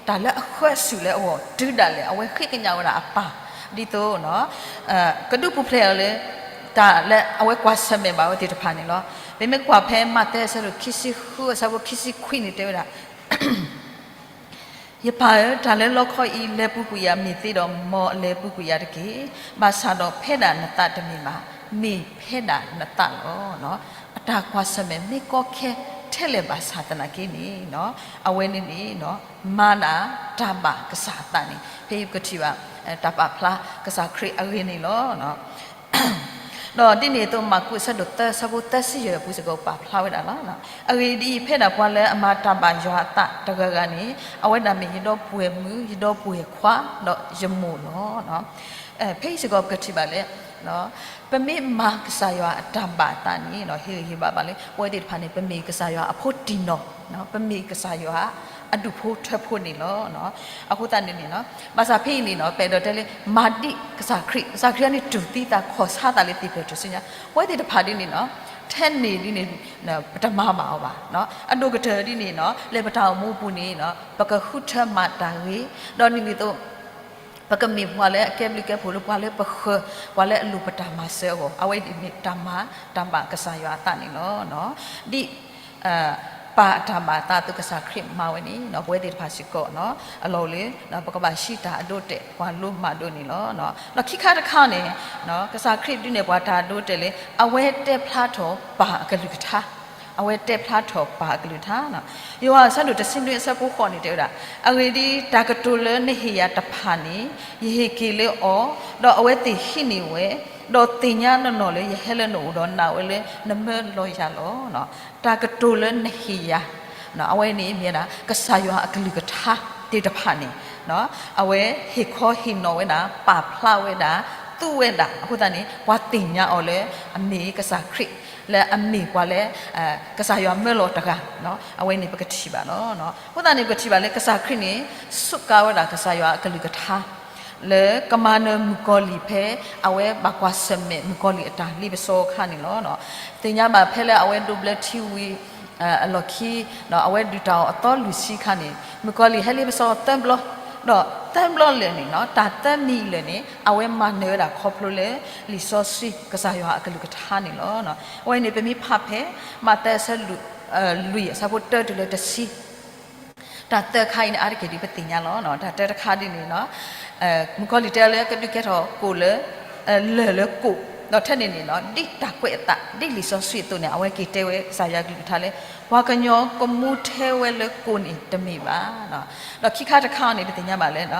တၢ်လၢအဃၢဆူၣ်လၢအဂီၢ် တုၤဒၣ်လဲာ် အဝဲဃ့ကညးဝဲဒၣ်အပၢ် ဒ်သိး ကဒုးပူၤဖျဲးအီၤလၢ တၢ်လၢအဝဲကွၢ်ဆၢၣ်မဲာ်ဘၣ်ဝဲသ့ၣ်တဖၣ်န့ၣ်လီၤ. ပမ့ၢ်ကွၢ်ဖဲမးသဲအဆၢဒိၣ်ခံဆံဃုအဆၢဖိခံဆံခွံန့ၣ်တဲဝဲဒၣ် ယပၢ်ဧၢ, တၢ်လၢလီခီအံၤ လဲၤပူၤကွံာ်ယၤမ့ၢ်သ့ဒီး မ်အလဲၤပူၤကွံာ်ယၤတက့ၢ်. ဘၣ်ဆၣ်ဒီးဖဲဒၣ်နသးတမ့ၢ်ဘၣ်, မ့ၢ်ဖဲဒၣ်နသးလီၤ. အတၢ်ကွၢ်ဆၢၣ်မဲာ်မ့ၢ်ကီခဲထဲလဲၣ်ဘၣ်ဆၣ်သနာ်က့န့ၣ် အဝဲန့ၣ်န့ၣ် မၤဒၣ်တၢ်ဘၣ်ကစၢ်အသးန့ၣ် ဖဲအံၤပကထံၣ်ဘၣ် တၢ်ပာ်ဖျါကစၢ်ခရံာ်အဂ့ၢ်န့ၣ်လီၤ. ဒီးဒ်န့ၣ်အသိး မၢ်ကူးအဆၢဒိၣ်သၢ အဆၢဖိသၢဆံယဲၢ်အပူၤစ့ၢ်ကီးပာ်ဖျါဝဲဒၣ်လီၤ. အဂ့ၢ်ဒ်အံၤ, ဖဲဒၣ်ပှၤလၢအမၤတၢ်ဘၣ်ယွၤအသးတဂၤဂၤန့ၣ် အဝဲဒၣ်မ့ၢ်ယဒီပုၢ်ဝဲၢ်မုၣ်, ယဒီပုၢ်ဝဲၢ်ခွါ, ဒီးယမိၢ်လီၤ. ဖဲအံၤစ့ၢ်ကီးပကထံၣ်ဘၣ်လၢ ပမ့ၢ်မၤကစၢ်ယွၤအတၢ်ဘၣ်အသးန့ၣ် ဟ့ၣ်ဂံၢ်ဟ့ၣ်ဘါဘၣ်လၢ ပဝဲသ့ၣ်တဖၣ်န့ၣ် ပမ့ၢ်ကစၢ်ယွၤအဖိတံၢ်နီၢ်, ပမ့ၢ်ကစၢ်ယွၤအဒူၣ်ဖိထၢဖိန့ၣ်လီၤ. အဃိသတးန့ၣ်န့ၣ် ဘၣ်ဆၣ်ဖဲအံၤန့ၣ် ပအဲၣ်ဒိးတဲလၢ မၤဒံးကစၢ်ခရံာ်, ကစၢ်ခရံာ်န့ၣ်တူၢ်သံသးခီၣ်ဆါသးလၢသ့ၣ်ဖျၢၣ်ထူၣ်စုညါ, ပဝဲသ့ၣ်တဖၣ်ဒ်န့ၣ် ထဲန့ၣ်ဒ်န့ၣ် ပတမၤဘၣ်အီၤဘၣ်. အဒိၣ်ကတၢၢ်ဒ်န့ၣ် လၢပတၢ်အိၣ်မူအပူၤန့ၣ် ပကဃုထၢမၤတၢ်ဂ့ၤ, ဒီးဒ်န့ၣ်အသိး ပကမ့ၢ်ပှၤလၢအကဲဘျုးကဲဖှိၣ်လၢပှၤလၢပဃၢၤ, ပှၤလၢအလိၣ်ပတၢ်မၤစၢၤအဂီၢ်, အဝဲဒ်န့ၣ်မ့ၢ်တၢ်မၤတၢ်ဘၣ်ကစၢ်ယွၤအသးန့ၣ်လီၤ. ဒ် ပၢ်အတၢ်ဘၣ်အသးအသိးကစၢ်ခရံာ်မၤဝဲန့ၣ် ပဝဲသ့ၣ်တဖၣ်စ့ၢ်ကီး အလီၢ်အိၣ်လၢ ပကဘၣ်ဟံးတၢ်အဒိအတဲာ် ကွၢ်လိမၤဒိးန့ၣ်လီၤ. ဒီးခံခါတခါန့ၣ် ကစၢ်ခရံာ်ဒုးနဲၣ်ပှၤတၢ်အဒိအတဲာ်လၢ အဝဲတဲဖျါထီၣ်ပၢ်အကလုၢ်ကထါ, အဝဲတဲဖျါထီၣ်ပၢ်အကလုၢ်ကထါ. ယိၤဟၣ်အဆၢဒိၣ်တဆံနွံအဆၢဖိဃိးန့ၣ်တဲဝဲဒၣ်, အဂ့ၢ်ဒ်အံၤ, တၢ်ကတိၤလၢနဟ့ၣ်ယၤတဖၣ်န့ၣ် ယဟ့ၣ်က့ၤလၢအီၤ, ဒီးအဝဲသ့ၣ်ဟံးန့ၢ်ဝဲ, ဒီးသ့ၣ်ညါနီၢ်နီၢ်လၢယဟဲလၢနအိၣ်ဒီးနာ်ဝဲလၢနမၢလီၤယၤလီၤ. တၢ်ကတိၤလၢနဟ့ၣ်ယၤ, အဝဲန့ၣ်မ့ၢ်ဝဲဒၣ် ကစၢ်ယွၤအကလုၢ်ကထါသ့ၣ်တဖၣ်န့ၣ် အဝဲဟ့ၣ်ခီဟ့ၣ်နီၤဝဲဒၣ်, ပာ်ဖျါဝဲဒၣ်, သူဝဲဒၣ်အဃိသတးန့ၣ် ပှၤသ့ၣ်ညါအီၤလၢအမ့ၢ်ကစၢ်ခရံာ်, လၢအမ့ၢ်ပှၤလၢ ကစၢ်ယွၤမၢလီၤတဂၤ, အဝဲန့ၣ်ပကထံၣ်ဘၣ်လီၤ. အဃိသတးန့ၣ် ပကထံၣ်ဘၣ်လၢကစၢ်ခရံာ်န့ၣ် စူးကါဝဲဒၣ်ကစၢ်ယွၤအကလုၢ်ကထါ လၢကမၤနၢၤမုၣ်ကီၤလံၢ်ဖဲ အဝဲဘၣ်ကွၢ်ဆၢၣ်မဲာ်မုၣ်ကီၤလံၢ်အတၢ်လ့ပစီအခါန့ၣ်လီၤ. သ့ၣ်ညါဘၣ်ဖဲလၢအဝဲဒိးဘျၢထံဝံၤ အလီၢ်ခံ, ဒီးအဝဲဒုးတၢ်အီၣ်အသီလွံၢ်ဆံအခါန့ၣ် မုၣ်ကီၤလံၢ်ဟဲလ့ပစီသၢဘျီ, ဒီးသၢဘျီလၢာ်န့ၣ် တၢ်သၢမံၤလၢာ်န့ၣ် အဝဲမၤနၢၤဝဲဒၣ်ခီဖျိလၢ လံာ်စီဆှံကစၢ်ယွၤအကလုၢ်ကထါန့ၣ်လီၤ. အဝဲန့ၣ် ပမ့ၢ်ဖးဖဲ မးသဲအဆၢ လွံၢ်အဆၢဖိတၢတုၤလၢတဆံ တၢ်သၢခါအံၤန့ၣ် အါတက့ၢ်ဒ်ပသ့ၣ်ညါလီၤ. တၢ်တၢတခါဒ်န့ၣ် မုၣ်ကီၤလံၢ်တဲလၢကဒုးကဲထီၣ်ကိၣ်လၢ လၢၢ်လၢကိၣ်, ဒီးထဲန့ၣ်န့ၣ် ဒ်တၢ်ကွဲးအသး ဒ်လံာ်စီဆှံအသိးန့ၣ် အဝဲက့ၤတဲဝဲကစၢ်ယွၤကလုၢ်ကထါလၢ ပှၤကညီကမူထဲဝဲလၢကိၣ်န့ၣ်တမ့ၢ်ဘၣ်. ဒီးခံခါတခါန့ၣ် ပသ့ၣ်ညါဘၣ်လၢ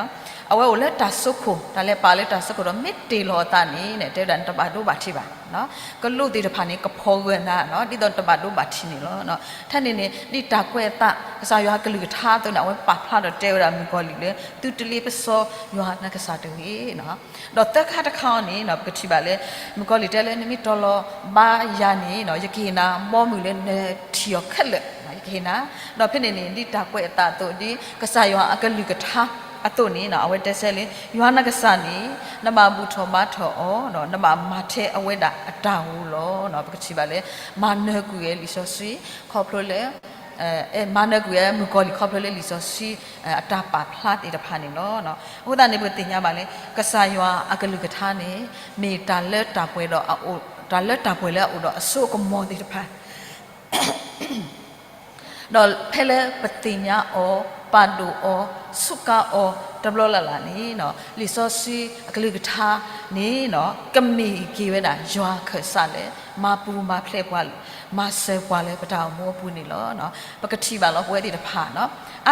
အဝဲအိၣ်လၢတၢ်စိခိၣ်, တၢ်လဲၤပာ်လၢတၢ်စိခိၣ်ဒီး မ့ၢ်တ့ၢ်လီၤအသးန့ၣ် တဲဝဲဒၣ်နတဘၣ်ဒိဘၣ်ထံးဘၣ်. ကလူးသ့ၣ်တဖၣ်န့ၣ် ကဖီၣ်ဂၢၢ်နၤ, ဒ်သိးနတဘၣ်ဒိဘၣ်ထံးန့ၣ်လီၤ. ထဲန့ၣ်န့ၣ် ဒ်တၢ်ကွဲးအသး ကစၢ်ယွၤအကလုၢ်ကထါအသိးန့ၣ် အဝဲပာ်ဖျါထီၣ်တဲဝဲဒၣ်မုၣ်ကီၤလံၢ်လၢ သုတလ့ပစီယွၤနကစၢ်တဂ့ၤ. ဒီးသၢခါတခါအံၤန့ၣ် ပကထံၣ်ဘၣ်လၢ မုၣ်ကီၤလံၢ်တဲလၢ နမ့ၢ်တီၤလီၤဘါယၤန့ၣ် ယကဟ့ၣ်နၤဘီမုၢ်လၢနထံၣ်အီၤခဲလၢာ်, ယကဟ့ၣ်နၤ. ဒီးဖဲန့ၣ်န့ၣ် ဒ်တၢ်ကွဲးအသးအသိး ဒ်ကစၢ်ယွၤအကလုၢ်ကထါအသိးန့ၣ် အဝဲတဲဆၢလၢ ယွၤနကစၢ်န့ၣ် နဘၣ်ဘူၣ်ထီၣ်ဘါထီၣ်အီၤ ဒီးနဘၣ်မၤထဲအဝဲဒၣ်အတၢ်ဧိၤလီၤ. ပကထံၣ်ဘၣ်လၢ မၤနၢၤကွံာ်ဝဲလံာ်စီဆှံ ခီဖျိလၢ မၤနၢၤကွံာ်ဝဲမုၣ်ကီၤလံၢ်ခီဖျိလၢလံာ်စီဆှံ အတၢ်ပာ်ဖျါသ့ၣ်တဖၣ်န့ၣ်လီၤ. အဃိသတးန့ၣ် ပကသ့ၣ်ညါဘၣ်လၢ ကစၢ်ယွၤအကလုၢ်ကထါန့ၣ် မ့ၢ်တၢ်လၢတၢ်ပှဲၤဒီးအအိၣ်, တၢ်လၢတၢ်ပှဲၤလၢအအိၣ်ဒီးအစိအကမီၤသ့ၣ်တဖၣ် ဒီးဖဲလၢပသ့ၣ်ညါအီၤ, ပာ်ဒိၣ်အီၤ, ဆူးကါအီၤတဘျီလၢ်လၢ်န့ၣ် လံာ်စီဆှံအကလုၢ်ကထါန့ၣ် ကမ့ၢ်က့ၤဝဲဒၣ်ယွၤခၢၣ်စးလၢ မၤပူၤမၤဖျဲးပှၤ, မၤစၢၤပှၤလၢပတၢ်အိၣ်မူအပူၤန့ၣ်လီၤ. ပကထံၣ်ဘၣ်လီၤ ပဝဲသ့ၣ်တဖၣ် အါ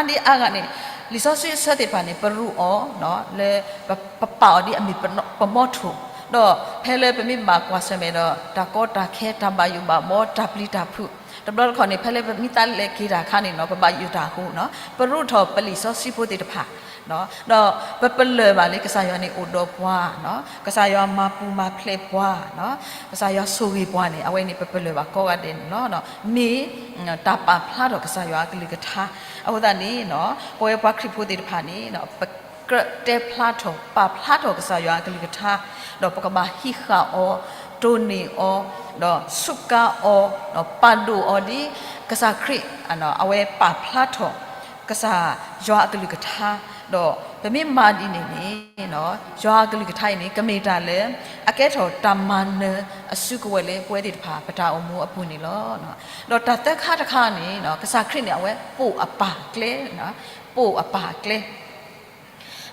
ဒံအါဂၤန့ၣ် လံာ်စီဆှံအဆၢသ့ၣ်တဖၣ်န့ၣ် ပရူးအီၤ လၢ ပပာ်အီၤဒ်အမ့ၢ်ပမီထိၣ်, ဒီးဖဲလၢပမ့ၢ်ဘၣ်ကွၢ်ဆၢၣ်မဲာ်ဒီး တၢ်ကီတၢ်ခဲ တၢ်ဘၣ်ယိၣ်ဘၣ်ဘီ တၢ်ပျံၤတၢ်ဖုး တဘျီတခီၣ်န့ၣ် ဖဲလၢပမ့ၢ်သးလဲၤက့ၤတၢ်အခါန့ၣ်နီၤ ပဘၣ်ယိၣ်တၢ်အဃိနီၤ ပရူးထီၣ်ပလံာ်စီဆှံဖိသ့ၣ်တဖၣ် ဒီးပပလၢၢ်ဘၣ်လၢကစၢ်ယွၤန့ၣ်အိၣ်ဒီးပှၤ, ကစၢ်ယွၤမၤပူၤမၤဖျဲးပှၤ, ကစၢ်ယွၤဆိၣ်ဂ့ၤပှၤန့ၣ် အဝဲန့ၣ်ပပလၢၢ်ဘၣ်ကိးဂၤဒဲးန့ၣ်လီၤ. မ့ၢ်တၢ်ပာ်ဖျါထီၣ်ကစၢ်ယွၤအကလုၢ်ကထါ အဃိသတးန့ၣ် ပဝဲပှၤခရံာ်ဖိသ့ၣ်တဖၣ်န့ၣ် ပကြၢးတဲဖျါထီၣ် ပာ်ဖျါထီၣ်ကစၢ်ယွၤအကလုၢ်ကထါ ဒီးပကဘၣ်ဟံးဃာ်အီၤ, တိၢ်န့ၢ်အီၤ, ဒီးဆူးကါအီၤ, ဒီးပာ်ဒိၣ်အီၤဒ်ကစၢ်ခရံာ် အဝဲပာ်ဖျါထီၣ် ကစၢ်ယွၤအကလုၢ်ကထါ, ဒီးပမ့ၢ်မၤဒ်န့ၣ်န့ၣ် ယွၤအကလုၢ်ကထါအံၤန့ၣ် ကမ့ၢ်တၢ်လၢ အကဲထီၣ်တၢ်မၤနၢၤအစုကဝဲၤလၢပဝဲသ့ၣ်တဖၣ်ပတၢ်အိၣ်မူအပူၤန့ၣ်လီၤ. ဒီးတၢ်သၢခါတခါန့ၣ် ကစၢ်ခရံာ်န့ၣ် အဝဲပိာ်အပၢ်အကျဲ, ပိာ်အပၢ်အကျဲ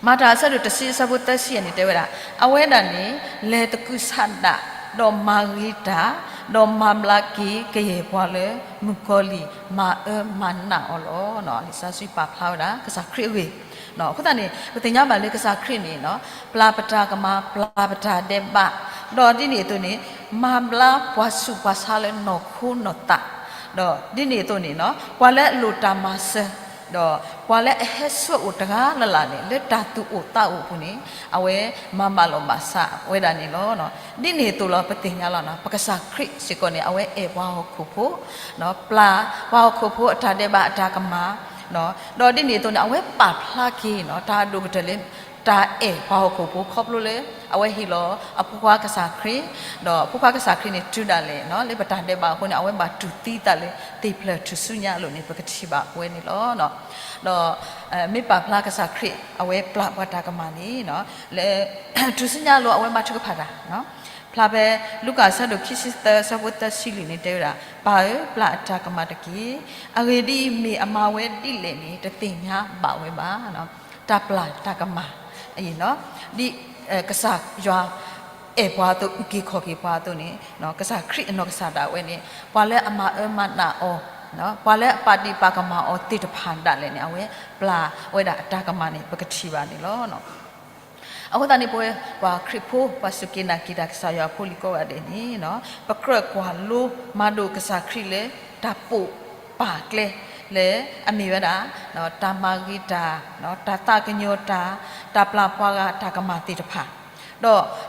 မၤတၢ်အဆၢဒိၣ်တဆံအဆၢဖိသၢဆံယဲၢ်န့ၣ် တဲဝဲဒၣ်, အဝဲဒၣ်န့ၣ် လဲၤသကုၤဆးဒး ဒီးမၤဂ့ၤတၢ်, ဒီးမၤဘျါက့ၤကယဲၢ်ပှၤလၢ မုၣ်ကီၤလံၢ်မၤအၢမၤနးအီၤလီၤ. လံာ်စီဆှံပာ်ဖျါဝဲဒၣ် ကစၢ်ခရံာ်အဂ့ၢ် အဃိသတးန့ၣ် ပသ့ၣ်ညါဘၣ်လၢကစၢ်ခရံာ်န့ၣ် ပျၢ်ပတၢ်ကမၣ် ပျၢ်ပတၢ်ဒဲးဘး, ဒီးဒ်န့ၣ်အသိးန့ၣ် မၤဘျါပှၤဆူးပှၤဆါလၢနီၢ်ခိနီၢ်သး, ဒီးဒ်န့ၣ်အသိးန့ၣ် ပှၤလၢအလိၣ်တၢ်မၤစၢၤ ဒီးပှၤလၢအဟဲဆှၢအိၣ်တဂၤလၢ်လၢ်န့ၣ် လၢတၢ်သူၣ်အိၣ်သးအိၣ်အပူၤန့ၣ် အဝဲမၤဘၣ်လိာ်ဘၣ်စးဝဲဒၣ်န့ၣ်လီၤ. ဒ်န့ၣ်အသိးလီၤ ပသ့ၣ်ညါလီၤ ပကစၢ်ခရံာ်စ့ၢ်ကီးန့ၣ် အဝဲအဲၣ်ပှၤဟီၣ်ခိၣ်ဖိ, ပျၢ်ပှၤဟီၣ်ခိၣ်ဖိအတၢ်ဒဲးဘးအတၢ်ကမၣ်, ဒီးဒ်န့ၣ်အသိးန့ၣ် အဝဲပာ်ဖျါက့ၤ တၢ်အဒိၣ်ကတၢၢ်လၢ တၢ်အဲၣ်ပှၤဟီၣ်ခိၣ်ဖိခီဖျိလၢ အဝဲဟ့ၣ်လီၤအဖိခွါကစၢ်ခရံာ်, ဒီးအဖိခွါကစၢ်ခရံာ်န့ၣ် တုၤဒၣ်လဲာ်လၢပတၢ်ဒဲးဘးအဃိန့ၣ် အဝဲဘၣ်တူၢ်သံသးလၢသ့ၣ်ဖျၢၣ်ထူၣ်စုညါအလိၤန့ၣ် ပကထံၣ်ဘၣ်ပဝဲန့ၣ်လီၤ. ဒီး မ့ၢ်ပာ်ဖျါကစၢ်ခရံာ် အဝဲပျၢ်ပှၤတၢ်ကမၣ်န့ၣ် လၢ ထူၣ်စုညါအလိၤ အဝဲမၤထုကဖၣ်တၢ် ဖျါဖဲလူၤကၣ်အဆၢဒိၣ်ခံဆံသၢ အဆၢဖိသၢဆံလွံၢ်န့ၣ် တဲဝဲဒၣ်, ပၢ်ဧၢ, ပျၢ်အတၢ်ကမၣ်တက့ၢ်. အဂ့ၢ်ဒ်အံၤ, မ့ၢ်အမၤဝဲဒ်လဲၣ်န့ၣ် တသ့ၣ်ညါဘၣ်ဝဲဘၣ်. တၢ်ပျၢ်တၢ်ကမၣ်အံၤ ဒ်ကစၢ်ယွၤအဲၣ်ပှၤအသိး အုၣ်က့ၤခီၣ်က့ၤပှၤအသိးန့ၣ် ကစၢ်ခရံာ်အနီၢ်ကစၢ်ဒၣ်ဝဲန့ၣ် ပှၤလၢအမၤအၢမၤနးအီၤ, ပှၤလၢအပာ်ဒ့ၣ်ပာ်ကမၣ်အီၤသ့ၣ်တဖၣ်ဒၣ်လဲာ်န့ၣ် အဝဲပျၢ်ဝဲဒၣ်အတၢ်ကမၣ်န့ၣ် ပကထံၣ်ဘၣ်န့ၣ်လီၤ. အဃိသတးန့ၣ် ပဝဲပှၤခရံာ်ဖိ ပှၤစူၢ်က့ၤနာ်က့ၤတၢ်ကစၢ်ယွၤအဖိလံၤကိးဂၤဒဲးန့ၣ် ပကြၢးကွၢ်လိမၤဒိးကစၢ်ခရံာ်လၢ တၢ်ပိာ်ပၢ်ကျဲ လၢအမ့ၢ်ဝဲဒၣ် တၢ်မၤဂ့ၤတၢ်, တၢ်သးကညီၤတၢ်, တၢ်ပျၢ်ပှၤဂၤတၢ်ကမၣ်သ့ၣ်တဖၣ်,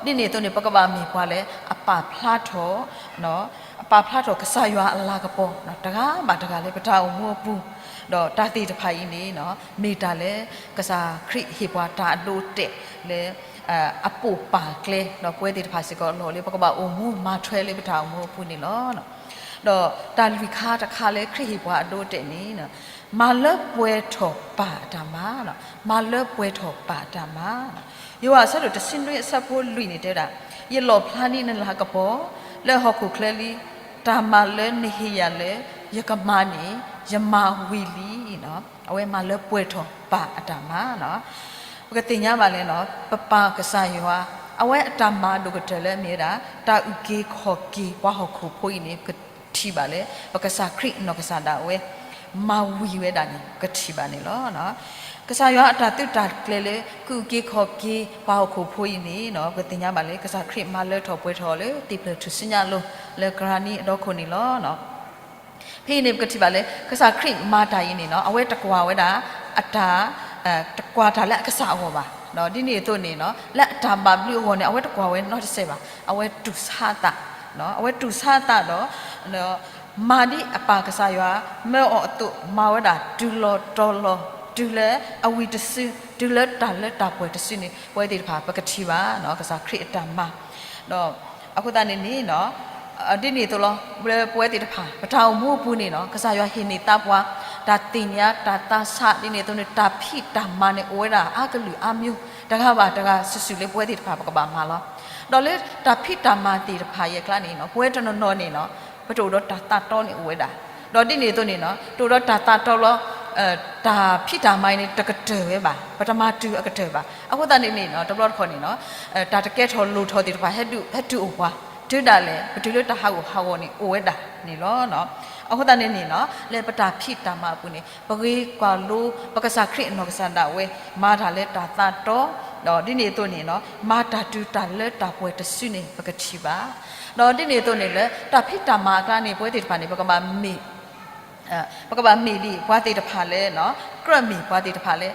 ဒီးဒ်န့ၣ်အသိးန့ၣ် ပကဘၣ်မ့ၢ်ပှၤလၢအပာ်ဖျါထီၣ် အပာ်ဖျါထီၣ်ကစၢ်ယွၤအလၤကပီၤ တဂၤဘၣ်တဂၤလၢပတၢ်အိၣ်မူအပူၤ, ဒီးတၢ်သ့ၣ်တဖၣ်အံၤန့ၣ် မ့ၢ်တၢ်လၢကစၢ်ခရံာ်ဟ့ၣ်ပှၤတၢ်အဒိအတဲာ်လၢ အပိာ်ပၢ်ကျဲ ဒီးပဝဲသ့ၣ်တဖၣ်စ့ၢ်ကီး လီၤလၢပကဘၣ်အိၣ်မူမၤထွဲလၢပတၢ်အိၣ်မူအပူၤန့ၣ်လီၤ. ဒီးတၢ်လွံၢ်ခါတခါလၢခရံာ်ဟ့ၣ်ပှၤအဒိအတဲာ်န့ၣ် မၤလၢပှဲၤထီၣ်ပၢ်အတၢ်မၤ, မၤလၢပှဲၤထီၣ်ပၢ်အတၢ်မၤ, ယိၤဟၣ်အဆၢဒိၣ်တဆံနွံအဆၢဖိလွံၢ်န့ၣ် တဲဝဲဒၣ်, ယလီၣ်ဖျါဒ်နလၤကပီၤ လၢဟီၣ်ခိၣ်ချၢလံ, တၢ်မၤလၢနဟ့ၣ်ယၤလၢ ယကမၤန့ၣ် ယမၤဝံၤလံ. အဝဲမၤလၢပှဲၤထီၣ်ပၢ်အတၢ်မၤ ပကသ့ၣ်ညါဘၣ်လၢ ပပၢ်ကစၢ်ယွၤ အဝဲအတၢ်မၤအဒိၣ်ကတၢၢ်လၢအမ့ၢ်ဝဲဒၣ် တၢ်အုၣ်က့ၤခီၣ်က့ၤပှၤဟီၣ်ခိၣ်ဖိအံၤန့ၣ် ပကထံၣ်ဘၣ်လၢ ပကစၢ်ခရံာ်အနီၢ်ကစၢ်ဒၣ်ဝဲ မၤဝံၤဝဲဒၣ်န့ၣ် ပကထံၣ်ဘၣ်န့ၣ်လီၤ. ကစၢ်ယွၤအတၢ်သုးတၢ်ကျဲၤလၢ ကအုၣ်က့ၤခီၣ်က့ၤပှၤဟီၣ်ခိၣ်ဖိအံၤန့ၣ် ပသ့ၣ်ညါဘၣ်လၢ ကစၢ်ခရံာ်မၤလၢထီၣ်ပှဲၤထီၣ်လၢ တံၤဖျၢၣ်ထူၣ်စုညါအလိၤ လၢကရၢနံအဒီခိၣ်န့ၣ်လီၤ. ဖဲအံၤန့ၣ် ပကထံၣ်ဘၣ်လၢ ကစၢ်ခရံာ်မၤတၢ်အံၤန့ၣ် အဝဲတကွၢ်ဝဲဒၣ် အတၢ် တကွၢ်တၢ်လၢအကစၢ်အဂီၢ်ဘၣ်. ဒ်န့ၣ်အသိးန့ၣ် လၢအတၢ်ဘၣ်ဘျုးအဂီၢ်န့ၣ် အဝဲတကွၢ်ဝဲနီတစဲးဘၣ်. အဝဲတူၢ်ဆါအသး, အဝဲတူၢ်ဆါအသးဒီး မၤဒ်အပၢ်ကစၢ်ယွၤ မၢအီၤအသိး မၤဝဲဒၣ်တုၤလီၤတီၤလီၤ, တုၤလၢအဝံၤတစု, တုၤလၢတၢ်လၢတၢ်ပှဲၤတစုန့ၣ် ပဝဲသ့ၣ်တဖၣ် ပကထံၣ်ဘၣ် ကစၢ်ခရံာ်အတၢ်မၤ ဒီးအဃိသတးန့ၣ်န့ၣ် ဒ်န့ၣ်အသိးလီၤ. လၢပဝဲသ့ၣ်တဖၣ် ပတၢ်အိၣ်မူအပူၤန့ၣ် ကစၢ်ယွၤဟ့ၣ်န့ၢ်သါပှၤ တၢ်သ့ၣ်ညါတၢ်သးဆး ဒ်န့ၣ်အသိးန့ၣ် တၢ်ဖံးတၢ်မၤန့ၣ် အိၣ်ဝဲဒၣ်အါကလုာ်အါမျိုး တဂၤဘၣ်တဂၤစုာ်စုာ်လၢပဝဲသ့ၣ်တဖၣ် ပကဘၣ်မၤလီၤ. ဒီးလၢတၢ်ဖံးတၢ်မၤသ့ၣ်တဖၣ်အံၤအကျါန့ၣ် ပဝဲတနီၤနီၤန့ၣ် ပတအိၣ်ဒီးတၢ်သးတီန့ၣ်အိၣ်ဝဲဒၣ်. ဒီးဒ်န့ၣ်အသိးန့ၣ် တအိၣ်ဒီးတၢ်သးတီလီၤ. တၢ်ဖံးတၢ်မၤအံၤန့ၣ် တကတၢၢ်ဝဲဘၣ်, ပတမၤတုၤအကတၢၢ်ဘၣ်. အဃိသတးန့ၣ်န့ၣ် တဘျီတခီၣ်န့ၣ် တၢ်တကဲထီၣ်လိၣ်ထီၣ်သ့ၣ်တဖၣ် ဟဲတုၤအိၣ်ပှၤ တုၤဒၣ်လဲာ် ပတုၤလၢတၢ်ဟးဂူာ်ဟးဂီၤန့ၣ် အိၣ်ဝဲဒၣ်န့ၣ်လီၤ. အဃိသတးန့ၣ်န့ၣ် လၢပတၢ်ဖံးတၢ်မၤအပူၤန့ၣ် ပဂ့ၤကွၢ်လိ ပကစၢ်ခရံာ်အနီၢ်ကစၢ်ဒၣ်ဝဲ မၤတၢ်လၢတၢ်သးတီ, ဒီးဒ်န့ၣ်အသိးန့ၣ် မၤတၢ်တုၤတၢ်လၢတၢ်ပှဲၤတစုန့ၣ် ပကထံၣ်ဘၣ်. ဒီးဒ်န့ၣ်အသိးန့ၣ် လၢတၢ်ဖံးတၢ်မၤအကျါန့ၣ် ပဝဲသ့ၣ်တဖၣ်န့ၣ် ပကဘၣ်မ့ၢ် ပကဘၣ်မ့ၢ်ဒ်ပှၤသ့ၣ်တဖၣ်လၢ ကြၢးမ့ၢ်ပှၤသ့ၣ်တဖၣ်လၢ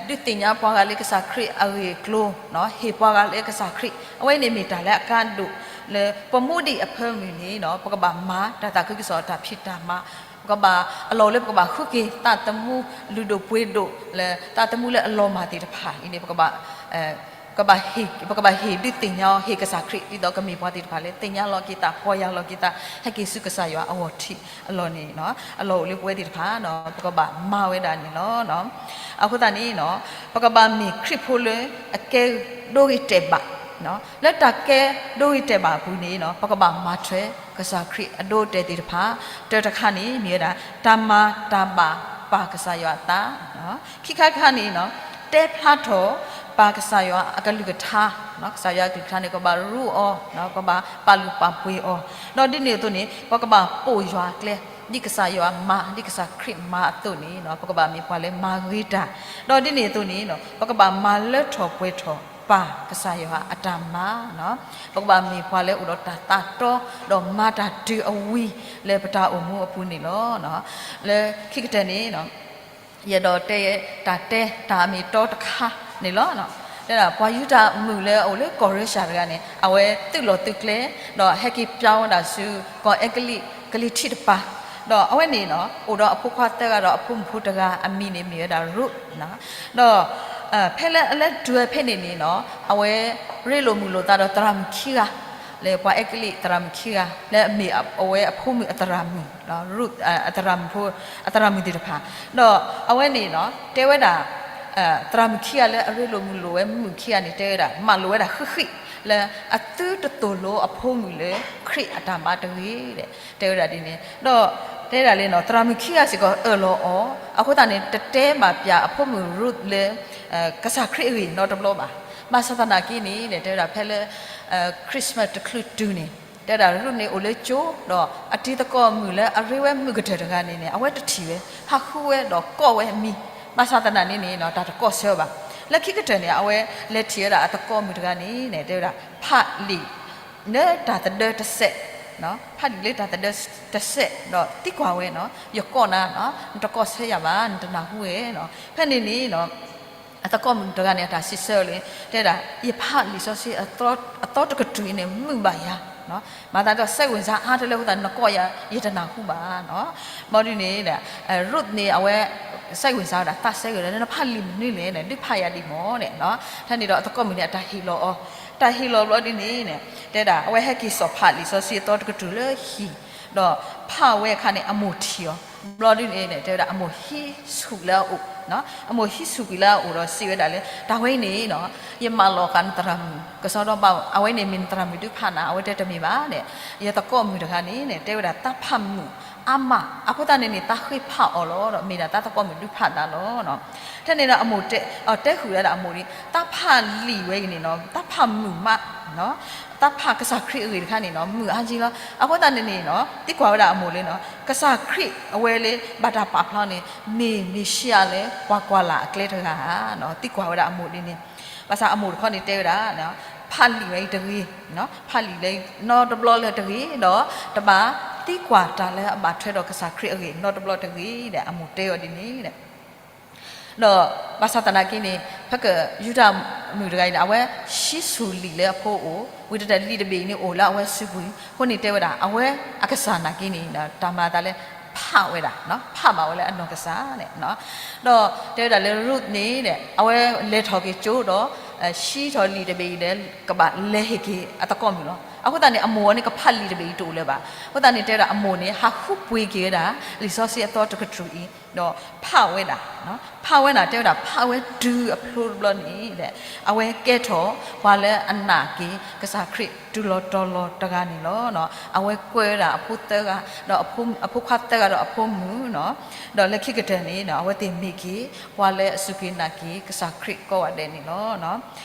ဒုးသ့ၣ်ညါပှၤဂၤလၢကစၢ်ခရံာ်အဂ့ၢ်အကျိၤ, ဟ့ၣ်ပှၤဂၤလၢကစၢ်ခရံာ် အဝဲန့ၣ်မ့ၢ်တၢ်လၢအကါဒိၣ် လၢပမူဒံးအဖၢမုၢ်န့ၣ် ပကဘၣ်မၤတၢ်သးခုကစီၣ်တၢ်ဖံးတၢ်မၤ, ပကဘၣ်အလီၢ်လၢပကဘၣ်ဃုက့ၤသးသမူလုၢ်ဒိၣ်ပှ့ၤဒိၣ်လၢ သးသမူလၢအလီၤမၢ်သ့ၣ်တဖၣ်အံၤန့ၣ် ပကဘၣ်ဟ့ၣ်ဒုးသ့ၣ်ညါအီၤ ဟ့ၣ်ကစၢ်ခရံာ် ဒ်သိးကမ့ၢ်ပှၤသ့ၣ်တဖၣ်လၢ သ့ၣ်ညါလီၤက့ၤသး ပီၢ်ယၢ်လီၤက့ၤသး ဟဲက့ၤဆူကစၢ်ယွၤအဂီၢ်ထံးအလီၢ်န့ၣ် အလီၢ်အိၣ်လၢပဝဲသ့ၣ်တဖၣ် ပကဘၣ်မၤဝဲဒၣ်န့ၣ်လီၤ. အဃိသတးန့ၣ် ပကဘၣ်မ့ၢ်ခရံာ်ဖိလၢအကဲဒိဂ့ၤတဲာ်ဘၣ်, လၢတၢ်ကဲဒိဂ့ၤတဲာ်ဘၣ်အပူၤန့ၣ် ပကဘၣ်မၤထွဲကစၢ်ခရံာ်အဒိအတဲာ်သ့ၣ်တဖၣ်, တၢတခါန့ၣ် မ့ၢ်ဝဲဒၣ် တၢ်မၤတၢ်ဘၣ်ပၢ်ကစၢ်ယွၤအသး, ခံခါတခါန့ၣ် တဲဖျါထီၣ်ပၢ်ကစၢ်ယွၤအကလုၢ်ကထါ, ကစၢ်ယွၤအကလုၢ်ကထါန့ၣ် ကဘၣ်ရူအီၤ, ကဘၣ်ပာ်လုၢ်ပာ်ပှ့ၤအီၤ, ဒီးဒ်န့ၣ်အသိးန့ၣ် ပကဘၣ်ပိာ်ယွၤအကျဲ ဒ်ကစၢ်ယွၤမၤ ဒ်ကစၢ်ခရံာ်မၤအသိးန့ၣ် ပကဘၣ်မ့ၢ်ပှၤလၢမၤဂ့ၤတၢ်, ဒီးဒ်န့ၣ်အသိးန့ၣ် ပကဘၣ်မၤလၢထီၣ်ပှဲၤထီၣ်ပၢ်ကစၢ်ယွၤအတၢ်မၤ, ပကဘၣ်မ့ၢ်ပှၤလၢအိၣ်ဒီးတၢ်သးတီ ဒီးမၤတၢ်တုၤအဝံၤလၢပတၢ်အိၣ်မူအပူၤန့ၣ်လီၤ. လၢခံကတၢၢ်န့ၣ် ယအဲၣ်ဒိးတဲ တၢ်တဲတၢ်အမ့ၢ်တီတခါန့ၣ်လီၤ. တဲဒၣ်ပှၤယူဒၤမုၣ်လၢအအိၣ်လၢကီၢ်ရၢရှၢၣ်တဂၤန့ၣ် အဝဲသုးလီၢ်သုးကျဲ ဒီးဟဲက့ၤပၠါဝဲဒၣ်ဆူ ကီၢ်အဲကလံးကလံၤထံးတပၤ, ဒီးအဝဲန့ၣ် အိၣ်ဒီးအဖိခွါသၢဂၤဒီးအဖိမုၣ်ဖိတဂၤ အမံၤန့ၣ်မ့ၢ်ဝဲဒၣ်ရူး, ဒီး ဖဲလၢအလဲၤတုၤဝဲဖဲန့ၣ်န့ၣ် အဝဲရ့လိာ်မုာ်လိာ်သးဒီးသရၣ်မုၣ်ခံဂၤ လၢပှၤအဲကလံးသရၣ်မုၣ်ခံဂၤ လၢအမ့ၢ်အဝဲအဖိမုၣ်အသရၣ်မုၣ် ရူး အသရၣ်မုၣ်ဖိ အသရၣ်မုၣ်သ့ၣ်တဖၣ်, ဒီးအဝဲန့ၣ် တဲဝဲဒၣ် သရၣ်မုၣ်ခံဂၤလၢအရ့လိာ်မုာ်လိာ်ဝဲမုၣ်ခံဂၤန့ၣ် တဲဝဲဒၣ် မၤလိာ်ဝဲဒၣ်ဃံးဃံး လၢအသုတသိၣ်လိအဖိမုၣ်လၢခရံာ်အတၢ်မၤတဂ့ၤ တဲဝဲဒၣ်ဒ်န့ၣ်, ဒီးတဲဒၣ်လၢ သရၣ်မုၣ်ခံဂၤစ့ၢ်ကီးအၢၣ်လီၤအီၤ, အဃိသတးန့ၣ် တတဲဘၣ်ပၠးအဖိမုၣ်ရူးလၢ ကစၢ်ခရံာ်အဂ့ၢ်နီတဘျီဘၣ်. ဘၣ်ဆၣ်သနာ်က့န့ၣ် တဲဝဲဒၣ်ဖဲလၢ Christmas တချုးတုၤန့ၣ် တဲဝဲဒၣ်ရူးန့ၣ်အိၣ်လၢကၠိ ဒီးအတံၤသကိးမုၣ်လၢအရ့ဝဲမုၣ်ကတၢၢ်တဂၤန့ၣ်န့ၣ် အဝဲတထံၣ်ဝဲ ဟးဃုဝဲဒီးကိးဝဲအမံၤ, ဘၣ်ဆၣ်သနာ်န့ၣ်န့ၣ် တၢ်တကိးဆၢဘၣ်. လၢခံကတၢၢ်န့ၣ် အဝဲလဲၤထံၣ်ဝဲဒၣ်အသကိးမုၣ်တဂၤန့ၣ်န့ၣ် တဲဝဲဒၣ် ဖးလံာ် လၢတၢ်သဒၢတစဲး, ဖးလံာ်လၢတၢ်သဒၢတစဲး ဒီးသံကွၢ်ဝဲန့ၣ် ယကိးနၤ, နတကိးဆၢယၤဘၣ် နတနၢ်ဟူဝဲန့ၣ်. ဖဲန့ၣ်န့ၣ် အသကိးမုၣ်တဂၤန့ၣ် အတၢ်စံးဆၢလၢ တဲဒၣ် ယဖးလံာ်စီဆှံအသီတကတြူၢ်အံၤန့ၣ် မုာ်ဘၣ်ယၤ, မၤသးဒ်သိး စိတ်ဝင်စား အါတလၢအဃိသတး နကိးယၤ ယတနၢ်ဟူဘၣ်န့ၣ်. ဘျီဒ်န့ၣ် ရူးန့ၣ် အဝဲ စိတ်ဝင်စား ဝဲဒၣ် သးစဲဂ့ၤဒီး နဖးလံာ်မနုၤလဲၣ်န့ၣ် ဒုးဖးယၤဒံးမ့ၢ် န့ၣ်. ဖဲန့ၣ်ဒီးအသကိးမုၣ်န့ၣ် အတၢ်ဟ့ၣ်လီၤအီၤ, တၢ်ဟ့ၣ်လီၤဘျီဒ်န့ၣ် တဲဒၣ် အဝဲဟဲက့ၤစိာ်ဖးလံာ်စီဆှံအသီတကတြူၢ်လၢဟံၣ်, ဒီးဖးဝဲအခါန့ၣ် အမိၢ်ထံၣ်အီၤ, ဘျီဒ်န့ၣ် တဲဝဲဒၣ် အမိၢ်ဟံးဆူၣ်လၢအအိၣ်, အမိၢ်ဟံးဆူၣ်ကွံာ်လၢအအိၣ်ဒီးစံးဝဲဒၣ်လၢ တၢ်ဝဲအံၤန့ၣ် ယမၢလီၤဃာ်နသရၣ်မုၣ် ကစီဒီဘၣ် အဝဲန့ၣ်မ့ၢ်နသရၣ်မုၣ်ဒုးဖးနၤ အဝဲတဲတမ့ၢ်ဘၣ်န့ၣ်, ယသကိးမုၣ်တဂၤန့ၣ် တဲဝဲဒၣ် သးဖးမုာ်အါမး အဃိသတးန့ၣ်န့ၣ် သးဃ့ဖးအီၤလီၤဒီး မ့ၢ်ဒၣ်သးသကိးမုၣ်ဒုးဖးသးလီၤ. ဖဲန့ၣ်ဒီးအမိၢ်တဲ တဲဃုာ်ဝဲဒၣ်အမိၢ်န့ၣ် သးဖးလံာ်ဝဲအံၤန့ၣ် သးဖးမုာ်မး တၢ်ဖးကစၢ်ခရံာ်အဂ့ၢ်တခါန့ၣ်နီၤ မုာ်အါက့လီၤ. အဃိသတးန့ၣ်န့ၣ်နီၤ သံကွၢ်ဝဲဒၣ်အမိၢ်လၢနီၤ ကစၢ်ခရံာ်အဝဲလၢဘၣ်တၢ်ပာ်ဖျါန့ၣ် မ့ၢ်မ့ၣ်ၡံအၤလၢပှၤကွၢ်လၢ်အကျဲတဂၤဧါနီၤ သံကွၢ်ဝဲဒၣ်အမိၢ်ဒ်န့ၣ်. ဘၣ်ဆၣ်အမိၢ်တခီန့ၣ်တဲဝဲဒၣ် ဖးလံာ်ဝဲအံၤတဂ့ၤ, ဖးလံာ်လၢနီတဘျီလၢတဂ့ၤ, ဒီးတဘၣ်သံကွၢ်တၢ်လၢအဘၣ်ထွဲဒီးကစၢ်ခရံာ်အဂ့ၢ်နီတဘျီတဂ့ၤဒီး အမိၢ်တဲအီၤဒ်န့ၣ်ဒီး ဒီးဘၣ်ဆၣ်သနာ်က့န့ၣ် ဖဲကယူဒၤမုၣ်တဂၤအံၤန့ၣ် အဝဲဆံးဆူၣ်လံာ်လၢအဖိအအိၣ်, ဝံၤတတဲလံာ်တဘ့ၣ်အံၤန့ၣ်အိၣ်လၢအဝဲစုပူၤအံၤ, အဃိန့ၣ်တဲဝဲဒၣ် အဝဲအကစၢ်နာ်က့န့ၣ် တၢ်မၤအသးလၢ ဖးဝဲဒၣ်, ဖးဘၣ်ဝဲလၢအနီၢ်ကစၢ်န့ၣ်, ဒီးတဲဝဲဒၣ်လၢ Ruth န့ၣ် အဝဲလဲၤထီၣ်က့ၤကၠိဒီး ဆံးထီၣ်လံာ်တဘ့ၣ်အံၤဒီး ကဘၣ်လဲၤဟ့ၣ်က့ၤအသကိးမုၣ်လီၤ. အဃိသတးန့ၣ် အမိၢ်အီၤန့ၣ် ကဖးလံာ်တဘ့ၣ်အံၤတအိၣ်လၢၤဘၣ်. အဃိသတးန့ၣ် တဲဝဲဒၣ်အမိၢ်န့ၣ် ဟးဃုပှ့ၤက့ၤဝဲဒၣ် လံာ်စီဆှံအသီတကတြူၢ်အံၤ, ဒီးဖးဝဲဒၣ်, ဖးဝဲဒၣ် တဲဝဲဒၣ် ဖးဝဲတုၤအဖျိတဘျီန့ၣ် အဝဲကဲထီၣ် ပှၤလၢအနာ်က့ၤကစၢ်ခရံာ်တုၤလီၤတီၤလီၤတဂၤန့ၣ်လီၤ. အဝဲကွဲဝဲဒၣ်အဖိသၢဂၤ, ဒီးအဖိခွါသၢဂၤဒီးအဖိမုၣ်, ဒီးလၢခံကတၢၢ်န့ၣ် အဝဲသ့ၣ်မ့ၢ်က့ၤ ပှၤလၢအစူၢ်က့ၤနာ်က့ၤကစၢ်ခရံာ်ကိးဂၤဒဲးန့ၣ်လီၤ.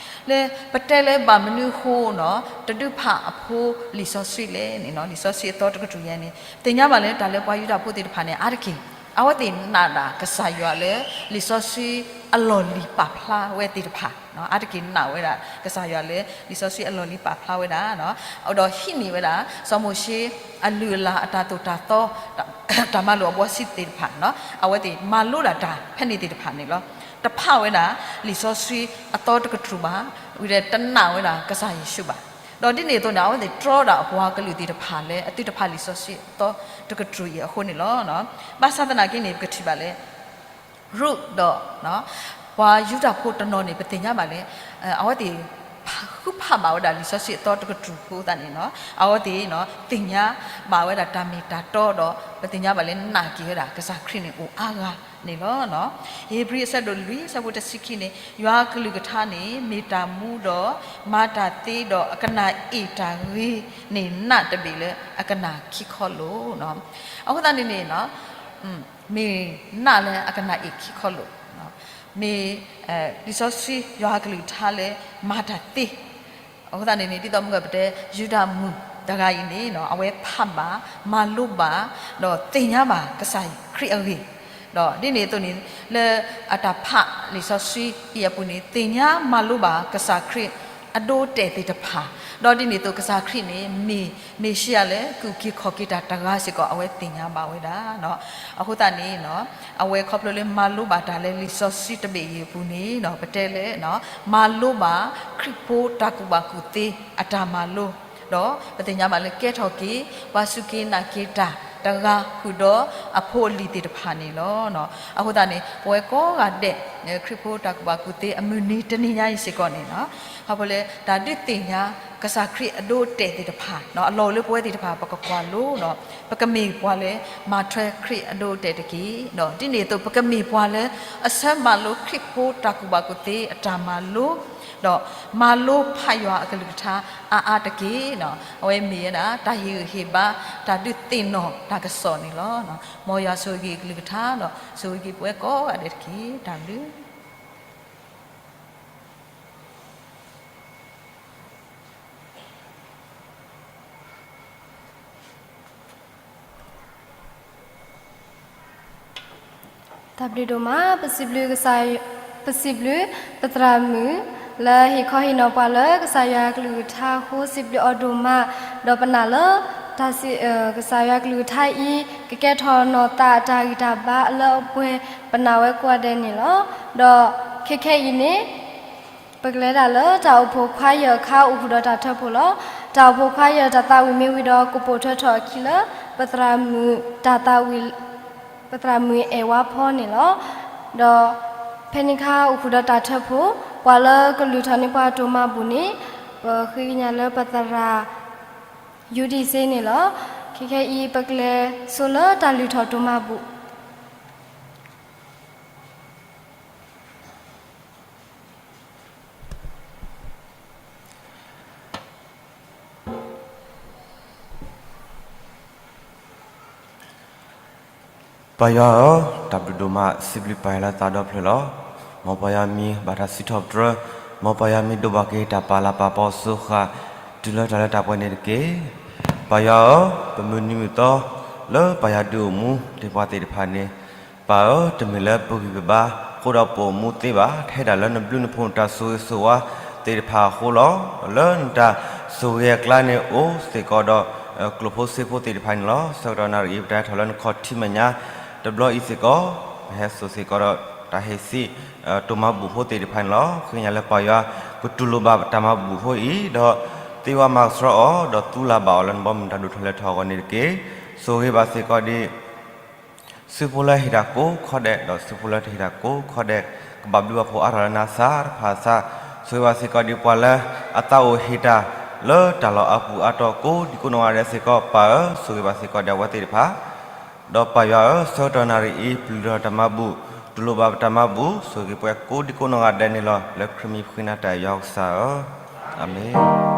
လၢပတဲလၢဘၣ်မနုၤအဃိနီၤ တဒုးဖးအဖိလံာ်စီဆှံလဲၣ်န့ၣ်နီၤ, လံာ်စီဆှံအသီတကတြူၢ်ယဲန့ၣ် သ့ၣ်ညါဘၣ်လၢတၢ်လၢပှၤယူဒၤဖိသ့ၣ်တဖၣ်န့ၣ် အါတက့ၢ် အဝဲသ့ၣ်နာ်ဒၣ်ကစၢ်ယွၤလၢ လံာ်စီဆှံအလီၢ်လံၤပာ်ဖျါဝဲသ့ၣ်တဖၣ်, အါတက့ၢ်နာ်ဝဲဒၣ်ကစၢ်ယွၤလၢ လံာ်စီဆှံအလီၢ်လံၤပာ်ဖျါဝဲဒၣ်, ဒီးဟံးန့ၢ်ဝဲဒၣ် စီၤမိၤၡ့အလုၢ်အလၢ်အတၢ်သိၣ်တၢ်သီ တၢ်မၤလိာ်အဘှီဆံးသ့ၣ်တဖၣ်, အဝဲသ့ၣ်မၤလိဒၣ်တၢ်ဖဲန့ၣ်သ့ၣ်တဖၣ်န့ၣ်လီၤ. တဖးဝဲဒၣ်လံာ်စီဆှံအသီတကတြူၢ်ဘၣ်, ဝံၤဒီးတနာ်ဝဲဒၣ်ကစၢ်ယ့ၣ်ၡူးဘၣ်. ဒီးဒ်န့ၣ်အသိးန့ၣ် အဝဲသ့ၣ်တြီဒၣ်အပှၤကလုာ်သ့ၣ်တဖၣ်လၢအသုတဖၣ်လံာ်စီဆှံအသီတကတြူၢ်အံၤအဃိန့ၣ်လီၤ. ဘၣ်ဆၣ်သနာ်က့န့ၣ် ပကထံၣ်ဘၣ်လၢ Ruth ဒီး ပှၤယူဒၤဖိတနီၤန့ၣ် ပသ့ၣ်ညါဘၣ်လၢ အဝဲသ့ၣ် ဃုဖးဘၣ်ဝဲဒၣ်လံာ်စီဆှံအသီတကတြူၢ်အဃိသတးန့ၣ်နီၤ အဝဲသ့ၣ် သ့ၣ်ညါဘၣ်ဝဲဒၣ်တၢ်မ့ၢ်တၢ်တီဒီး ပသ့ၣ်ညါဘၣ်လၢနာ်က့ၤဝဲဒၣ်ကစၢ်ခရံာ်န့ၣ်အိၣ်အါဂၤန့ၣ်လီၤ. ဧ့ၤဘြံၤအဆၢဒိၣ်လွံၢ် အဆၢဖိတဆံခံန့ၣ် ယွၤအကလုၢ်ကထါန့ၣ် မ့ၢ်တၢ်မူဒီး မၤတၢ်သ့ဒီးအကနၣ်အ့ၣ်တၢ်ဂ့ၤန့ၢ်နးတဘ့ၣ်လၢအကနၣ်ခံခီလိာ်. အဃိသတးန့ၣ်န့ၣ် မ့ၢ်နးလၢအကနၣ်အ့ၣ်ခံခီလိာ်, မ့ၢ် လံာ်စီဆှံယွၤအကလုၢ်ကထါလၢမၤတၢ်သ့, အဃိသတးန့ၣ်န့ၣ် ဒ်သိးမုၢ်ဂီၤပတဲ ယူဒၤမုၣ်တဂၤအံၤန့ၣ် အဝဲဖးဘၣ်, မၤလိဘၣ်, ဒီးသ့ၣ်ညါဘၣ်ကစၢ်ခရံာ်အဂ့ၢ်, ဒီးဒ်န့ၣ်အသိးန့ၣ် လၢအတၢ်ဖးလံာ်စီဆှံအံၤအပူၤန့ၣ် သ့ၣ်ညါမၤလိဘၣ်ကစၢ်ခရံာ်အဒိအတဲာ်သ့ၣ်တဖၣ်, ဒီးဒ်န့ၣ်အသိးကစၢ်ခရံာ်န့ၣ် မ့ၢ်မ့ၣ်ၡံအၤလၢကအုၣ်က့ၤခီၣ်က့ၤတၢ်တဂၤစ့ၢ်ကီး အဝဲသ့ၣ်ညါဘၣ်ဝဲဒၣ်. အဃိသတးန့ၣ် အဝဲခီဖျိလၢမၤလိဘၣ်တၢ်လၢလံာ်စီဆှံတဘ့ၣ်အံၤအပူၤန့ၣ် ပတဲလၢ မၤလိဘၣ်ခရံာ်ဖိတၢ်ကူၣ်ဘၣ်ကူၣ်သ့အတၢ်မၤလိ, ဒီးပသ့ၣ်ညါဘၣ်လၢကဲထီၣ်က့ၤ ပှၤစူၢ်က့ၤနာ်က့ၤတၢ်တဂၤဃုာ်ဒီးအဖိအလံၤသ့ၣ်တဖၣ်န့ၣ်လီၤ. အဃိသတးန့ၣ် ပဝဲကိးဂၤဒဲး ခရံာ်ဖိတၢ်ကူၣ်ဘၣ်ကူၣ်သ့အမုၢ်နံၤတနံၤညါအံၤစ့ၢ်ကီးန့ၣ် ခီဖျိလၢတၢ်ဒုးသ့ၣ်ညါကစၢ်ခရံာ်အဒိအတဲာ်သ့ၣ်တဖၣ် အလီၢ်အိၣ်လၢပဝဲသ့ၣ်တဖၣ် ပကကွၢ်လိဒီး ပကမ့ၢ်ပှၤလၢမၤထွဲခရံာ်အဒိအတဲာ်တက့ၢ်. ဒီးဒ်န့ၣ်အသိး ပကမ့ၢ်ပှၤလၢအဆၢမၤလိခရံာ်ဖိတၢ်ကူၣ်ဘၣ်ကူၣ်သ့အတၢ်မၤလိ, ဒီးမၤလိဖးယွၤအကလုၢ်ကထါအါအါတက့ၢ်. အဝဲမ့ၢ်ဝဲဒၣ် တၢ်ဟ့ၣ်ဂံၢ်ဟ့ၣ်ဘါ တၢ်ဒုးသ့ၣ်နီၣ်တၢ်ကစီၣ်န့ၣ်လီၤ. မ်ယွၤဆိၣ်ဂ့ၤက့ၤအကလုၢ်ကထါဒီး ဆိၣ်ဂ့ၤက့ၤပဝဲကိးဂၤဒဲးတက့ၢ်. တၢ်ဘျုး တၢ်ဘျုးဒိၣ်မး, ပစံးဘျုးကစၢ်, ပစံးဘျုးပသရၣ်မုၣ် လၢဟ့ၣ်ခီဟ့ၣ်နီၤပှၤလၢကစၢ်ယွၤအကလုၢ်ကထါအဃိ စံးဘျုးအီၤဒိၣ်မး, ဒီးပနာ်လၢ တၢ်စံး, ကစၢ်ယွၤအကလုၢ်ကထါအံၤ ကကဲထီၣ်နီၢ်သးအတၢ်ဂံၢ်တၢ်ဘါလၢအပှဲၤ ပနာ်ဝဲကိးဂၤဒဲးန့ၣ်လီၤ. ဒီးခဲခဲအံၤန့ၣ် ပကလဲၤဒၣ်လၢတၢ်အိၣ်ဖှိၣ်ခွါယၢၢ်အခါ အိၣ်ဃုာ်ဒီးတၢ်ထၢဖှိၣ်လီၤ. တၢ်အိၣ်ဖှိၣ်ခွါယၢၢ်တၢ်သးဝံၣ်မ့ၢ်ဝံၤဒီး ကပိာ်ထွဲထီၣ်အခံလၢ ပသရၣ်မုၣ်တၢ်သးဝံၣ်, ပသရၣ်မုၣ်အဲၣ်ဝါဖီန့ၣ်လီၤ. ဒီးဖဲန့ၣ်အခါအိၣ်ဃုာ်ဒီးတၢ်ထၢဖှိၣ် ပှၤလၢကလုၢ်ထီၣ်န့ၢ်ပှၤတိၢ်မၤဘူၣ်န့ၣ် ပဃ့ကညးလၢပသရၣ် ယူဒံၣ်စ့န့ၣ်လီၤ. ခဲခဲအံၤ ပကလဲၤဆိလၢတၢ်လုၢ်ထီၣ်တိၢ်မၤဘူၣ် ပၢ်ယွၤဧၢ, တၢ်ဘျုးဒိၣ်မး စံးဘျုးပၢ်ယွၤလၢသးဒီဖျၢၣ်လီၤ. မ်ပၢ်ယွၤမံၤဘၣ်တၢ်စံးထီၣ်ပတြၢၤ, မ်ပၢ်ယွၤမံၤဒိၣ်ဘၣ်က့ၤတၢ်ပာ်လၤပာ်ပီစိဃာ် တုၤလၢတၢ်လၢတၢ်ပှဲၤန့ၣ်တက့ၢ်. ပၢ်ယွၤဧၢ, ပမုၢ်နံၤမုၢ်သီ လၢပၢ်ယွၤဒုးအိၣ်မူတ့ၢ်ပှၤသ့ၣ်တဖၣ်န့ၣ်, ပၢ်ဧၢ, တမ့ၢ်လၢပဂံၢ်ပဘါ ဃိဒီးပအိၣ်မူသ့ဘၣ်, ထဲဒၣ်လၢနဘျုးနဖှိၣ်နတၢ်ဆိၣ်ဂ့ၤဆိၣ်ဝါသ့ၣ်တဖၣ်အဃိလီၤ. လၢနတၢ်ဆိၣ်ဂ့ၤအကျါန့ၣ် အိၣ်စ့ၢ်ကီးဒီး ကျိၣ်ဖိစ့ဖိသ့ၣ်တဖၣ်န့ၣ်လီၤ. ဆၢကတီၢ်နၣ်ရံၣ်အံၤ ပတၢ်ဟဲထီၣ်လၢနခီၣ်ထံးမဲာ်ညါ တဘျီအံၤစ့ၢ်ကီး, ပဟဲစိာ်စ့ၢ်ကီးဒီးတၢ်ဟ့ၣ်စံး တိၢ်မၤဘူၣ်ဖိသ့ၣ်တဖၣ်န့ၣ်လီၤ. ဃ့ကညးလၢပၢ်ယွၤ ပတူၢ်လိာ်ဘၣ်တၢ်မၤဘူၣ်ဖိအံၤ, ဒီးသ့ဝါမၤကဆှီအီၤ, ဒီးသူလၢ်ဘၣ်အီၤလၢနဘီမုၢ်တၢ်ဒိၣ်ထီၣ်လဲၤထီၣ်အဂီၢ်န့ၣ်တက့ၢ်. ဆိၣ်ဂ့ၤဘၣ်စ့ၢ်ကီးဒံး စုဖိလၢဟ့ၣ်တၢ်ကိးခီဒဲး, ဒီးစုဖိလၢတဟ့ၣ်တၢ်ကိးခီဒဲး, ကဘၣ်ဘျုးဘၣ်ဖှိၣ်အါထီၣ်လၢနၤစၢ်တဖၣ်အသး, ဆိၣ်ဂ့ၤဘၣ်စ့ၢ်ကီးဒံးပှၤလၢအသးအိၣ်ဟ့ၣ်တၢ် လၢတၢ်လီၢ်အပူၤအါတီၤကိးဒံကိးနီၢ်ဂၤဒဲးစ့ၢ်ကီး, ပၢ်ဧၢ, ဆိၣ်ဂ့ၤဘၣ်စ့ၢ်ကီးဒံးအဝဲသ့ၣ်တဖၣ်, ဒီးပၢ်ယွၤဧၢ, ဆၢကတီၢ်နၣ်ရံၣ်အံၤ ပလုၢ်ထီၣ်တၢ်မၤဘူၣ်, တူၢ်လိာ်ဘၣ်ပတၢ်မၤဘူၣ်, ဆိၣ်ဂ့ၤပှၤကိးဒံကိးနီၢ်ဂၤဒဲးန့ၣ်လီၤ. လၢခရံာ်မံၤဃ့နၤတၢ်ယွၤကစၢ်ဧၢ, အၤမ့ၣ်.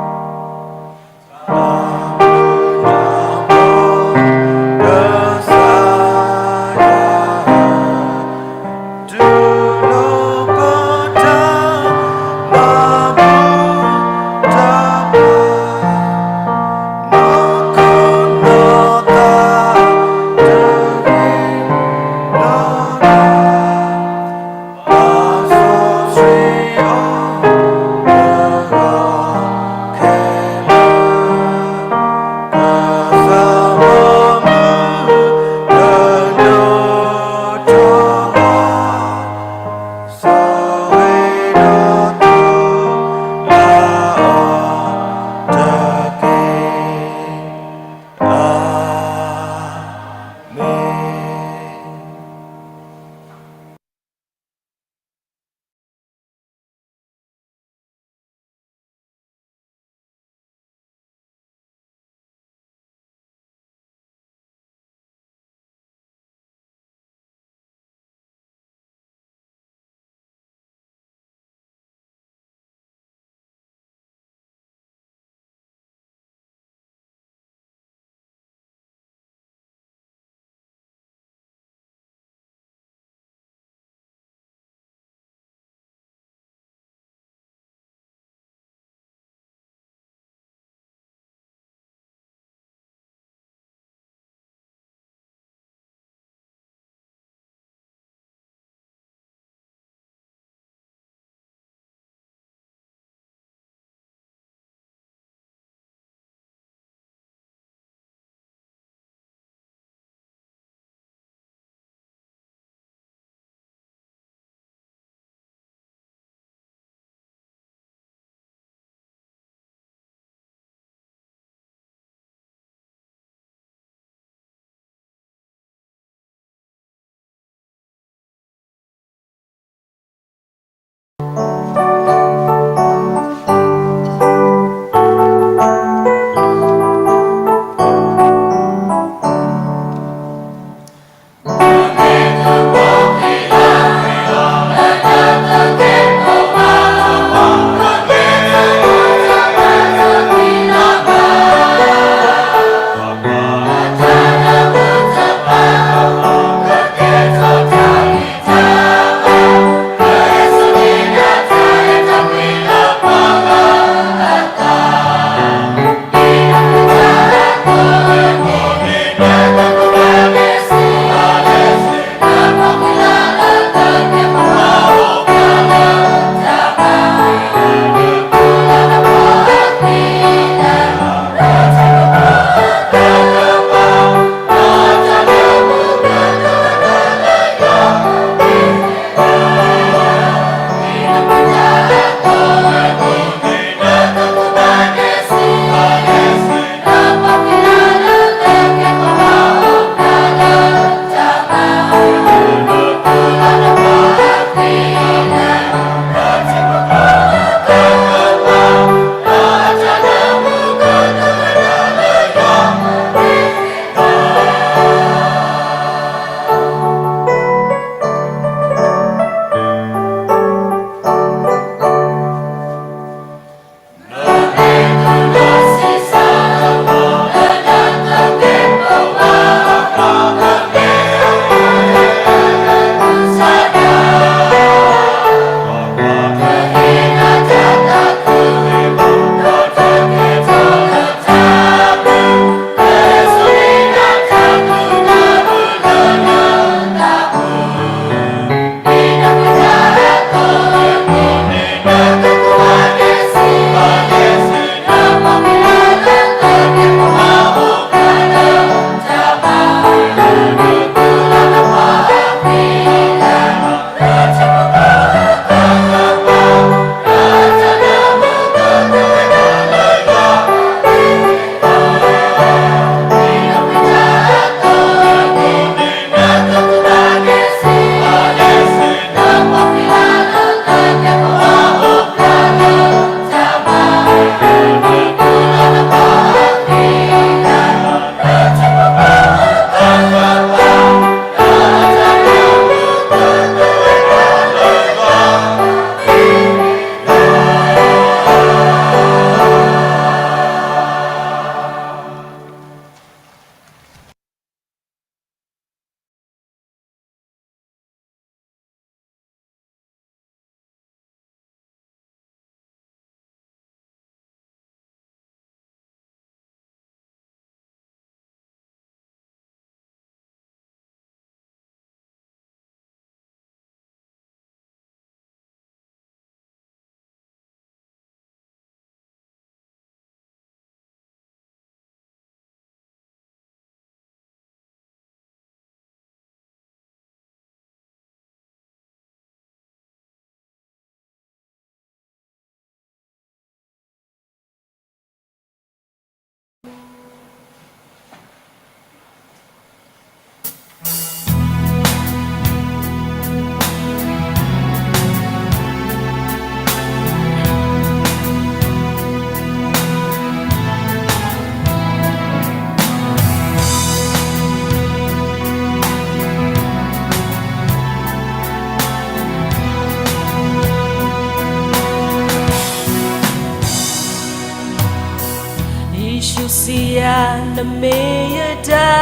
ယၤနမ့ၢ်ယတၢ်,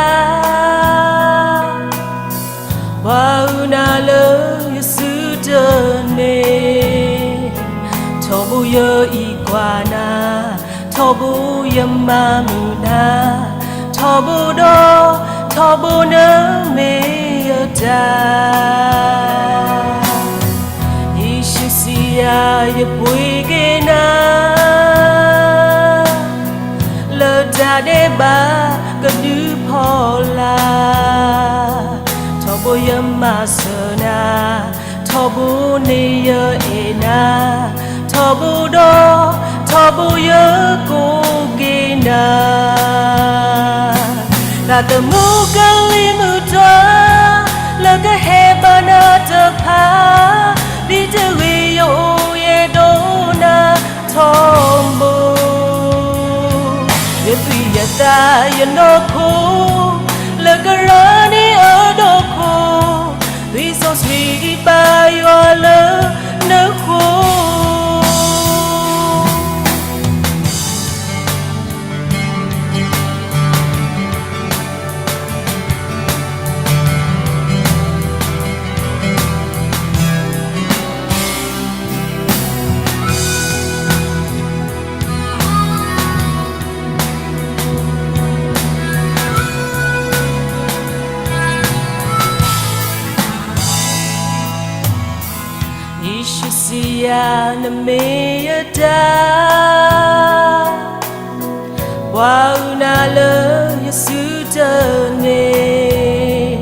ပှၤအုၣ်နၤလၢယစုတန့ၢ်, ထီဘိယအံးကွၢ်နၤ, ထီဘိယမၤမုာ်နၤ, ထီဘိဒီး ထီဘိနမ့ၢ်ယတၢ်, ယ့ၣ်ၡူးစံးယၤယပှ့ၤက့ၤနၤ လၢတၢ်ဒဲးဘးကဒုဖီလာ်, ထီဘိယမၤစၢၤနၤ, ထီဘိန့ၣ်ယအဲၣ်နၤ, ထီဘိဒီး ထီဘိယကိးက့ၤနၤ, သးသမူကလံၤမုၢ်တွၤ လၢကဟဲဘၣ်နၤတဖၣ်, ဒ်တဂ့ၤယအိၣ်ယဲဒိးနၤထီဘိ, ယသွံၣ်ယသးယနီၢ်ခိ လၢကရၢန့ၢ်အဒိၣ်ခိၣ်, သွံၣ်စီဆှံဘါယွၤလၢနဃိ ယ့ၣ်ၡူးစံးယၤနမ့ၢ်ယတၢ်, ပှၤအုၣ်နၤလၢယစုတန့ၢ်,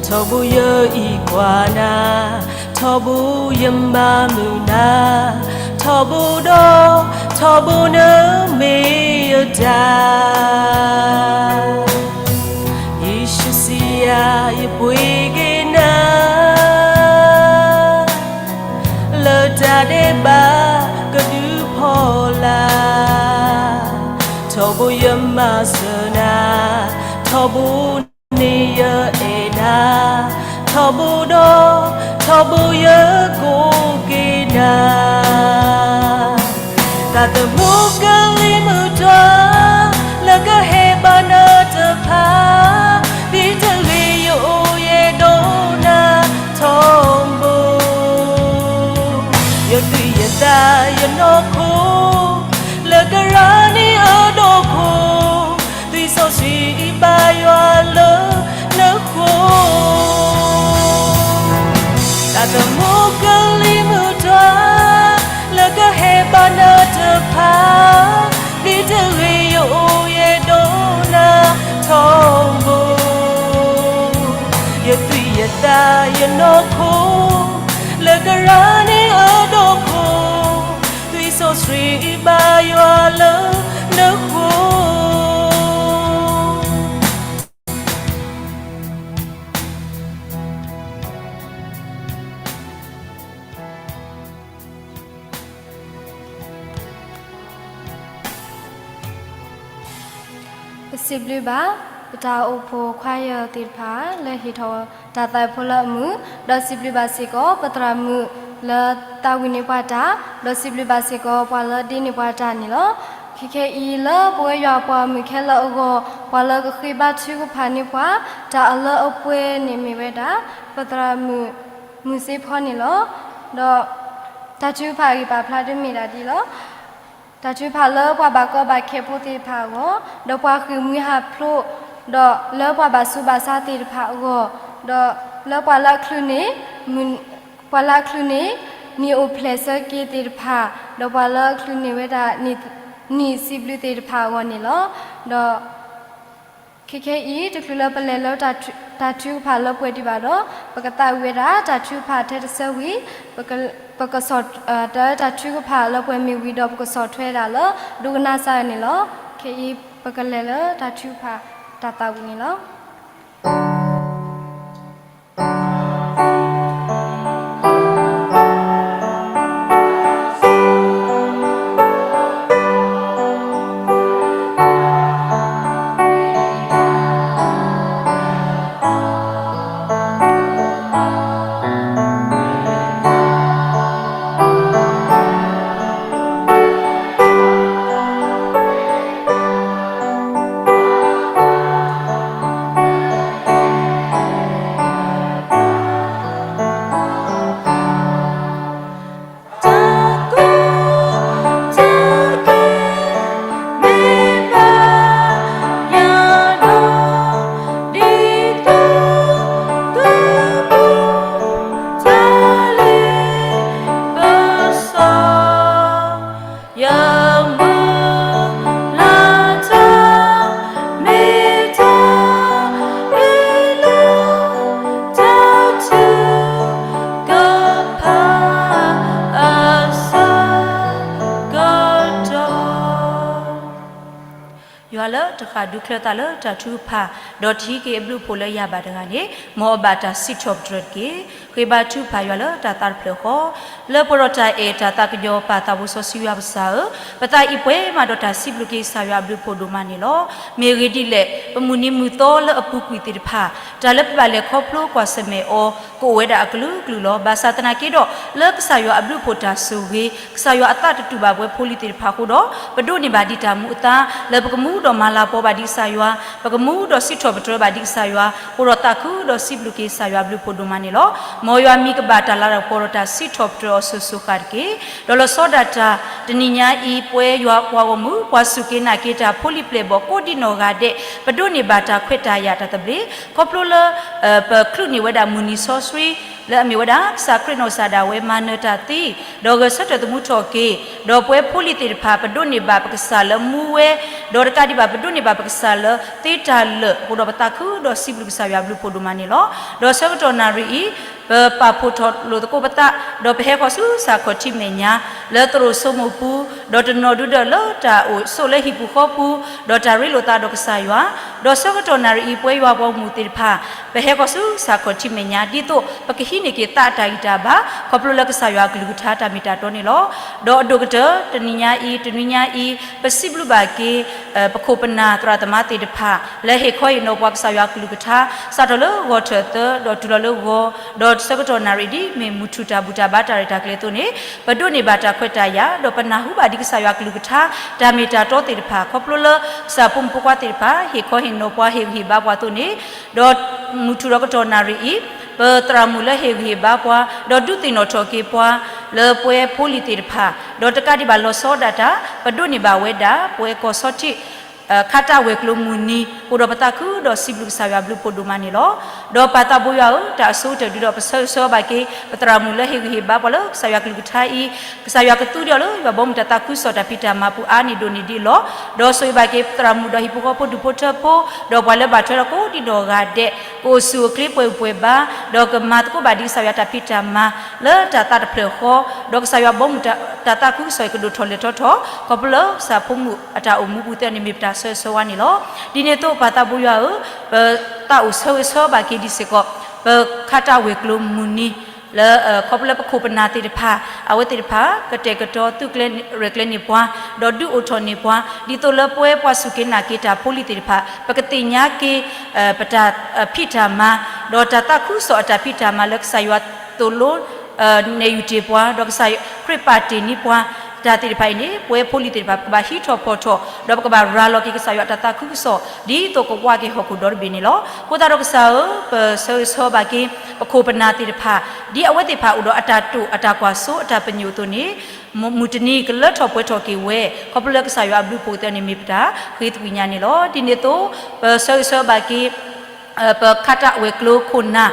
ထီဘိယအံးကွၢ်နၤ, ထီဘိယမၤမုာ်နၤ, ထီဘိဒီး ထီဘိနမ့ၢ်ယတၢ်, ယ့ၣ်ၡူးစံးယၤယပှ့ၤက့ၤနၤ လၢတၢ်ဒဲးဘးကဒုဖီလာ်, ထီဘိယမၤစၢၤနၤ, ထီဘိန့ၣ်ယအဲၣ်နၤ, ထီဘိဒီး ထီဘိယကိးက့ၤနၤ, သးသမူကလံၤမုၢ်တွၤ လၢကဟဲဘၣ်နၤတဖၣ်, ဒ်တဂ့ၤယအိၣ်ယဲဒိးနၤထီဘိ, ယသွံၣ်ယသးယနီၢ်ခိ လၢကရၢန့ၢ်အဒိၣ်ခိၣ်, သွံၣ်စီဆှံဘါယွၤလၢနဃိ သးသမူကလံၤမုၢ်တွၤ လၢကဟဲဘၣ်နၤတဖၣ်, ဒ်တဂ့ၤယအိၣ်ယဲဒိးနၤထီဘိ, ယသွံၣ်ယသးယနီၢ်ခိ လၢကရၢန့ၢ်အဒိၣ်ခိၣ်, သွံၣ်စီဆှံဘါယွၤလၢနဃိ ပစံးဘျုးဘၣ် ပတၢ်အိၣ်ဖှိၣ်ခွါယၢၢ်သ့ၣ်တဖၣ် လၢဟ့ၣ်ထီၣ်တၢ်သးဖိလၢအမုာ်, ဒီးစံးဘျုးဘၣ်စ့ၢ်ကီး ပသရၣ်မုၣ်လၢသးဝံၤန့ၢ်ပှၤတၢ်, ဒီးစံးဘျုးဘၣ်စ့ၢ်ကီး ပှၤလၢဒ့န့ၢ်ပှၤတၢ်န့ၣ်လီၤ. ခဲခဲအံၤလၢပဝဲယွၤပှၤမုၣ်ခဲလၢာ်အဂီၢ်, ပှၤလၢကဃ့ဘါထုကဖၣ်န့ၢ်ပှၤ, တၢ်အလၢအပှဲၤန့ၣ်မ့ၢ်ဝဲဒၣ် ပသရၣ်မုၣ် မုၢ်စ့ဖီန့ၣ်လီၤ. ဒီးတၢ်ထုကဖၣ်အဂံၢ်ပာ်ဖျါဒ်မ့ၢ်ဒၣ်ဒ်လီၤ. တၢ်ထုကဖၣ်လၢပှၤဘၣ်ကီဘၣ်ခဲဖိသ့ၣ်တဖၣ်အဂီၢ်, ဒီးပှၤဃ့ၢ်မှံဟးဖျိး, ဒီးလၢပှၤဘၣ်ဆူးဘၣ်ဆါသ့ၣ်တဖၣ်အဂီၢ်, ဒီးလၢပှၤလၢအချုးန့ၢ်, ပှၤလၢအချုးန့ၢ် နံၣ်အိၣ်ဖျဲၣ်ဆၢက့ၤသ့ၣ်တဖၣ်, ဒီးပှၤလၢအချုးန့ၢ်ဝဲဒၣ် နံၣ်စံးဘျုးသ့ၣ်တဖၣ်အဂီၢ်န့ၣ်လီၤ. ဒီး ခဲခဲအံၤ တချုးလၢပလဲၤလၢ တၢ်ထုကဖၣ်လၢပှဲၤဒံးဘၣ်ဒီး, ပကသးဝံၣ်ဝဲဒၣ်တၢ်ထုကဖၣ်ထဲတဆၢဝံၤ, ပက, ပကဆီၣ်, တၢ်, တၢ်ထုကဖၣ်လၢပှဲၤမ့ၢ်ဝံၤဒီး ပကဆီၣ်ထွဲဒၣ်လၢ ဒိကနၣ်စၢ်အံၤန့ၣ်လီၤ. ခဲအံၤ ပကလဲၤလၢတၢ်ထုကဖၣ်တၢ်သးဝံၣ်န့ၣ်လီၤ. လၢတဃၣ်ဒူချၢသးလၢတၢ်ထုကဖၣ်, ဒီးတဟံးက့ၤအဘျုးအဖှိၣ်လၢယၤဘၣ်တဂၤန့ၣ်, မ်အဘၣ်တၢ်စံးထီၣ်ပတြၢၤတက့ၢ်. ဃ့ဘါထုကဖၣ်ယွၤလၢတၢ်သးတဖျၢၣ်ဃီ, လၢပှဲၤဒီးတၢ်အဲၣ်တၢ်သးကညီၤပၢ်သးဘိစီဆှံယွၤပကစၢ်ဧၢ, ပသးအံၤပှဲၤမးဒီးတၢ်စံးဘျုးက့ၤကစၢ်ယွၤအဘျုးအဖှိၣ်ဒိၣ်မးန့ၣ်လီၤ. မ့ၢ်ဂ့ၢ်ဒ်လဲၣ်, ပမုၢ်နံၤမုၢ်သီလၢအပူၤကွံာ်သ့ၣ်တဖၣ်, တၢ်လၢပဘၣ်လဲၤခီဖျိကွၢ်ဆၢၣ်မဲာ်အီၤ ကအိၣ်ဝဲဒၣ်အကလုာ်ကလုာ်လီၤ. ဘၣ်ဆၣ်သနာ်က့ဒီး, လၢကစၢ်ယွၤအဘျုးအဖှိၣ်တၢ်ဆိၣ်ဂ့ၤ, ကစၢ်ယွၤအသးတတူၢ်ဘၣ်ပဝဲဖိလံၤသ့ၣ်တဖၣ်အဃိဒီး, ပဒိးန့ၢ်ဘၣ်ဒံးတၢ်မူအသါ, လၢပကမူဒီးမၤလၤကပီၤဘၣ်ဒံးကစၢ်ယွၤ, ပကမူဒီးစံးထီၣ်ပတြၢၤဘၣ်ဒံးကစၢ်ယွၤ, အဃိဒီးသးခုဒီးစံးဘျုးက့ၤကစၢ်ယွၤအဘျုးအဖှိၣ်ဒိၣ်မးန့ၣ်လီၤ. မ်ယွၤမံၤကဘၣ်တၢ်လၤတၢ်ကပီၤဒီးတၢ်စံးထီၣ်ပတြၢၤအီၤစိၤစိၤဃၣ်တက့ၢ်. ဒီးလီၤဆီဒၣ်တၢ် တနံၤညါအံၤ ပဝဲယွၤပှၤဂီၢ်မုၢ် ပှၤစူၢ်က့ၤနာ်က့ၤတၢ်ဖိလံၤပျဲၢ်ဘီၣ်ကိးဒံနီၢ်ဂၤဒဲး ပဒိးန့ၢ်ဘၣ်တၢ်ခွဲးတၢ်ယာ်တၢ်သဘျ့, ခီဖျိလၢ ပချုးန့ၢ်ဝဲဒၣ်မုၢ်နံၤစီဆှံ လၢအမ့ၢ်ဝဲဒၣ် ကစၢ်ခရံာ်နီၢ်ကစၢ်ဒၣ်ဝဲမၤနၢၤတၢ်သံ, ဒီးဂဲၤဆၢထၢၣ်သမူထီၣ်က့ၤ, ဒီးပဝဲဖိလံၤသ့ၣ်တဖၣ် ပဒိးန့ၢ်ဘၣ်ပကစၢ်လၢမူဝဲ, ဒီးတကးဒံးဘၣ် ပဒိးန့ၢ်ဘၣ်ပကစၢ်လၢသ့တၢ်လၢာ်အဃိဒီး ပသးခုဒီးစံးဘျုးကစၢ်ယွၤအဘျုးအဖှိၣ်ဒိၣ်မးန့ၣ်လီၤ. ဒီးဆၢကတီၢ်နၣ်ရံၣ်အံၤ ပပာ်ဖှိၣ်ထီၣ်လိာ်သကိးပသး, ဒီးပဟဲဃီၤဆူစၣ်ခီၣ်ထံးမဲာ်ညါ လၢသရိာ်စိမိၢ်ပူၤ, ဒီးတနီၤဒုဒီးလၢတၢ်အိၣ်ဆိးလၢဟံၣ်ပူၤဃီပူၤ, ဒီးတၢ်ရ့လိာ်သးဒီးကစၢ်ယွၤ, ဒီးဆၢကတီၢ်နၣ်ရံၣ်အံၤ ပဝဲယွၤပှၤဂီၢ်မုၢ်သ့ၣ်တဖၣ် ပဟဲဃီၤဆူစၣ်ခီၣ်ထံးမဲာ်ညါ ဒ်သိးပကဟံးန့ၢ်က့ၤသးအတၢ်ဂံၢ်တၢ်ဘါ ခီဖျိလၢကစၢ်ယွၤအကလုၢ်ကထါတၢ်မ့ၢ်တၢ်တီန့ၣ်လီၤ. ဒီးအဒိၣ်ကတၢၢ် တနံၤညါအံၤ တနွံညါအံၤ ပစံးဘျုးဘၣ်က့ၤ ပခိၣ်ပနၢ်သရၣ်သမါသ့ၣ်တဖၣ် လၢဟ့ၣ်ခီဟ့ၣ်နီၤပှၤကစၢ်ယွၤအကလုၢ်ကထါ စးထီၣ်လၢဂီၤထၢၣ်သၢ ဒီးတုၤလီၤလၢဂီၤ, ဒီးဆၢကတီၢ်နၣ်ရံၣ်ဒ်မ့ၢ်မုၢ်ထူၣ်တၢ်ဘူၣ်တၢ်ဘါတၢ်ရဲၣ်တၢ်ကျဲၤအသိးန့ၣ်, ပဒိးန့ၢ်ဘၣ်တၢ်ခွဲးတၢ်ယာ် ဒီးပနၢ်ဟူဘၣ်ဒံးကစၢ်ယွၤအကလုၢ်ကထါ တၢ်မ့ၢ်တၢ်တီသ့ၣ်တဖၣ် ခီဖျိလၢကစၢ်ဖိမုၣ်ဖိခွါသ့ၣ်တဖၣ် ဟ့ၣ်ခီဟ့ၣ်နီၤပှၤ ဟ့ၣ်ဂံၢ်ဟ့ၣ်ဘါပှၤအသိးန့ၣ်, ဒီးမုၢ်ထူၣ်ဒီးကတီၢ်နၣ်ရံၣ်အံၤ ပသရၣ်မုၣ်လၢဟ့ၣ်ဂံၢ်ဟ့ၣ်ဘါပှၤ ဒီးဒုးသ့ၣ်နီၣ်ထီၣ်က့ၤပှၤ လၢပဝဲဖိလံၤသ့ၣ်တဖၣ်, ဒီးတကးဒံးဘၣ်လီၤဆီဒၣ်တၢ် ပဒိးန့ၢ်ဘၣ်ဝဲဒၣ် ပဝဲကီၢ်ဆီထံး ခါတၢ်ဝဲၤကျိၤမုၢ်နံၤ အဃိဒီးပသးခုဒီးစံးဘျုးကစၢ်ယွၤအဘျုးအဖှိၣ်ဒိၣ်မးန့ၣ်လီၤ. ဒီးပၢ်သးဘိယွၤဧၢ, တၢ်အဆိကတၢၢ်ဒုဒီးပဆၢဂ့ၤဆၢဝါဘၣ်က့ၤ ပသရၣ်မုၣ်လၢဟ့ၣ်ဂံၢ်ဟ့ၣ်ဘါပှၤလၢကစၢ်ယွၤကလုၢ်ကထါအံၤ, ကစၢ်ယွၤကသူဒံးအီၤလၢယွၤဘီမုၢ်တၢ်သးခုကစီၣ်တၢ်ဖံးတၢ်မၤပူၤအါန့ၢ်ဒိၣ်န့ၢ်ဒံးလီၤ. ဒီးဆိၣ်ဂ့ၤဘၣ်က့ၤပသရၣ်မုၣ်ဒီးဟံၣ်ဖိဃီဖိဒူၣ်ဖိထၢဖိ, ဒီးပှၤလၢဘၣ်ထွဲဒီးကိးဒံနီၢ်ဂၤဒဲး, ကအိၣ်ဆူၣ်အိၣ်ချ့ပှဲၤဂံၢ်ပှဲၤဘါ, ဒီးကမၤသကိးဘၣ်ဒံးကစၢ်ယွၤတၢ်ဖံးတၢ်မၤ လၢတၢ်သးတဖျၢၣ်ဃီ, ဒီးကစၢ်ယွၤဘီမုၢ်တၢ်သးခုကစီၣ်အံၤကဒိၣ်ထီၣ်လဲၤထီၣ်ထီၣ်, ခီဖျိလၢကစၢ်ဖိမုၣ်အတၢ်အိၣ်မူပူၤသ့ၣ်န့ၣ် မ့ၢ်ပတၢ်ဆၢဂ့ၤဆၢဝါန့ၣ်လီၤ. ဒ်န့ၣ်အသိးပၢ်သးဘိယွၤဧၢ, ပသးအိၣ်ဆၢဂ့ၤဆၢဝါဘၣ်က့ၤဒံးစ့ၢ်ကီး ပခါတၢ်ဝဲၤကျိၤမုၢ်နံၤ လၢ ခီဖျိလၢပခိၣ်ပနၢ်သ့ၣ်တဖၣ် အဝဲသ့ၣ်တဖၣ် ကတဲာ်ကတီၤသူၣ်ကျဲၤရဲၣ်ကျဲၤန့ၢ်ပှၤ, ဒီးဒုးအိၣ်ထီၣ်န့ၢ်ပှၤ, ဒ်သိးလၢပဝဲပှၤစူၢ်က့ၤနာ်က့ၤတၢ်ဖိလံၤသ့ၣ်တဖၣ် ပကသ့ၣ်ညါက့ၤ ပတၢ်ဖံးတၢ်မၤ, ဒီးတၢ်သးခုကစီၣ်အတၢ်ဖံးတၢ်မၤလၢကစၢ်ယွၤသိၣ်လိ နဲၣ်ယုၢ်တ့ၢ်ပှၤ, ဒီးကစၢ်ခရံာ်ပာ်တ့ၢ်န့ၢ်ပှၤ တၢ်သ့ၣ်တဖၣ်အံၤန့ၣ် ပဝဲဖိလံၤသ့ၣ်တဖၣ် ပကဘၣ်ဟံးထီၣ်ဖီၣ်ထီၣ် ဒီးပကဘၣ်ရၤလီၤက့ၤကစၢ်ယွၤအတၢ်သးခုကစီၣ် ဒ်သိးကဝးက့ၤဟီၣ်ခိၣ်ဒီတဘ့ၣ်န့ၣ်လီၤ. အဃိသတးဒီးကစၢ်ဧၢ, ပဆၢဂ့ၤဆၢဝါဘၣ်က့ၤ ပခိၣ်ပနၢ်သ့ၣ်တဖၣ် ဒ်အဝဲသ့ၣ်တဖၣ်အိၣ်ဒီးအတၢ်တိာ်အတၢ်ကွၢ်စိအတၢ်ပညိၣ်အသိးန့ၣ်, မုၢ်တနံၤကလၢထီၣ်ပှဲၤထီၣ်က့ၤဝဲ ခီဖျိလၢကစၢ်ယွၤအဘျုးအဖှိၣ်သ့ၣ်န့ၣ် မ့ၢ်ပတၢ်ဃ့သကွံာ်ညါန့ၣ်လီၤ. ဒ်န့ၣ်အသိး ပဆၢဂ့ၤဆၢဝါဘၣ်က့ၤ ပခါတၢ်ဝဲၤကျိၤခိၣ်နၢ်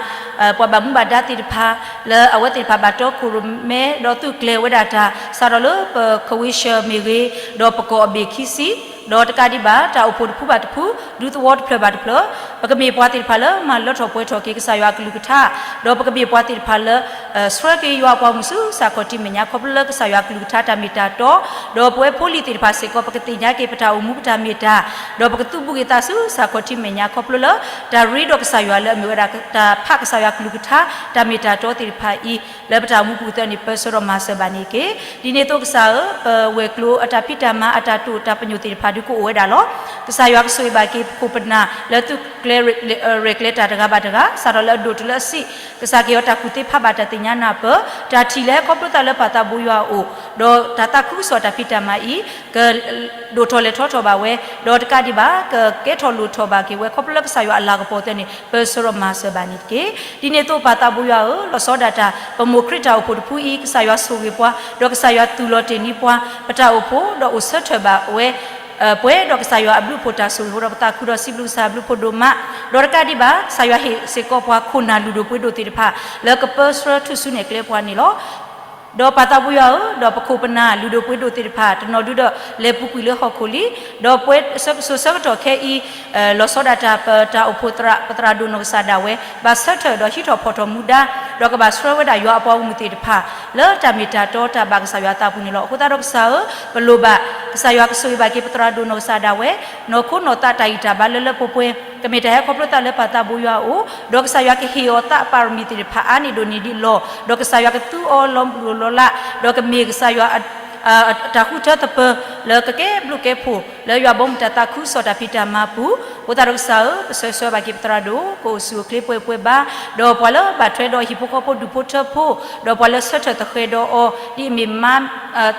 ပှၤဘၣ်မူဘၣ်ဒါသ့ၣ်တဖၣ် လၢအဝဲသ့ၣ်တဖၣ်ဘၣ်တီခိၣ်ရိၣ်မဲ ဒီးသူၣ်ကျဲၤဝဲဒၣ်တၢ် စးထီၣ်လၢပခဝ့ၡၢၣ်မ့ၢ်ဂ့ၤ, ဒီးပကီၢ်အဘ့ၣ်ခံဆံ, ဒီးတကးဒံးဘၣ် တၢ်အိၣ်ဖှိၣ်တဖုဘၣ်တဖု, ဒူသဝီတဖျၢၣ်ဘၣ်တဖျၢၣ်, ပကမ့ၢ်ပှၤသ့ၣ်တဖၣ်လၢမၤလၢထီၣ်ပှဲၤထီၣ်က့ၤကစၢ်ယွၤအကလုၢ်ကထါ, ဒီးပကမ့ၢ်ပှၤသ့ၣ်တဖၣ်လၢ ဆှၢက့ၤယွၤအပှၤဂီၢ်မုၢ်ဆူစၢ်ခီၣ်ထံးမဲာ်ညါ ခီဖျိလၢကစၢ်ယွၤအကလုၢ်ကထါတၢ်မ့ၢ်တၢ်တီ, ဒီးပဝဲဖိလံၤသ့ၣ်တဖၣ်စ့ၢ်ကီး ပကသ့ၣ်ညါက့ၤပတၢ်အိၣ်မူပတၢ်မ့ၢ်တၢ်, ဒီးပကသုးဘူးက့ၤသးဆူစၢ်ခီၣ်ထံးမဲာ်ညါ ခီဖျိလၢ တၢ်ရ့ဒီးကစၢ်ယွၤလၢအမ့ၢ်ဝဲဒၣ် တၢ်ဖးကစၢ်ယွၤအကလုၢ်ကထါ တၢ်မ့ၢ်တၢ်တီသ့ၣ်တဖၣ်အံၤ လၢပတၢ်အိၣ်မူပူၤသ့ၣ်န့ၣ် ပၢဆှၢဒီးမၤစၢၤဘၣ်န့ၣ်တက့ၢ်. ဒ်န့ၣ်အသိးကစၢ်ဧၢ, ပဝဲၤကျိၤအတၢ်ဖံးတၢ်မၤ အတၢ်တိာ်တၢ်ပညိၣ်သ့ၣ်တဖၣ်ဒုးကအိၣ်ဝဲဒၣ်လီၤ. ကစၢ်ယွၤကဆိၣ်ဂ့ၤဘၣ်က့ၤပခိၣ်ပနၢ်လၢသူၣ်ကျဲၤရဲၣ်ကျဲၤတၢ်တဂၤဘၣ်တဂၤ, စးထီၣ်လၢအဒိၣ်တုၤလၢအဆံး, ကစၢ်က့ၤအီၤတၢ်ကူၣ်သ့ဖးဘၣ်တၢ်သ့ၣ်ညါနၢ်ပၢၢ်, တၢ်ထံၣ်လၢခီဖျိသးလၢပၢ်သးဘိယွၤအအိၣ်, ဒီးတၢ်သးခုကစီၣ်တၢ်ဖံးတၢ်မၤအံၤ က ဒိၣ်ထီၣ်လဲၤထီၣ်ထီၣ်ဘၣ်ဝဲ, ဒီးတကးဒံးဘၣ် ကကဲထီၣ်လိၣ်ထီၣ်ဘၣ်က့ၤဝဲ ခီဖျိလၢကစၢ်ယွၤအလၤကပီၤသ့ၣ်န့ၣ် ပၢဆှၢဒီးမၤစၢၤဘၣ်န့ၣ်တက့ၢ်. ဒ်န့ၣ်အသိးပၢ်သးဘိယွၤဧၢ, လီၤဆီဒၣ်တၢ် ပမိၢ်ခရံာ်တၢ်အိၣ်ဖှိၣ်တဖုအံၤ ကစၢ်ယွၤဆိၣ်ဂ့ၤပှၤ, ဒီးကစၢ်ယွၤသူၣ်လီၤတ့ၢ်န့ၢ်ပှၤ, ပတၢ်အိၣ်ဖှိၣ် ဒီးအိၣ်ဆၢထၢၣ်ဘၣ်ဝဲ ပှဲၤဒီးကစၢ်ယွၤအဘျုးအဖှိၣ်တၢ်ဆိၣ်ဂ့ၤအဃိဒီး ပသးခုဒီးစံးဘျုးကစၢ်အဘျုးအဖှိၣ်ဒိၣ်မး, ဒီးတကးဒံးဘၣ် ကစၢ်ယွၤဟ့ၣ်စ့ၢ်ကီးပှၤခိၣ်နၢ်လုၢ်ဒိၣ်ပှ့ၤဒိၣ်သ့ၣ်တဖၣ် လၢကပၢဆှၢထူၣ်စုနဲၣ်ကျဲပှၤန့ၣ်လီၤ. ဒီးပၢ်သးဘိယွၤဧၢ, ဒီးပခိၣ်ပနၢ်လုၢ်ဒိၣ်ပှ့ၤဒိၣ်သ့ၣ်တဖၣ် တနီၤဒုဒီးလဲၤပူၤကွံာ်လၢဟီၣ်ခိၣ်လံ, ဒီးပဝဲစိၤဆၢကတီၢ်ခဲအံၤ လီၤဆီဒၣ်တၢ်ပတၢ်အိၣ်ဖှိၣ်သရၣ် ပသရၣ်ဒိၣ်နီၢ်ကစၢ်ဒၣ်ဝဲ ဘၣ်ဆၢထၢၣ်ဒီးဟံးထီၣ်ဖီၣ်ထီၣ်မူဒါ ဒီးကဘၣ်ဆှၢဝဲဒၣ်ယွၤအပှၤဂီၢ်မုၢ်သ့ၣ်တဖၣ် လၢတၢ်မ့ၢ်တၢ်တီတၢ်ဘၣ်ကစၢ်ယွၤအသးပူၤန့ၣ်လီၤ. အဃိသတးဒီးကစၢ်ဧၢ, ပလိၣ်ဘၣ်ကစၢ်ယွၤကဆိၣ်ဂ့ၤဘၣ်က့ၤပသရၣ်ဒိၣ်နီၢ်ကစၢ်ဒၣ်ဝဲ, နီၢ်ခိနီၢ်သးတၢ်ဂံၢ်တၢ်ဘါလၢလၢပှဲၤပှဲၤ, ကမ့ၢ်တၢ်ဟဲခီဖျိသးလၢပၢ်သးဘိယွၤအအိၣ်, ဒီးကစၢ်ယွၤကဟ့ၣ်အီၤသးပၢ်ရမံၤသ့ၣ်တဖၣ်အါန့ၢ်ဒိၣ်န့ၢ်ဒံးလီၤ. ဒီးကစၢ်ယွၤကသူအီၤလီၤမုၢ်လီၤလး, ဒီးကမ့ၢ်ကစၢ်ယွၤ တၢ်ဃုထၢသပၢၤ လၢကကဲဘျုးကဲဖှိၣ် လၢယွၤဘီမုၢ်တၢ်သးခုကစီၣ်တၢ်ဖံးတၢ်မၤပူၤ, အဃိသတးဒီးကစၢ်ဧၢ, ပဆၢဂ့ၤဆၢဝါဘၣ်က့ၤပသရၣ်ဒိၣ် ကအိၣ်ဆူၣ်အိၣ်ချ့ပှဲၤပှဲၤဘၣ်, ဒီးပှၤလၢဘၣ်ထွဲဒီးဟံၣ်ဖိဃီဖိဒူၣ်ဖိထၢဖိ, ဒီးပှၤလၢဆၢထၢၣ်သဃဲၤဒီးအီၤ ဒ်အမ့ၢ်မါ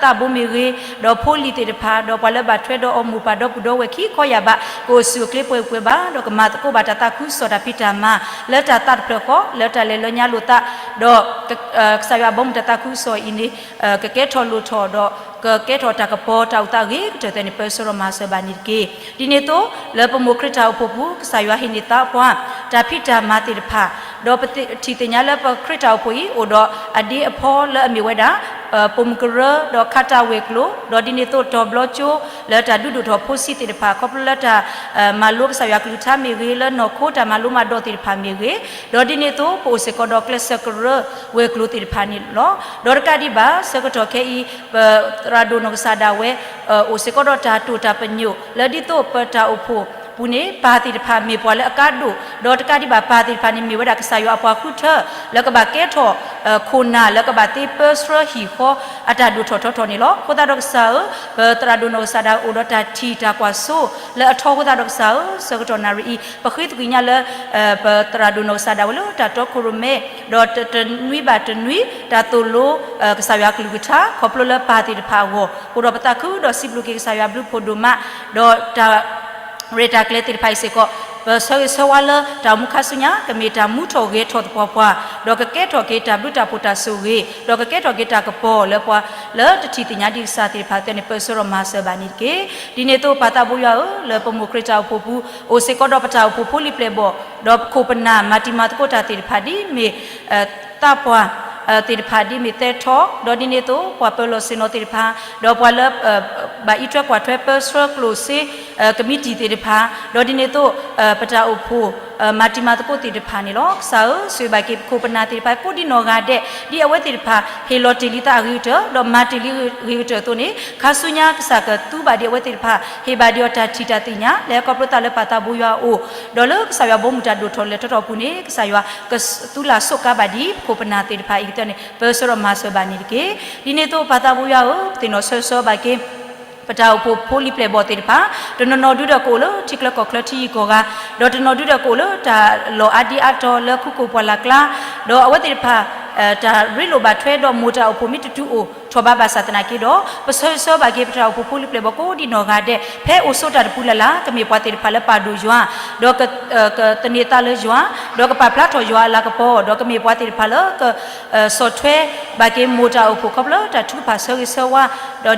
သးဘိမ့ၢ်ဂ့ၤ, ဒီးဖိလံၤသ့ၣ်တဖၣ်, ဒီးပှၤလၢဘၣ်ထွဲဒီးအီၤမိၢ်ပၢ်ဒီပုၢ်ဒီဝဲၢ်ခံခီယာ်ဘး ကအိၣ်ဆူၣ်အိၣ်ချ့ပှဲၤပှဲၤဘၣ်, ဒီးကမၤသကိးဘၣ်တၢ်သးခုကစီၣ်တၢ်ဖံးတၢ်မၤ လၢတၢ်သးတဖျၢၣ်ဃီ လၢတၢ်လဲၤလၢညါလိာ်သး, ဒီး ကစၢ်ယွၤအဘီမုၢ်တၢ်သးခုကစီၣ်အံၤန့ၣ် ကကဲထီၣ်လိၣ်ထီၣ်ဒီး ကကဲထီၣ်တၢ်ကပီၤတၢ်အိၣ်သးအဂ့ၤကတၢၢ်သ့ၣ်န့ၣ် ပၢဆှၢဒီးမၤစၢၤဘၣ်န့ၣ်တက့ၢ်. ဒ်န့ၣ်အသိး လၢပမိၢ်ခရံာ်တၢ်အိၣ်ဖှိၣ်ပူၤ ကစၢ်ယွၤဟ့ၣ်န့ၢ်သးပှၢ် တၢ်ဖံးတၢ်မၤသ့ၣ်တဖၣ်, ဒီးပထံၣ်သ့ၣ်ညါလၢပခရံာ်တၢ်အိၣ်ဖှိၣ်အံၤ အိၣ်ဒီးအဒ့အဖီလၢအမ့ၢ်ဝဲဒၣ် ပိာ်မုၣ်ကရၢ ဒီးခးတၢ်ဝဲၤကျိၤ, ဒီးဒ်န့ၣ်အသိးတီၤဘျီကၠိ လၢတၢ်ဒုးဒိၣ်ထီၣ်ဖိဆံးသ့ၣ်တဖၣ် ခီဖျိလၢတၢ်မၤလိကစၢ်ယွၤကလုၢ်ကထါမ့ၢ်ဂ့ၤ, လၢနီၢ်ခိတၢ်မၤလိမၤဒိးသ့ၣ်တဖၣ်မ့ၢ်ဂ့ၤ, ဒီးဒ်န့ၣ်အသိး ပအိၣ်စ့ၢ်ကီးဒီးကျဲးစၢးကရၢဝဲၤကျိၤသ့ၣ်တဖၣ်န့ၣ်လီၤ. ဒီးတကးဒံးဘၣ် ဆၢကတီၢ်ခဲအံၤ ပသရၣ်ဒိၣ်နီၢ်ကစၢ်ဒၣ်ဝဲ အိၣ်စ့ၢ်ကီးဒီးတၢ်တိာ်တၢ်ပညိၣ် လၢဒ်သိးပတၢ်အိၣ်ဖှိၣ်ပူၤန့ၣ် ပၢ်သ့ၣ်တဖၣ်မ့ၢ်ပှၤလၢအကါဒိၣ်, ဒီးတကးဒံးဘၣ်ပၢ်သ့ၣ်တဖၣ်န့ၣ် မ့ၢ်ဝဲဒၣ်ကစၢ်ယွၤအပှၤဃုထၢ လၢကဘၣ်ကဲထီၣ် ခိၣ်နၢ်လၢကဘၣ်သ့ပၢဆှၢဟံၣ်ဃီအတၢ်ဒိၣ်ထီၣ်ထီထီၣ်န့ၣ်လီၤ. အဃိသတးဒီးကစၢ်ဧၢ, ပသရၣ်ဒိၣ်နီၢ်ကစၢ်ဒၣ်အိၣ်ဒီးတၢ်ထံၣ်တၢ်ကွၢ်စိလၢအထီ အဃိသတးဒီးကစၢ်ဧၢ, ဆၢကတီၢ်နၣ်ရံၣ်အံၤ ပဃ့သကွံာ်ညါလၢ ပသရၣ်ဒိၣ်နီၢ်ကစၢ်ဒၣ်ဝဲလၢတၢ်တီခိၣ်ရိၣ်မဲ ဒီးတနွံဘၣ်တနွံ တၢ်သိၣ်လိ ကစၢ်ယွၤကလုၢ်ကထါ ခီဖျိလၢပၢ်သ့ၣ်တဖၣ်အဂီၢ်, အိၣ်ဒီးပသးခုဒီးစံးဘျုးက့ၤကစၢ်ယွၤဘျုးဖှိၣ်ဒိၣ်မး, ဒီးတၢ် ရဲၣ်တၢ်ကျဲၤသ့ၣ်တဖၣ်အံၤစ့ၢ်ကီး ပဆၢဂ့ၤဆၢဝါလၢတၢ်အိၣ်မူခါဆူညါ ကမ့ၢ်တၢ်မူထီၣ်ဂဲၤထီၣ်သပှၢ်ပှၢ်, ဒီးကကဲထီၣ်က့ၤတၢ်ဘျုးတၢ်ဖှိၣ်တၢ်ဆိၣ်ဂ့ၤ, ဒီးကကဲထီၣ်က့ၤတၢ်ကပီၤလၢပှၤလၢတထံၣ်သ့ၣ်ညါဒံးကစၢ်သ့ၣ်တဖၣ်အသိးန့ၣ် ပၢဆှၢဒီးမၤစၢၤဘၣ်န့ၣ်တက့ၢ်. ဒ်န့ၣ်အသိးပၢ်သးဘိယွၤဧၢ, လၢပမိၢ်ခရံာ်တၢ်အိၣ်ဖှိၣ်ပူၤ အိၣ်စ့ၢ်ကီးဒီးပတၢ်အိၣ်ဖှိၣ်ဖိလံၤပျဲၢ်ဘီၣ်, ဒီးပခိၣ်ပနၢ်မၤတံၤမၤသကိးတၢ်သ့ၣ်တဖၣ်ဒ်မ့ၢ် သးပှၢ် သ့ၣ်တဖၣ်ဒ်မ့ၢ်သဲထီၣ်, ဒီးဒ်န့ၣ်အသိး ပှၤပၢၤလီၢ်ဆ့ၣ်နီၤသ့ၣ်တဖၣ်, ဒီးပှၤလၢ ဘၣ်အံးထွဲကွၢ်ထွဲပၢဆှၢကျိၣ်စ့ ကမံးတံာ်သ့ၣ်တဖၣ်, ဒီးဒ်န့ၣ်အသိး ပတၢ်အိၣ်ဖှိၣ် မၤတံၤမၤသကိးသ့ၣ်တဖၣ်န့ၣ်လီၤ. ကစၢ်ဧၢ, ဆိၣ်ဂ့ၤဘၣ်က့ၤပခိၣ်ပနၢ်သ့ၣ်တဖၣ် ကိးဒံနီၢ်ဂၤဒဲး ဒ်အဝဲသ့ၣ်တဖၣ် ဟ့ၣ်လီၤတ့ၢ်လံသးအဂ့ၤကတၢၢ် ဒီးမၤတ့ၢ်လံဂ့ၤကတၢၢ်အသိးန့ၣ် ခါဆူညါကစၢ်ကသူဘၣ်ဒံးအဝဲသ့ၣ်တဖၣ် ဟ့ၣ်ဘၣ်ဒံးအီၤတၢ်ထံၣ်တၢ်သ့ၣ်ညါ လၢဟဲခီဖျိသးလၢပၢ်သးဘိယွၤအအိၣ်, ဒီးလၢကစၢ်ယွၤဘီမုၢ်တၢ်ဒိၣ်ထီၣ်လဲၤထီၣ်ထီၣ်အပူၤန့ၣ် ကစၢ်ယွၤကသူလၢ်ဆိးကါဘၣ်ဒံး ပခိၣ်ပနၢ်သ့ၣ်တဖၣ်အံၤကတၢၢ်န့ၣ် ပၢဆှၢဒီးမၤစၢၤဘၣ်န့ၣ်တက့ၢ်. ဒ်န့ၣ်အသိးပၢ်သးဘိယွၤဧၢ, ပသ့ၣ်နီၣ်ဆၢဆၢဘၣ်က့ၤ ပတၢ်အိၣ်ဖှိၣ်ဖိလံၤပျဲၢ်ဘီၣ်သ့ၣ်တဖၣ် တနီၤနီၤဒုဒီးကအိၣ်လၢထံချၢကီၢ်ချၢထံဂုၤကီၢ်ဂၤ, ဒီးတနီၤဒုဒီးကအိၣ်လၢတၢ်လီၢ်အါဒံအါတီၤလၢခိခိၣ်ပှၢ်လၢ်ကျါ, ဒီးအဝဲသ့ၣ်တဖၣ် တၢ်ရ့လိာ်ဘၣ်ထွဲဒီးမိၢ်တၢ်အိၣ်ဖှိၣ်မ့ၢ်တတုၤအိၣ်ထီၣ်ဘးဘၣ်ဆၣ်သနာ်က့ဒီး ပဆၢဂ့ၤဆၢဝါဘၣ်က့ၤပတၢ်အိၣ်ဖှိၣ်ဖိလံၤပျဲၢ်ဘီၣ်ကိးဒံနီၢ်ဂၤဒဲး ဖဲအိၣ်ဆိးတၢ်တပူၤလၢ်လၢ် ကမ့ၢ်ပှၤသ့ၣ်တဖၣ်လၢပာ်ဒိၣ်ယွၤ, ဒီး ကသန့ၤသးလၢယွၤ, ဒီးကပာ်ဖျါထီၣ်ယွၤအလၤကပီၤ, ဒီးကမ့ၢ်ပှၤသ့ၣ်တဖၣ်လၢက ဆီၣ်ထွဲဘၣ်က့ၤမိၢ်တၢ်အိၣ်ဖှိၣ်ခီဖျိလၢတၢ်ထုကဖၣ်ဆၢဂ့ၤဆၢဝါ,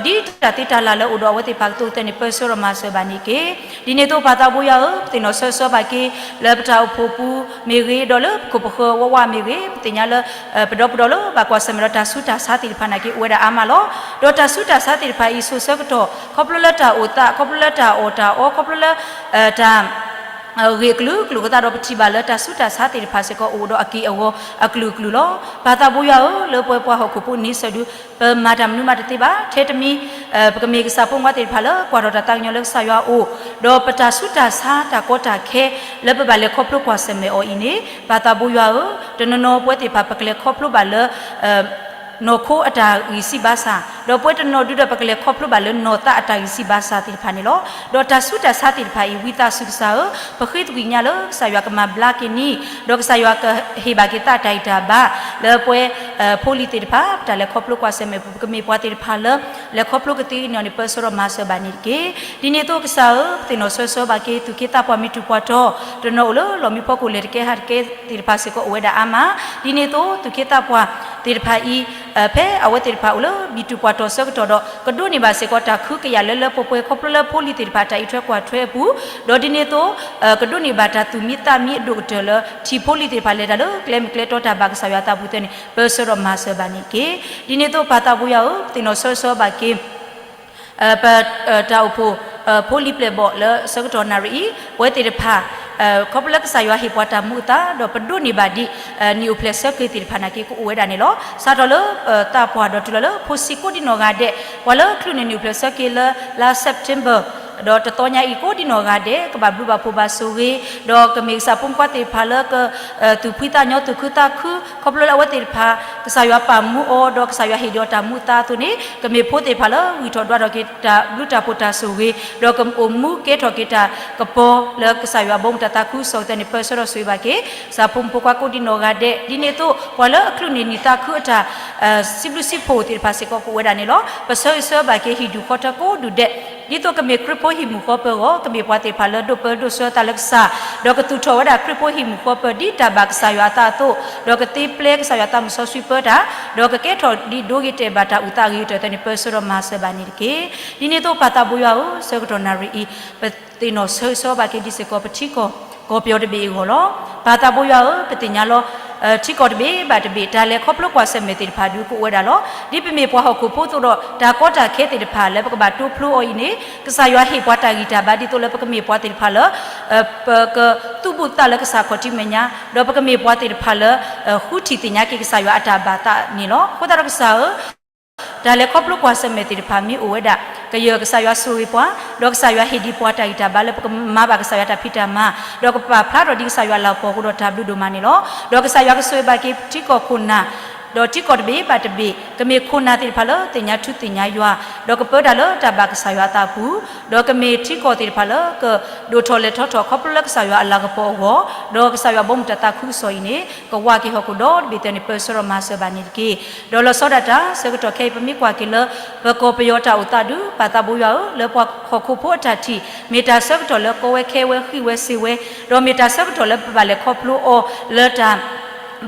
ဒီးဒ်တၢ်သ့တၢ်လၢ်လၢအိၣ်ဒီးအဝဲသ့ၣ်တဖၣ်ကသိးကတၢၢ်န့ၣ် ပၢဆှၢဒီးမၤစၢၤဘၣ်န့ၣ်တက့ၢ်. ဒ်န့ၣ်အသိးပၢ်သးဘိယွၤဧၢ, ပသ့ၣ်နီၣ်ဆၢဆၢဘၣ်က့ၤ လၢပတၢ်အိၣ်ဖှိၣ်ပူၤမ့ၢ်ဂ့ၤ, ဒီးလၢပခိၣ်ပဃၢၤဝးဝးမ့ၢ်ဂ့ၤ, ပသ့ၣ်ညါလၢ ပဒီပုၢ်ဒီဝဲၢ်လၢဘၣ်ကွၢ်ဆၢၣ်မဲာ်ဒီးတၢ်ဆူးတၢ်ဆါသ့ၣ်တဖၣ်နာ်က့ အိၣ်ဝဲဒၣ်အါမးလီၤ. ဒီးတၢ်ဆူးတၢ်ဆါသ့ၣ်တဖၣ်အံၤ စိၤဆၢကတီၢ် ခီဖျိလၢတၢ်အိၣ်သး, ခီဖျိလၢတၢ်အီၣ်တၢ်အီ, ခီဖျိလၢ တၢ် ဂ့ၢ်အကလုာ်ကလုာ်အဃိသတးဒီး ပထံၣ်ဘၣ်လၢတၢ်ဆူးတၢ်ဆါသ့ၣ်တဖၣ်စ့ၢ်ကီး အိၣ်ဒီးအက့ၢ်အဂီၤအကလုာ်ကလုာ်လီၤ. ပၢ်သးဘိယွၤဧၢ, လၢပဝဲပှၤဟီၣ်ခိၣ်ဖိန့ဆၢၣ်ဒု ပမၤတၢ်မနုၤမးတသ့ဘၣ်. ထဲတမံၤ ပကမ့ၢ်ကစၢ်ဖိမုၣ်ဖိခွါသ့ၣ်တဖၣ်လၢကွၢ်ထီၣ်တၢ်သးကညီၤလၢကစၢ်ယွၤအအိၣ်, ဒီးပတၢ်ဆူးတၢ်ဆါတၢ်ကီတၢ်ခဲ လၢပဘၣ်လဲၤခီဖျိကွၢ်ဆၢၣ်မဲာ်အီၤအံၤန့ၣ် ပၢ်သးဘိယွၤဧၢ, တနီၤနီၤပဝဲသ့ၣ်တဖၣ် ပကလဲၤခီဖျိဘၣ်လၢ နီၢ်ခိအတၢ်ဂံၢ်စၢ်ဘါစၢ်, ဒီးပဝဲတနီၤဒုဒီး ပကလဲၤခီဖျိဘၣ်လၢနီၢ်သးအတၢ်ဂံၢ်စၢ်ဘါစၢ်သ့ၣ်တဖၣ်န့ၣ်လီၤ. ဒီးတၢ်ဆူးတၢ်ဆါသ့ၣ်တဖၣ်အံၤ ဝံသးစူၤကစၢ်ဧၢ, ပဃ့သကွံာ်ကညးလၢကစၢ်ယွၤကမၤဘျါက့ၤန့ၣ်, ဒီးကစၢ်ယွၤကဟ့ၣ်ဘၣ်က့ၤသးတၢ်ဂံၢ်တၢ်ဘါ လၢပဝဲ ဖိလံၤသ့ၣ်တဖၣ် ပတၢ်လဲၤခီဖျိကွၢ်ဆၢၣ်မဲာ်ပူၤ ပကမ့ၢ်ပှၤသ့ၣ်တဖၣ်လၢ လဲၤခီဖျိကသ့ကညီၤန့ၣ် ပၢဆှၢဒီးမၤစၢၤဘၣ်န့ၣ်တက့ၢ်. ဒ်န့ၣ်အသိးကစၢ်ဧၢ, ပသ့ၣ်နီၣ်ဆၢဆၢဘၣ်က့ၤ သူၣ်က့သးပှၢ်မ့ၢ်တူၢ်ပှၤတီၤ, တနီၤအိၣ်လၢလီၢ်မံဖီခိၣ် လဲၤတကဲဟးတကဲသ့ၣ်တဖၣ်စ့ၢ်ကီး အိၣ်ဝဲဒၣ်အါမး. ဒ်န့ၣ်အသိး သူၣ်က့သးပှၢ်သ့ၣ်တဖၣ်အံၤ ဖဲအဝဲသ့ၣ်တဖၣ်အိၣ်လၢမ့ၢ်တူၢ်ပှၤတီၤဆၢကတီၢ်ဒီး ကဒိးန့ၢ်ဘၣ်စ့ၢ်ကီးတၢ်ခုကယာ်လၢလၢပှဲၤပှဲၤ ခီဖျိလၢဖိလံၤသ့ၣ်တဖၣ် တၢ်အံးထွဲကွၢ်ထွဲအပူၤ, ဒီးဒ်န့ၣ်အသိး ကဒိးန့ၢ်ဘၣ်တၢ်သူၣ်မံသးမံအဒိၣ်ကတၢၢ်လၢ ထံၣ်ဖိလံၤသ့ၣ်တဖၣ်လဲၤတၢ်လၢကျဲမုၢ်ကျဲတီတၢ်ဘၣ်ကစၢ်ယွၤအသးပူၤသ့ၣ်န့ၣ် ပၢဆှၢဒီးမၤစၢၤဘၣ်န့ၣ်တက့ၢ်. ဒ်န့ၣ်အသိးပၢ်သးဘိယွၤဧၢ, ပသ့ၣ်နီၣ်ဆၢဆၢဘၣ်က့ၤ ပ တၢ်အိၣ်ဖှိၣ် ဖိလံၤပျဲၢ်ဘီၣ်လၢဆၢကတီၢ်နၣ်ရံၣ်အံၤ ပဝဲသ့ၣ်တဖၣ် ခီဖျိလၢကစၢ်ယွၤဟ့ၣ်ပှၤတၢ်မူအသး ဒီးပဒိးန့ၢ်ဘၣ်ဒံး နံၣ်အိၣ်ဖျဲၣ်ဆၢက့ၤသ့ၣ်တဖၣ်နာ်က့ ကအိၣ်ဝဲဒၣ်န့ၣ်လီၤ. စးထီၣ်လၢ သးပှၢ်ဒီးတုၤလီၤလၢဖိဆံးကိးဒံနီၢ်ဂၤဒဲး ပှၤလၢချုးန့ၢ်နံၣ်အိၣ်ဖျဲၣ်ဆၢက့ၤလၢ လါ September ဒီးတသီညါအံၤကိးဒံနီၢ်ဂၤဒဲး ကဘၣ်ဘျုးဘၣ်ဖှိၣ်ဘၣ်ဆိၣ်ဂ့ၤ ဒီးကမ့ၢ်ကစၢ်ဖိမုၣ်ဖိခွါသ့ၣ်တဖၣ်လၢက သူၣ်ဖှံသးညီသူၣ်ခုသးခု ခီဖျိလၢအဝဲသ့ၣ်တဖၣ် ကစၢ်ယွၤပာ်မူအီၤ ဒီးကစၢ်ယွၤဟ့ၣ်ဒံးအီၤတၢ်မူအသးအသိးန့ၣ် ကမ့ၢ်ဖိသ့ၣ်တဖၣ်လၢဂံၢ်ထီၣ်ဒွးထီၣ်က့ၤတၢ်ဘျုးတၢ်ဖှိၣ်တၢ်ဆိၣ်ဂ့ၤ ဒီးကအိၣ်မူကဲထီၣ်က့ၤတၢ်ကပီၤလၢကစၢ်ယွၤဘီမုၢ်တၢ်သးခုကစီၣ်အသိးန့ၣ် ပၢဆှၢဒီးဆိၣ်ဂ့ၤဘၣ်က့ၤ ကစၢ်ဖိမုၣ်ဖိခွါကိးဒံနီၢ်ဂၤဒဲး ဒ်န့ၣ်အသိး ပှၤလၢအချုးန့ၢ်နံၣ်သးခုအတၢ် စံးဘျုးစံးဖှိၣ်သ့ၣ်တဖၣ်စ့ၢ်ကီးကအိၣ်ဝဲဒၣ်န့ၣ်လီၤ. ပဆၢဂ့ၤဆၢဝါဘၣ်က့ၤဟံၣ်ဒူၣ်ဃီထၢကိးဒူၣ်ဒဲး ဒ်သိးကမ့ၢ်ခရံာ်ဖိဟံၣ်မုၢ်ဃီပၢၤအဂီၢ် ကမ့ၢ်ပှၤသ့ၣ်တဖၣ်လၢဒိးပၢဒိးဆှၢအသးလၢကစၢ် ဒီးကသူၣ်ထီၣ်ဝဲဒၣ်ခရံာ်ဖိဟံၣ်မုၢ်ဃီပၢၤဒ်တၢ်ဘၣ်ကစၢ်ယွၤအသးအသိး ဒီးကသ့ပျဲကစၢ်ယွၤသးမုၢ်စီဆှံပၢတၢ် ဒီးကကဲထီၣ်ဒ်ဒိဂ့ၤတဲာ်ဘၣ်တၢ်အုၣ်သးအဂ့ၤကတၢၢ်အသိးန့ၣ် ပၢဆှၢဒီးမၤစၢၤဘၣ်န့ၣ်တက့ၢ်. ဒ်န့ၣ်အသိးပၢ်သးဘိယွၤဧၢ ဆၢကတီၢ်နၣ်ရံၣ်အံၤ ပသ့ၣ်နီၣ်ဆၢဂ့ၤဆၢဝါဘၣ်က့ၤဒံးစ့ၢ်ကီး ပထံကီၢ်ကီၢ်ပယီၤတဘ့ၣ်အဂီၢ်လီၤ. ပၢ်သးဘိယွၤဧၢ ပသ့ၣ်ညါလီၤ ထံကီၢ်တဘ့ၣ်ဘၣ်တဘ့ၣ် တၢ်လဲၤခီဖျိကွၢ်ဆၢၣ်မဲာ်သ့ၣ်တဖၣ်ဒုးကအိၣ်ဝဲဒၣ်လီၤ. ဒ်ပမ့ၢ်ပှၤဟီၣ်ခိၣ်ဖိအသိးဒီး တၢ်ကီတၢ်ခဲသ့ၣ်တဖၣ်လၢပကဘၣ်တိဖျိအီၤအံၤန့ၣ် ကစၢ်ယွၤဟ့ၣ်ပှၤတၢ်ဂံၢ်တၢ်ဘါဒ်သိးလၢပကမ့ၢ်ပှၤသ့ၣ်တဖၣ်လၢ ပကသူၣ်ဘူၣ်သးလၢကစၢ်ခီၣ်ထံးမဲာ်ညါ ဒီးပကမ့ၢ်ပှၤသ့ၣ်တဖၣ်လၢ ဃုထံၣ်သ့ၣ်ညါက့ၤကစၢ်ယွၤအတၢ်ဘၣ်သးန့ၣ်လီၤ. အဃိသတးဒီးကစၢ်ဧၢ တၢ်လဲၤခီဖျိကွၢ်ဆၢၣ်မဲာ်သ့ၣ်တဖၣ်မ့ၢ်အိၣ်ဝဲဒၣ် ကယၢၢ်ကစၢ်ယွၤဆိၣ်ဂ့ၤပှၤ ဒီးကစၢ်ယွၤဟ့ၣ်ဒံးပှၤတၢ်ဂံၢ်တၢ်ဘါလၢပကမၤဘၣ်ကစၢ်ယွၤတၢ်ဖံးတၢ်မၤ ဒီးကပာ်ဖျါထီၣ်ဒံးကစၢ်ယွၤလၤကပီၤအဃိဒီးတၢ်ဘျုးဒိၣ်မးန့ၣ်လီၤ. ဒီးကစၢ်ယွၤကဆိၣ်ဂ့ၤဘၣ်က့ၤထံကီၢ်ခိၣ်နၢ် ဒီးထံကီၢ်တဘ့ၣ်ဘၣ်တဘ့ၣ် ကမ့ၢ်ခိၣ်နၢ်သ့ၣ်တဖၣ်လၢသ့ၣ်ညါထူသ့ၣ်ညါယွၤ ဒီးကပၢတၢ်လၢတၢ်ဘၣ်ကစၢ်ယွၤအသးအပူၤ ဒီးကမ့ၢ်ထံကီၢ်သ့ၣ်တဖၣ်လၢကဒိၣ်ထီၣ်လဲၤထီၣ်ထီၣ်ခီဖျိလၢကစၢ်ယွၤအလၤကပီၤအဂီၢ် ဒီးကစၢ်ယွၤဘီမုၢ်တၢ်သးခုကစီၣ်အံၤန့ၣ် ကဝးက့ၤဟီၣ်ခိၣ်ဒီတဘ့ၣ်အသိးန့ၣ် ပၢဆှၢဒီးမၤစၢၤဘၣ်န့ၣ်တက့ၢ်. ဒီးလီၤဆီဒၣ်တၢ် ဆၢကတီၢ်ခဲအံၤပမ့ၢ်ကွၢ်က့ၤလၢ ပကီၢ်ပယီၤတၢ်အိၣ်သးဒုး ပၢ်သးဘိယွၤဧၢ လၢပှၤဟီၣ်ခိၣ်ဖိအတၢ်ထံၣ် မ့ၢ်တၢ်ဆၢကတီၢ်လၢကီဝဲခဲဝဲဃံးဝဲစ့ဝဲ ဒီးမ့ၢ်တၢ်ဆၢကတီၢ်လၢပဘၣ်လဲၤခီဖျိအီၤလၢတၢ်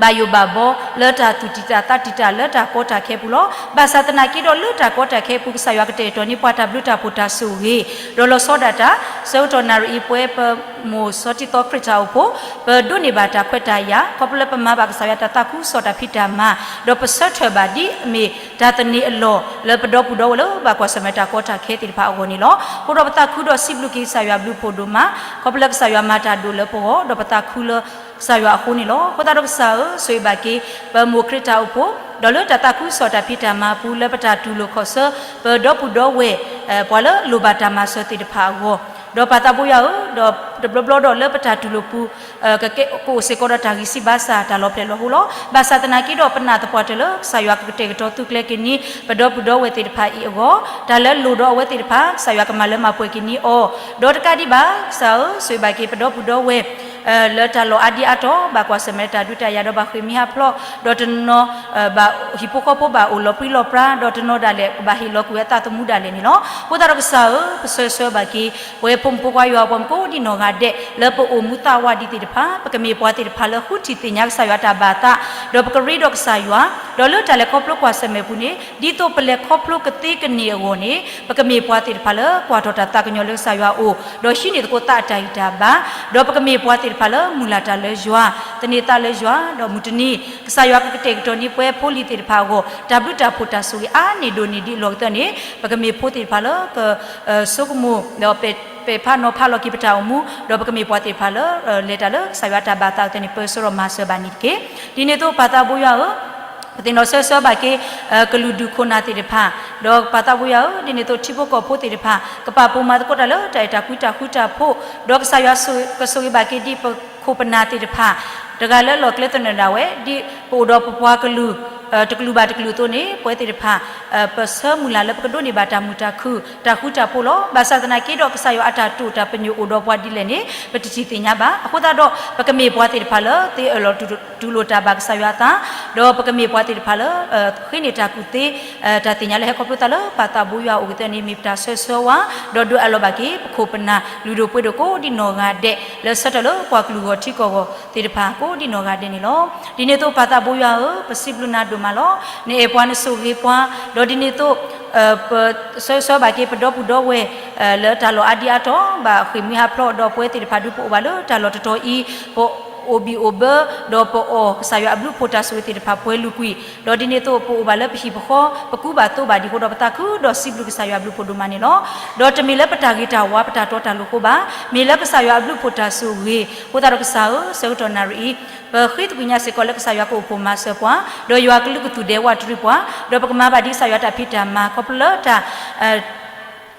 ဘၣ်ယိၣ်ဘၣ်ဘီ လၢတၢ်သူၣ်တံၢ်တၢ်သးတံာ်တာ်လၢတၢ်ကီတၢ်ခဲအပူၤလီၤ. ဘၣ်ဆၣ်သနာ်က့ဒီးလၢတၢ်ကီတၢ်ခဲအပူၤ ကစၢ်ယွၤကတဲာ်ကတီၤန့ၢ်ပှၤတၢ်ဘျုးတၢ်ဖှိၣ်တၢ်ဆိၣ်ဂ့ၤ ဒီးလီၤဆီဒၣ်တၢ် ဆၢကတီၢ်နၣ်ရံၣ်အံၤပဝဲပမိၢ်စီၤထံသီခရံာ်တၢ်အိၣ်ဖှိၣ် ပဒိးန့ၢ်ဘၣ်တၢ်ခွဲးတၢ်ယာ် ခီဖျိလၢပမၤဘၣ်ကစၢ်ယွၤတၢ်သးခုကစီၣ်တၢ်ဖံးတၢ်မၤ ဒီးပဆၢထၢၣ်ဘၣ်ဒ်အမ့ၢ်တၢ်သန့ၤအလီၢ်လၢပဒီပုၢ်ဒီဝဲၢ်လၢဘၣ်ကွၢ်ဆၢၣ်မဲာ်တၢ်ကီတၢ်ခဲသ့ၣ်တဖၣ်အဂီၢ်န့ၣ်လီၤ. အဃိဒီးပသးခုဒီးစံးဘျုးက့ၤကစၢ်ယွၤဘျုးဖှိၣ်ဒိၣ်မး ခီဖျိလၢကစၢ်ယွၤမၤတၢ်ဒိၣ်လၢပဂီၢ် ဒီးပသးခုလၢ ကစၢ်ယွၤအဃိန့ၣ်လီၤ. အဃိသတးဒီးကစၢ်ဧၢ ဆိၣ်ဂ့ၤဘၣ်က့ၤ ပမိၢ်ခရံာ်တၢ်အိၣ်ဖှိၣ် ဒီးလၢတၢ်သးခုကစီၣ်တၢ်ဖံးတၢ်မၤအပူၤ လၢပတၢ်တူၢ်လိာ်ခီၣ်ဆၢ ပဒီပုၢ်ဒီဝဲၢ် ပှၤလၢအလိၣ်ဘၣ်တၢ်မၤစၢၤသ့ၣ်တဖၣ်အဂီၢ် ဒီးပၢ်သးဘိယွၤဧၢ ဒီးတဘျီဘျီဒီးလၢပတၢ်တူၢ်လိာ်ပူၤ ကကအိၣ်စ့ၢ်ကီးဒီးတၢ်ဂံၢ်စၢ်ဘါစၢ်တၢ်လီၤဖျဲးလီၤဟိလီၤ. ဘၣ်ဆၣ်သနာ်က့ဒီးပနာ်သပှၢ်တၢၢ်လၢ ကစၢ်ယွၤကကတဲာ်ကတီၤသုးကျဲၤက့ၤန့ၢ် ပဒီပုၢ်ဒီဝဲၢ်သ့ၣ်တဖၣ်အံၤအဂီၢ် တၢ်လၢလိၣ်ဒီးအဝဲသ့ၣ်တဖၣ် ကစၢ်ယွၤကမၤလၢမၤပှဲၤက့ၤန့ၢ်အီၤ ဒီးတကးဒံးဘၣ် ကစၢ်ဧၢ ဆိၣ်ဂ့ၤဘၣ်က့ၤပဒီပုၢ်ဒီဝဲၢ် လၢတၢ်လီၢ်အါဒံအါတီၤ ဘၣ်ကွၢ်ဆၢၣ်မဲာ်တၢ်ဒုးတၢ်ယၤဒီးဘၣ်ဃ့ၢ်မှံဟးဖျိး ဒီးတနီၤ ဘၣ်ဟံၣ်ဖိဃီဖိဘၣ်အိၣ်လီၤပြံလီၤပြါ ဒီးတနီၤဒၣ်လဲာ် ကဘၣ်ဟ့ၣ်လီၤကွံာ်အသးသမူဒၣ်လဲာ်န့ၣ်လီၤ. အဃိသတးဒီးကစၢ်ဧၢ ပဆၢဂ့ၤဆၢဝါဘၣ်က့ၤ ပဝဲဖိမုၣ်ဖိခွါယွၤအပှၤမုၣ်ကိးဒံနီၢ်ဂၤဒဲး လၢပအိၣ်မူသးဝးဒံးသ့ၣ်တဖၣ် ပကမ့ၢ်ပှၤသ့ၣ်တဖၣ်လၢဃုထံၣ်သ့ၣ်ညါကစၢ်ယွၤတၢ်ဘၣ်သး ဒီးပကရ့ဒီးကစၢ်ယွၤ ဒီးလၢတၢ်လဲၤခီဖျိကွၢ်ဆၢၣ်မဲာ်ပူၤန့ၣ် ဒ်သိးပလဲၤခီဖျိကသ့ကန့ၢ်အဂီၢ်န့ၣ် ပကမ့ၢ်ပှၤသ့ၣ်တဖၣ်လၢကွၢ်ထီၣ်တၢ်သးကညီၤလၢကစၢ်ယွၤအအိၣ် ဒီးဟံးန့ၢ်သကိးသးအတၢ်ဂံၢ်တၢ်ဘါ ဒီးပကမ့ၢ်ပှၤသ့ၣ်တဖၣ်လၢမုၢ်လၢ်တၢ်လၢယွၤ သန့ၤသးလၢယွၤ ဒီးမုၢ်တနံၤ ကစၢ်ယွၤကကတဲာ်ကတီၤန့ၢ်ပဝဲဖိလံၤသ့ၣ်တဖၣ်အဂီၢ် တၢ်ဘျုးတၢ်ဖှိၣ်တၢ်ဆိၣ်ဂ့ၤအါန့ၢ်ဒိၣ်န့ၢ်ဒံးအလီၢ်ကတၢၢ်န့ၣ် ပကမ့ၢ်ဖိသ့ၣ်တဖၣ်လၢက ဆိကမိၣ် ဒီးပဲာ်ဖးနီၤဖးလီၤက့ၤပတၢ်အိၣ်မူ ဒီးပကမ့ၢ်ပှၤသ့ၣ်တဖၣ်လၢ လဲၤတၢ်လၢကစၢ်ယွၤတၢ်ဘၣ်သးအသိးန့ၣ် ပၢဆှၢဒီးမၤစၢၤဘၣ်န့ၣ်တက့ၢ်. ဒ်န့ၣ်အသိးပၢ်သးဘိယွၤဧၢ ပသ့ၣ်နီၣ်ဆၢဂ့ၤဆၢဝါဘၣ်က့ၤ ကလုာ်ဒူၣ်ခိၣ်နၢ်သ့ၣ်တဖၣ် ဒီးပၢ်သးဘိယွၤဧၢ ဒ်န့ၣ်အသိးထံဖိကီၢ်ဖိသ့ၣ်တဖၣ် ကပာ်ဖှိၣ်မၤသကိးတၢ်လၢတၢ်အဲၣ်တၢ်ကွံတၢ်ဃူတၢ်ဖိး ဒီးကစၢ်ယွၤကဆိၣ်ဂ့ၤဘၣ်က့ၤဒ်ပခိၣ်ပနၢ်သ့ၣ်တဖၣ် တဂၤလၢအလီၢ်ကျဲသနၢၣ်ဒၣ်ဝဲ ဒ်ပအိၣ်ဒီးပပှၤကလုာ် တကလုာ်ဘၣ်တကလုာ်အသိးန့ၣ် ပဝဲသ့ၣ်တဖၣ် ပဆၢမုၢ်လၢ်လၢပကဒိးန့ၢ်ဘၣ်တၢ်မုာ်တၢ်ခုၣ် တၢ်ဃူတၢ်ဖိးလီၤ. ဘၣ်ဆၣ်သနာ်က့ဒီး ကစၢ်ယွၤအတၢ်တိာ်တၢ်ပညိၣ်အိၣ်ဒီးပှၤဒ်လဲၣ်န့ၣ် ပတထံၣ်သ့ၣ်ညါဘၣ်. အဃိသတးဒီး ပကမ့ၢ်ပှၤသ့ၣ်တဖၣ်လၢ သ့အၢၣ်လီၤတူၢ်လိာ်တၢ်ဘၣ်ကစၢ်ယွၤအသး ဒီးပကမ့ၢ်ပှၤသ့ၣ်တဖၣ်လၢ ဃ့န့ၢ်တၢ်ကူၣ်သ့ တၢ်သ့ၣ်ညါလၢဟဲခီဖျိသးလၢပၢ်သးဘိယွၤအအိၣ်ကသ့န့ၣ် မ့ၢ်ပတၢ်ဆၢဂ့ၤဆၢဝါ ဒီးဒုးအးလီၤဘၣ်က့ၤ ပခိၣ်ပနၢ် လုၢ်ဒိၣ်ပှ့ၤဒိၣ်ကိးဒံနီၢ်ဂၤဒဲး လၢဆၢထၢၣ်လၢပှၤကလုာ်ဂီၢ်ထံကီၢ်ဂီၢ်သ့ၣ်တဖၣ်ကိးဒံနီၢ်ဂၤဒဲးန့ၣ်လီၤ. ဒ်န့ၣ်အသိးပၢ်သးဘိယွၤဧၢ ပစံးဘျုးနၤဒိၣ်မးလီၤ. နအဲၣ်ပှၤနဆိၣ်ဂ့ၤပှၤ ဒီးဒ်န့ၣ်အသိး ပဆၢဂ့ၤဆၢဝါဘၣ်က့ၤပဒီပုၢ်ဒီဝဲၢ် လၢတၢ်လီၢ်အါဒံအါတီၤ ဘၣ်ဃ့ၢ်မှံဟးဖျိး ဒီးပဝဲသ့ၣ်တဖၣ်ဒုးပအိၣ်ဘၣ်လၢတၢ်လီၢ်တတီၤအံၤ ပ အိၣ်ဘံၣ်အိၣ်ဘၢ, ဒီးပအီၣ်ကစၢ်ယွၤအဘျုးအဖှိၣ်တၢ်ဆိၣ်ဂ့ၤသ့ၣ်တဖၣ်ပှဲၤလုာ်ကွံာ်, ဒီးဒ်န့ၣ်အသိး ပအိၣ်ဘၣ်လၢပဟံၣ်ပဃီ, ပကူဘၣ်သိးဘၣ်ဒံးအဃိဒီး ပသးခုဒီးစံးဘျုးကစၢ်ယွၤအဘျုးအဖှိၣ်ဒိၣ်မးန့ၣ်လီၤ. ဒီးတမ့ၢ်လၢပတၢ်ဂ့ၤတၢ်ဝါ ပတၢ်တီတၢ်လိၤအဃိဘၣ်, မ့ၢ်လၢကစၢ်ယွၤအဘျုးအဖှိၣ်တၢ်ဆိၣ်ဂ့ၤ, အဃိသတးဒီးကစၢ်ဧၢ, ဆၢကတီၢ်နၣ်ရံၣ်အံၤ ပဃ့သကွံာ်ညါစ့ၢ်ကီးလၢကစၢ်ယွၤကအိၣ်ဖှိၣ်မၤစၢၤပှၤ, ဒီးယွၤကလုၢ်ကသူၣ်ဒဲးဝးတရံးပှၤ, ဒီးပကမၤဘၣ်ဒ်ကစၢ်ယွၤတၢ်ဖံးတၢ်မၤ ခီဖျိလၢတၢ် အံ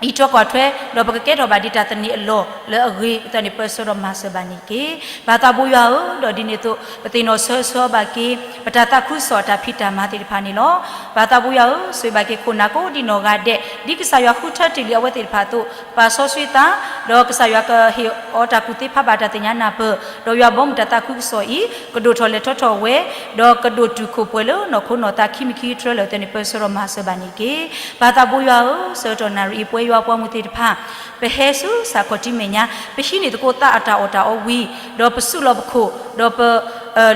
းထွဲကွၢ်ထွဲ, ဒီးပကကဲထီၣ်ဘၣ်ဒ်တၢ်သန့ၤအလီၢ်လၢအဂ့ၤအသိးန့ၣ် ပၢဆှၢဒီးမၤစၢၤဘၣ်န့ၣ်တက့ၢ်. ပၢ်သးဘိယွၤဧၢ, ဒီးဒ်န့ၣ်အသိး ပသ့ၣ်နီၣ်ဆၢဂ့ၤဆၢဝါဘၣ်က့ၤ ပတၢ်သးခုကစီၣ်အတၢ်ဖံးတၢ်မၤသ့ၣ်တဖၣ်န့ၣ်လီၤ. ပၢ်သးဘိယွၤဧၢ, ဆိၣ်ဂ့ၤဘၣ်က့ၤခိၣ်နၢ်ကိးဒံနီၢ်ဂၤဒဲး, ဒ်ကစၢ်ယွၤဃုထၢတ့ၢ်လံအဝဲသ့ၣ်တဖၣ်အသိး, ပာ်စီဆှံသး, ဒီးကစၢ်ယွၤကဟ့ၣ်အီၤတၢ်ကူၣ်သ့ဖးဘၣ်တၢ်သ့ၣ်ညါနၢ်ပၢၢ်, ဒီးယွၤဘီမုၢ်တၢ်သးခုကစီၣ်အံၤ ကဒိၣ်ထီၣ်လဲၤထီၣ်ထီၣ်ဝဲ, ဒီးကဒိၣ်တုာ်ခိၣ်ပှဲၤလၢနီၢ်ခိနီၢ်သးခံမံၤခံတြၢလၢာ်အသိးန့ၣ် ပၢဆှၢဒီးမၤစၢၤဘၣ်န့ၣ်တက့ၢ်. ပၢ်သးဘိယွၤဧၢ, ဆၢကတီၢ်နၣ်ရံၣ်အံၤ ပဝဲယွၤပှၤမုၢ်သ့ၣ်တဖၣ် ပဟဲဆူကစၢ်ခီၣ်ထံးမဲာ်ညါ, ပဟံးန့ၢ်သကိးသးအတၢ်အီၣ်တၢ်အီဝံၤ, ဒီးပစုလီၢ်ပခိၣ်, ဒီးပ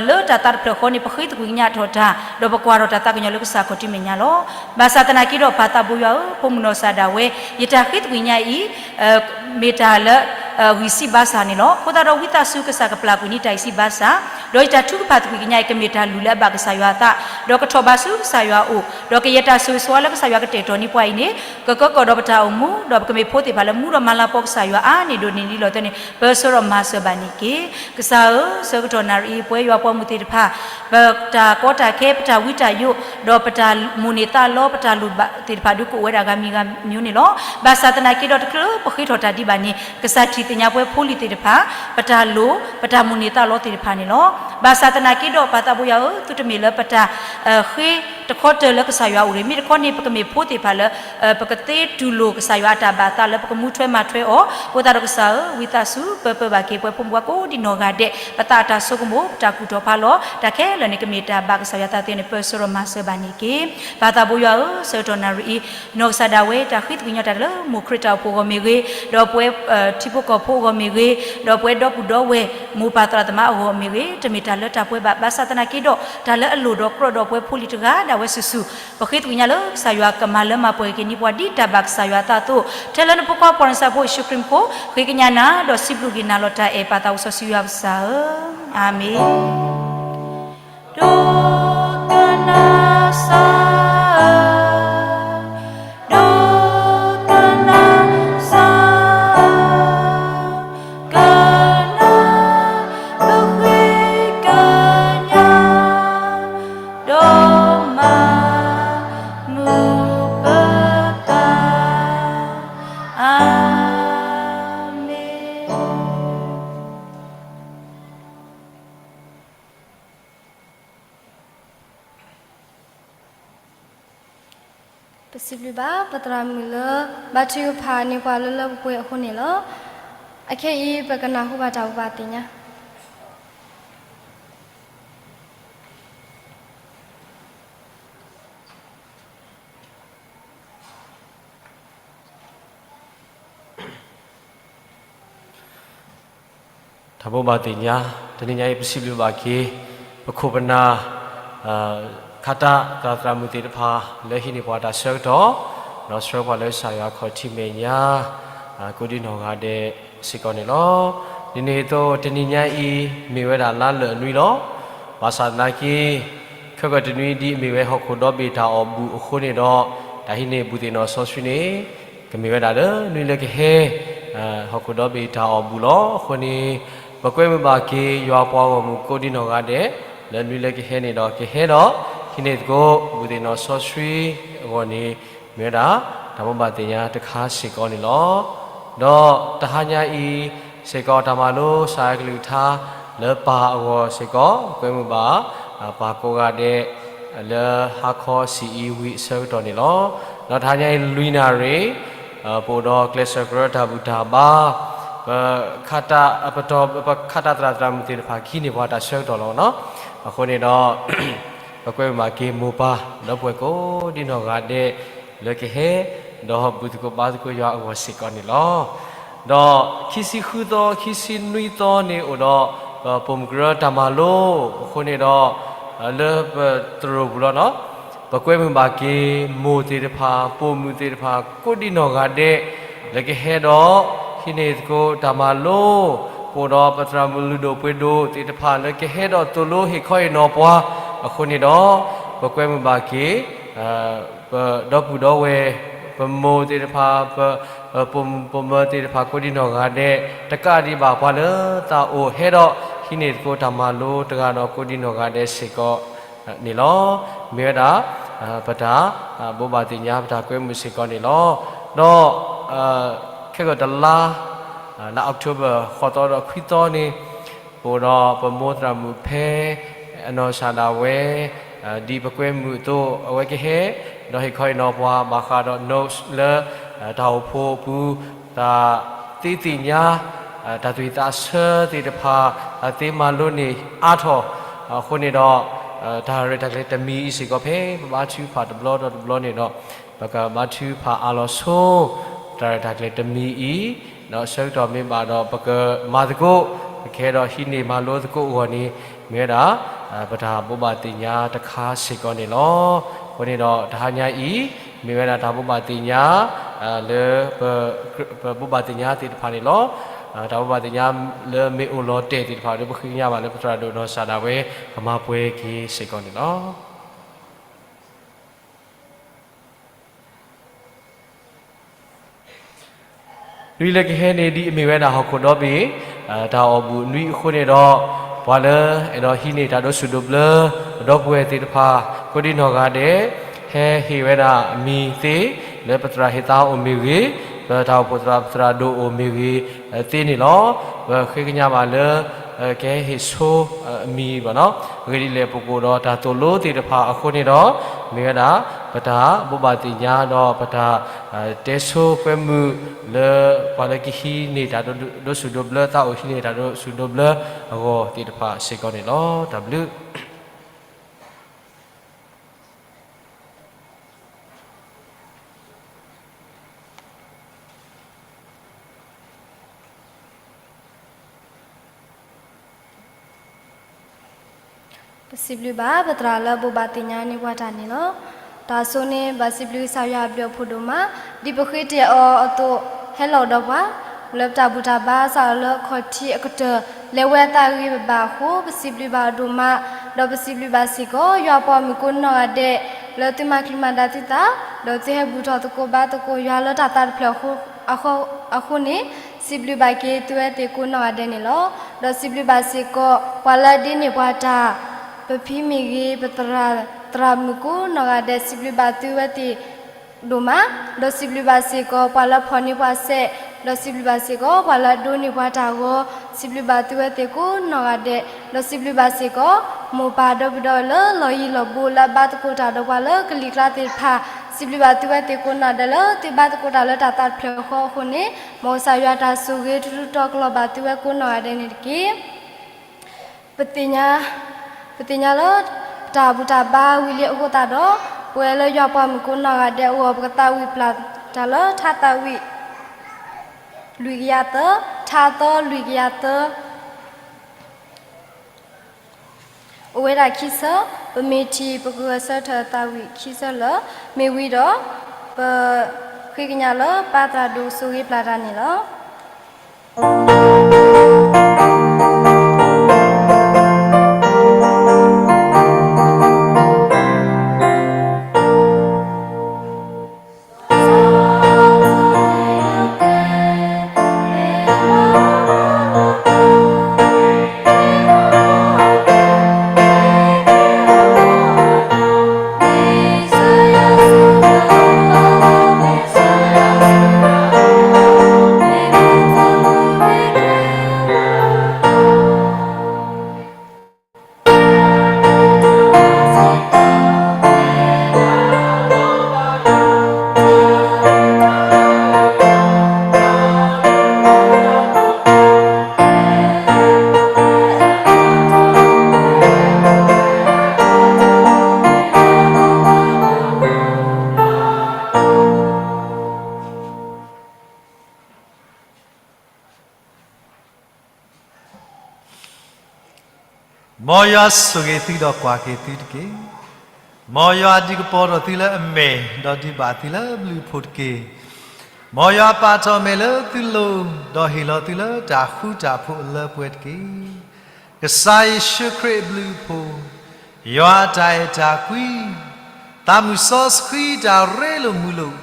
လၢတၢ်သးတဖျၢၣ်ဃီန့ၣ် ပဃ့သကွံာ်ကညးထီၣ်တၢ်, ဒီးပကွၢ်ထီၣ်တၢ်သးကညီၤလၢကစၢ်ခီၣ်ထံးမဲာ်ညါလီၤ. ဘၣ်ဆၣ်သနာ်က့ဒီး ပၢ်သးဘိယွၤဧၢ, ဖိမုၣ်နီၢ်ကစၢ်ဒၣ်ဝဲ ယတၢ်ဃ့သကွံာ်ညါအံၤ မ့ၢ်တၢ်လၢ ဂံၢ်စၢ်ဘါစၢ်န့ၣ်လီၤ. အဃိသတးဒီး ဝံသးစူၤ ကစၢ်ကပျၢ်ကွံာ်န့ၢ်တၢ်ဂံၢ်စၢ်ဘါစၢ်, ဒီးယတၢ်ထုကဖၣ်သကွံာ်ကညးအံၤ ကမ့ၢ်တၢ်လုၢ်လၢအဘၣ်ကစၢ်ယွၤအသး, ဒီးကထီၣ်ဘးဆူကစၢ်ယွၤအအိၣ်, ဒီးကယဲၢ်တၢ်ဆိၣ်ဂ့ၤဆိၣ်ဝါလၢကစၢ်ယွၤကတဲာ်ကတီၤန့ၢ်ပှၤအံၤန့ၣ် ကကကီၢ်ဒီးပတၢ်အိၣ်မူ, ဒီးပကမ့ၢ်ဖိသ့ၣ်တဖၣ်လၢမူဒီးမၤလၤကပီၤကစၢ်ယွၤအါန့ၢ်ဒိၣ်န့ၢ်လံလီၤအသိးန့ၣ် ပၢဆှၢဒီးမၤစၢၤဘၣ်န့ၣ်တက့ၢ်. ကစၢ်ဧၢ, ဆၢကတီၢ်နၣ်ရံၣ်အံၤ ပဝဲယွၤပှၤမုၢ်သ့ၣ်တဖၣ် ပတၢ်ကီတၢ်ခဲ, ပတၢ်ဝံတၢ်ယိး, ဒီးပတၢ်မိၣ်န့ၢ်သးလီ, ပတၢ်လိၣ်ဘၣ်သ့ၣ်တဖၣ်ဒုးကအိၣ်ဝဲဒၣ်ဂၤမံၤဂၤမံၤန့ၣ်လီၤ. ဘၣ်ဆၣ်သနာ်က့ဒီး တချုးပဃ့ထီၣ်တၢ်ဒံးဘၣ်န့ၣ် ကစၢ်ထံၣ်သ့ၣ်ညါပဝဲဖိလံၤသ့ၣ်တဖၣ် ပတၢ်လိၣ်, ပတၢ်မိၣ်န့ၢ်သးလီသ့ၣ်တဖၣ်န့ၣ်လီၤ. ဘၣ်ဆၣ်သနာ်က့ဒီး ပၢ်သးဘိယွၤဧၢ, သုတမ့ၢ်လၢပတၢ် ဃ့တခီတၢၢ်လၢကစၢ်ယွၤအအိၣ်တဂ့ၤ, မ့ၢ်တခီန့ၣ် ပကမ့ၢ်ဖိသ့ၣ်တဖၣ်လၢ ပကသ့တူၢ်လိာ်ကစၢ်ယွၤအတၢ်ဘၣ်သးလၢပကမူထွဲမၤထွဲအီၤ. အဃိသတးဒီးကစၢ်ဧၢ, ဝံသးစူၤ ပၢပၢဘၣ်က့ၤပဝဲဖိမုၣ်ဖိခွါကိးဒံနီၢ်ဂၤဒဲး, ပသးအတၢ်ဆိကမိၣ်, ပတၢ်ကူၣ်ထီၣ်ဖးလီၤ, တၢ်ခဲလၢာ်န့ၣ် ကမ့ၢ်တၢ်ဘၣ်ကစၢ်ယွၤသးအသိးန့ၣ် ပၢဆှၢဒီးမၤစၢၤဘၣ်န့ၣ်တက့ၢ်. ပၢ်သးဘိယွၤဧၢ, ဆၢကတီၢ်နၣ်ရံၣ်အံၤ နီၢ်ကစၢ်ဒၣ်ဝဲ တၢ်ဃ့သကွံာ်ညီတၢ်လၢမိၢ်ခရံာ်တၢ်အိၣ်ဖှိၣ်အဂီၢ်မ့ၢ်ဂ့ၤ, ဒီးပဝဲထံဖိကီၢ်ဖိအဂီၢ်မ့ၢ်ဂ့ၤ, ဒီးပဝဲဒီပုၢ်ဒီဝဲၢ် မိၢ်ပၢ်သရၣ်သမါအဂီၢ်မ့ၢ်ဂ့ၤ, တမ့ၢ်တၢ်လၢတၢ်ပှဲၤဘၣ်. ဘၣ်ဆၣ်သနာ်က့ဒီး တၢ်လၢအလိၣ်ဒီးကြၢးဒီးပဝဲဖိလံၤတဂၤဒၣ်ဝဲစုာ်စုာ်, ပဃ့သကွံာ်ညါလၢကစၢ်ယွၤကမၤလၢမၤပှဲၤက့ၤန့ၢ်ပှၤဒ်တၢ်ဘၣ်ကစၢ်ယွၤအသးအသိး, ထဲလၢနဖိခွါပှၤနၢ်စၢ်ဖိယ့ၣ်ၡူးခရံာ်မူခိၣ် ဃ့ကညးနၤ, ဒီးစံးဘျုးက့ၤနၤလီၤတၢ်အဲၣ် ပၢ်သးစီဆှံယွၤပကစၢ်ဧၢ, အၤမ့ၣ်. ဒိကနၣ်စၢ်ဧၢ, ဒိကနၣ်စၢ်ဧၢ, ကနၣ်ပဃ့ကညး, ဒီးမၤမုာ်ပသး, အၤမ့ၣ်. ပစံးဘျုးဘၣ် ပသရၣ်မုၣ်လၢ ဘါထုကဖၣ်န့ၢ်ပှၤလၢလၢပှဲၤပှဲၤအဃိန့ၣ်လီၤ. အခဲအံၤ ပကနၢ်ဟူဘၣ်တၢ်ဘိးဘၣ်သ့ၣ်ညါ တၢ်ဘိးဘၣ်သ့ၣ်ညါ, တနံၤညါအံၤ ပစံးဘျုးဘၣ်က့ၤ ပခိၣ်ပနၢ် ခါတၢ်သရၣ်သရၣ်မုၣ်သ့ၣ်တဖၣ် လၢဟံးန့ၢ်ပှၤတၢ်ဆၢကတီၢ်, ဒီးဆှၢပှၤလၢကစၢ်ယွၤခီၣ်ထံးမဲာ်ညါ ကိးဒံနီၢ်ဂၤဒဲးစ့ၢ်ကီးန့ၣ်လီၤ. ဒ်န့ၣ်အသိး တနံၤညါအံၤ မ့ၢ်ဝဲဒၣ်လါလၢာ်အနွံလီၤ. ဘၣ်ဆၣ်သနာ်က့ ခဲကတနွံဒ်အမ့ၢ်ဝဲဟီၣ်ခိၣ်ဒီဘ့ၣ်တၢ်အီၣ်ဘူၣ်အဃိန့ၣ်ဒီး တၢ်ဟံးန့ၢ်ဘူၣ်သ့ၣ်နီၣ်စီဆှံန့ၣ် ကမ့ၢ်ဝဲဒၣ်လၢနွံလၢကဟဲ ဟီၣ်ခိၣ်ဒီဘ့ၣ်တၢ်အီၣ်ဘူၣ်လီၤ. အဃိန့ၣ် ပကွဲမုာ်ဘၣ်က့ၤယွၤပှၤဂီၢ်မုၢ်ကိးဒံနီၢ်ဂၤဒဲး လၢနွံလၢကဟဲန့ၣ်ဒီး ကဟဲဒီး ဟံးန့ၢ်သကိး ဘူၣ်သ့ၣ်နီၣ်စီဆှံအဂီၢ်န့ၣ် မ့ၢ်ဝဲဒၣ် တၢ်ဘိးဘၣ်သ့ၣ်ညါတခါစ့ၢ်ကီးန့ၣ်လီၤ. ဒီးတဟါညါအံၤစ့ၢ်ကီး တၢ်မၤလိကစၢ်ယွၤကလုၢ်ကထါ လၢပၢ်အဂီၢ်စ့ၢ်ကီး ကွဲမုာ်ဘၣ် ပၢ်ကိးဂၤဒဲး လၢဟါခီဆံးအံၤဝံၤအဆၢကတီၢ်န့ၣ်လီၤ. ဒီးတဟါညါအံၤလွံၢ်နၣ်ရံၣ် ပအိၣ်ဒီးကျဲးစၢးကရၢတၢ်ဘူၣ်တၢ်ဘါ ပ ခါတၢ်အပတီၢ်ပခါတၢ်သရၣ်သရၣ်မုၣ်သ့ၣ်တဖၣ်ကဟံးန့ၢ်ပှၤတၢ်ဆၢကတီၢ်လီၤနီၤ. အဃိန့ၣ်ဒီး ပကွဲမုာ်ဘၣ်က့ၤမိၢ်ပၢ်ဒီပုၢ်ဝဲၢ်ကိးဒံနီၢ်ဂၤဒဲး လၢကဟဲ ဒီးဘူၣ်သကိးဘါသကိးယွၤအဂီၢ်စ့ၢ်ကီးန့ၣ်လီၤ. ဒီးခံဆံဃုသီ ခံဆံနွံသီန့ၣ်အိၣ်ဒီး ပပိာ်မုၣ်ကရၢတၢ်မၤလိ အဃိန့ၣ်ဒီး လၢပသရိာ်ပူၤလီၤနီၤ ပကွဲမုာ်ဘၣ်က့ၤ မိၢ်သ့ၣ်တဖၣ် ပိာ်မုၣ်သ့ၣ်တဖၣ် ကိးဒံနီၢ်ဂၤဒဲး လၢကဟဲဒီး ဟံးန့ၢ်သကိးတၢ်မၤလိ ပအိၣ်ဒီးပသရၣ်မုၣ်လုၢ်ဒိၣ်ပှ့ၤဒိၣ်သ့ၣ်တဖၣ်လၢကဟဲဒီးသိၣ်လိဟ့ၣ်ခီဟ့ၣ်နီၤပှၤအဃိန့ၣ်ဒီး, ပကွဲမုာ်ဘၣ်က့ၤ ပဒီပုၢ်ဒီဝဲၢ်, ပမိၢ်သ့ၣ်တဖၣ်, ပ ပမိၢ်သ့ၣ်တဖၣ်ကိးဒံနီၢ်ဂၤဒဲး, တကးဒံးဘၣ်ပှၤလၢသးအိၣ်ဟဲဒီးဟံးန့ၢ်သကိးတၢ်မၤလိတဂၤဒီး ကိးဒံနီၢ်ဂၤဒဲးစ့ၢ်ကီးန့ၣ်လီၤ. မ့ၢ်ဝဲဒၣ် ပတၢ်ဘိးဘၣ်သ့ၣ်ညါ ပတၢ်ကွဲမုာ်စ့ၢ်ကီးန့ၣ်လီၤ. ဒီး ခဲကတလါ လါ October ဃိးသီဒီးခွံသီန့ၣ်, ပအိၣ်ဒီးပမိၢ်သရၣ်မုၣ်ဖဲ အနီၢ်စၢ်ဒၣ်ဝဲ ဒ်ပကွဲမုာ်အသိး အဝဲကဟဲ ဒီးဟ့ၣ်ခီဟ့ၣ်နီၤပှၤဘၣ်ဃးဒီး notes လၢ တၢ်အိၣ်ဖှိၣ်အပူၤ, တၢ်သ့သ့ၣ်ညါ တၢ်သူၣ်ဝံၣ်သးဆၢသ့ၣ်တဖၣ်, တၢ်သ့မၤလိန့ၢ်အါထီၣ်အဃိန့ၣ်ဒီး, တၢ်ရဲၣ်တၢ်ကျဲၤတမံၤအံၤစ့ၢ်ကီး ဖဲပဘါထုကဖၣ်တဘျီဒီးတဘျီန့ၣ်ဒီး, ပကဘါထုကဖၣ်အါလီၤဆိ တၢ်ရဲၣ်တၢ်ကျဲၤတမံၤအံၤ, ဒီးဆၢကတီၢ်မ့ၢ်ဘၣ်ဒီး ပကမၤသကိး, ပကဟဲဒီးဟံးန့ၢ်မၤလိသကိးအဂီၢ်န့ၣ်, မ့ၢ်ဝဲဒၣ် ပတၢ်ဘိးဘၣ်သ့ၣ်ညါတခါစ့ၢ်ကီးန့ၣ်လီၤ. အဃိန့ၣ်ဒီး တဟါညါအံၤ မ့ၢ်ဝဲဒၣ်တၢ်ဘိးဘၣ်သ့ၣ်ညါ လၢ ပဘိးဘၣ်သ့ၣ်ညါသ့ၣ်တဖၣ်န့ၣ်လီၤ. တၢ်ဘိးဘၣ်သ့ၣ်ညါလၢမ့ၢ်အိၣ်လီၤတဲာ်သ့ၣ်တဖၣ်ဒီး ပဃ့ကညးဘၣ်လၢပသရၣ်ဒိၣ်နီၢ်စၢ်ဒၣ်ဝဲ ကမၤပှဲၤက့ၤစ့ၢ်ကီးန့ၣ်လီၤ. နွံလၢကဟဲန့ၣ် ဒ်အမ့ၢ်ဝဲဒၣ်ဟီၣ်ခိၣ်ဒီဘ့ၣ် တၢ်အီၣ်ဘူၣ်နွံအဃိန့ၣ်ဒီး, ပှၤလၢအဲၣ်ဒိးဟံးန့ၢ်တၢ်ဒိးဆူၣ်ဒိးဘျၢ ပဒီပုၢ်ဝဲၢ်သ့ၣ်တဖၣ် ကိးဒံနီၢ်ဂၤဒဲး, ဟဲဟ့ၣ်ဝဲဒၣ်အမံၤသ့ လၢပသရၣ်ဟ့ၣ်သါအိၣ်မ့ၢ်ဂ့ၤ, ပတၢ်အိၣ်ဖှိၣ်သရၣ် ပသရၣ်ဒိၣ်အိၣ်မ့ၢ်ဂ့ၤသ့န့ၣ်လီၤ. ပဃ့ကညးဘၣ်လၢ ကဟဲဟ့ၣ်ဆိအမံၤဘၣ်နီၤ, အဂ့ၢ်ဒ်လဲၣ် ပကအိၣ်ဒီးတၢ်သိၣ်လိသ့ၣ်တဖၣ်အဃိန့ၣ်ဒီး, မ့ၢ်ဝဲဒၣ် ပတၢ်ဘိးဘၣ်သ့ၣ်ညါဒီးပတၢ် တဲဆိကွဲမုာ်လၢ ပှၤလၢကဟံးန့ၢ်တၢ်ဒိးဆူၣ်ဒိးဘျၢ သးအိၣ်ဟံးန့ၢ်တၢ်ဒိးဆူၣ်ဒိးဘျၢအဂီၢ်သ့ၣ်တဖၣ်စ့ၢ်ကီးန့ၣ်လီၤ. တၢ်ဘျုး ပစံးဘျုးဘၣ် ပသရၣ်လၢဘိးဘၣ်သ့ၣ်ညါန့ၢ်ပှၤတၢ်န့ၣ်လီၤ. တၢ်အဆိန့ၣ် ဘၣ်စံးဘျုးကစၢ်ယွၤအဘျုးအဖှိၣ်ဒိၣ်မး, ဒ်ပဃ့တ့ၢ်အီၤအသိး ဟဲလီၤဒီးပှၤ လၢပတၢ်ဘူၣ်တၢ်ဘါစးထီၣ်လၢအခီၣ်ထံးအကတၢၢ် လဲၤဝဲအသးဂ့ၤဘၣ်ဘၣ်အဃိ ပစံးဘျုးဘၣ်အီၤဒိၣ်မး, ဒီးပစံးဘျုးဘၣ်စ့ၢ်ကီး ယွၤပှၤမုၣ်ကိးနီၢ်ဂၤဒဲး လၢသုမၤချံမၤဒါသုသး ဒီးသုဟဲဘူၣ်ထီၣ်သကိးဘါသကိးယွၤလၢတၢ်သးတဖျၢၣ်အဃိန့ၣ်, စံးဘျုးဘၣ်က့ၤသုဝဲသ့ၣ်ကိးနီၢ်ဂၤဒဲးန့ၣ်လီၤ. ဒီးစံးဘျုးဘၣ်စ့ၢ်ကီး ပှၤလၢအဒ့န့ၢ်ပှၤတၢ်, ပဖံမ့ၢ်ဂ့ၤ, ပသရၣ်, သရၣ်မုၣ်ကိးနီၢ်ဂၤဒဲး စံးဘျုးဘၣ်သုဝဲသ့ၣ် ဒိၣ်မး, ဒီးစံးဘျုးဘၣ်စ့ၢ်ကီး ပှၤလၢဖီၣ်န့ၢ်ပှၤစဲး, ဒီးစံးဘျုးဘၣ်စ့ၢ်ကီး ပှၤလၢအဒိးန့ၢ်ပှၤတၢ်အဂီၢ်, စံးဘျုးဘၣ်သုဝဲသ့ၣ်ကိးနီၢ်ဂၤဒဲး, ဒီးစံးဘျုးဘၣ်စ့ၢ်ကီး မိၢ်ပၢ်ဒီပုၢ်ဒီဝဲၢ်လၢလီၢ်ယံၤလီၢ်ဘူးလၢအဘါသကိးတၢ်ဒီးပှၤလၢကလံၤကျါသ့ၣ်တဖၣ်, စံးဘျုးဘၣ်သုဝဲသ့ၣ်ကိးနီၢ်ဒဲးလၢသုဘါသကိးတၢ်လၢတၢ်သးတဖျၢၣ်ဃီအဃိန့ၣ်, မ်ကစၢ်ယွၤတၢ်ဆိၣ်ဂ့ၤထူထူတီတီကလီၤဘၣ်သုဝဲကိးနီၢ်ဂၤဒဲးန့ၣ်တက့ၢ်. ပသ့ၣ်ညါ, ပသ့ၣ်ညါလၢ တၢ်ဘူၣ်တၢ်ဘါဝံၤလံအဃိသတးဒီး, ပဝဲလၢယွၤပှၤမုၣ်ကိးနီၢ်ဂၤဒဲးအဂီၢ် ပကသးဝံၣ်ပျၢ်တၢ်လၢထါသးဝံၣ် လွံၢ်ကယၤသၢ, ထါသီလွံၢ်ကယၤသၢ အိၣ်ဝဲဒၣ်ခံဆၢ, ပမ့ၢ်ထံၣ် ပကဂဲၤဆၢထၢၣ်သးဝံၣ်ခံဆၢလၢာ်, မ့ၢ်ဝံၤဒီး ပဃ့ကညးလၢပၢ်သရၣ်ဒိၣ်ဆိၣ်ဂ့ၤပျၢ်တၢ်န့ၣ်လီၤ. Mawya ဆိၣ်ဂ့ၤသုဒီးကွၢ်က့ၤသုတက့ၢ်. Mawya ဒုးကပီၤထီၣ်သုလၢအမဲာ် ဒီးဒုးဘၣ်သုလၢဘျုးအဖှိၣ်တက့ၢ်. မ်ယွၤပာ်ထီၣ်မဲာ်လၢသုလိၤ, ဒီးဟ့ၣ်လီၤသုလၢတၢ်ဃူတၢ်ဖိးအလၢပှဲၤတက့ၢ်. ကစၢ်ယ့ၣ်ၡူးခရံာ်အဘျုးအဖှိၣ်, ယွၤအတၢ်အဲၣ်တၢ်ကွံ, သးမုၢ်စီဆှံတၢ်ရ့လိာ်မုာ်လိာ်,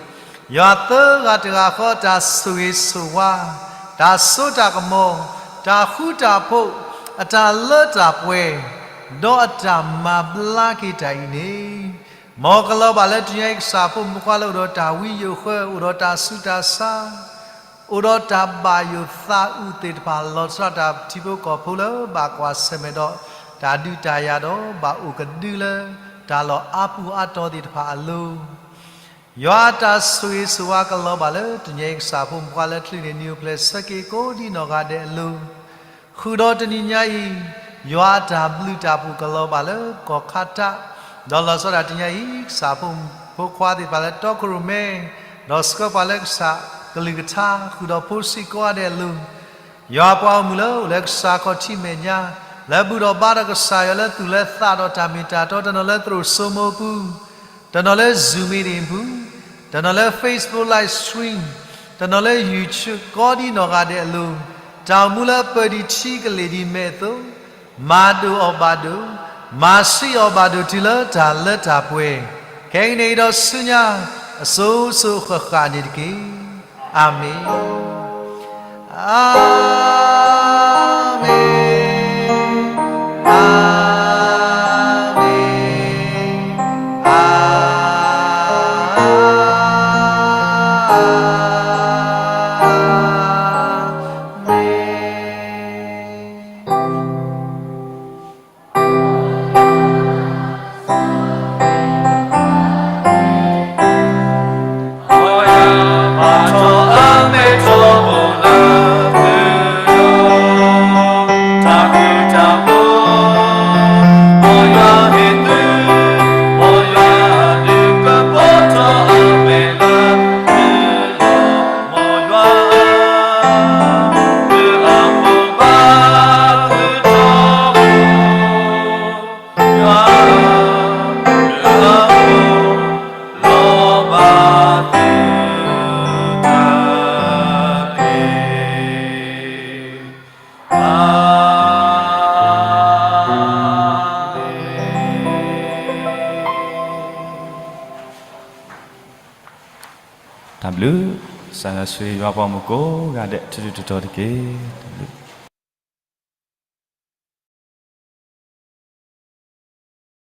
ယွၤသၢဂၤတဂၤဃီတၢ်ဆိၣ်ဂ့ၤဆိၣ်ဝါ, တၢ်စိတၢ်ကမီၤ, တၢ်ဃူတၢ်ဖိး, အတၢ်လၢတၢ်ပှဲၤ, ဒီးအတၢ်မၤဘျါက့ၤတၢ်အံၤန့ၣ် မ်ကလီၤဘၣ်လၢတနံၤအံၤ ကစၢ်ဖိမုၣ်ဖိခွါလၢအိၣ်ဒီးတၢ်ဝံယိာ်ဃၢ, အိၣ်ဒီးတၢ်ဆူးတၢ်ဆါ, အိၣ်ဒီးတၢ်ဘၣ်ယိၣ်သးအုးသ့ၣ်တဖၣ် လီၤဆီဒၣ်တၢ်ထံဖိကီၢ်ဖိလၢဘၣ်ကွၢ်ဆၢၣ်မဲာ်ဒီးတၢ်ဒုးတၢ်ယၤဒီး ဘၣ်အိၣ်ကဒုလၢတၢ်လီၢ်အါပူၤအါတီၤသ့ၣ်တဖၣ်အလိၤ ယွၤအတၢ်ဆိၣ်ဂ့ၤဆိၣ်ဝါကလီၤဘၣ်လၢတနံၤအံၤ ကစၢ်ဖိမုၣ်ဖိခွါလၢချုးန့ၢ်နံၤအိၣ်ဖျဲၣ်ဆၢက့ၤကိးဒ်နီၢ်ဂၤဒဲးအလိၤ, ဃုာ်ဒီးတနံၤညါအံၤ ယွၤအတၢ်ဘျုးတၢ်ဖှိၣ်ကလီၤဘၣ်လၢကီၢ်ခါတၢ်, ဒီးလီၤဆီဒၣ်တနံၤညါအံၤ ကစၢ်ဖိမုၣ်ဖိခွါသ့ၣ်တဖၣ်လၢတီခိၣ်ရိၣ်မဲ, ဒီးဆှၢပှၤလၢကစၢ်ကလုၢ်ကထါ ဃုာ်ဒီးဖိဆံးကိးဂၤဒဲးအလိၤ ယွၤပှၤဂီၢ်မုၢ်လၢအိၣ်လၢကစၢ်ခီၣ်ထံးမဲာ်ညါ, လၢဘူၣ်ထီၣ်ဘါထီၣ်ကစၢ်ယွၤလၢသူၣ်လၢသးဒီးတၢ်မ့ၢ်တၢ်တီ, တနီၤလၢသရိာ်စိမိၤပူၤ, တနီၤလၢ Zoom meeting ပူၤ, တနီၤလၢ Facebook live stream, တနီၤလၢ YouTube ကိးဒ်နီၢ်ဂၤဒဲးအလိၤ, တၢ်အိၣ်မူလၢပၢၢ်ဒံးထံကလ့ၢ်ဒံးမဲာ်အသိး, မၤဒိၣ်အီၤဘၣ်ဒိၣ်, မၤဆံးအီၤဘၣ်ဒိၣ်တုၤလၢတၢ်လၢတၢ်ပှဲၤ, ခဲကနံၣ်အံၤဒီးဆူညါ အစိၤစိၤဃၣ်ဃၣ်န့ၣ်တက့ၢ်. အၤမ့ၣ်, အၤမ့ၣ်, အၤမ့ၣ်, အၤမ့ၣ်. တၢ်ဘျုး, ကစၢ်ယွၤဆိၣ်ဂ့ၤယွၤပှၤမုၣ်ကိးဂၤဒဲး ထူးထူးတီၤတီၤတက့ၢ်. တၢ်ဘျုး.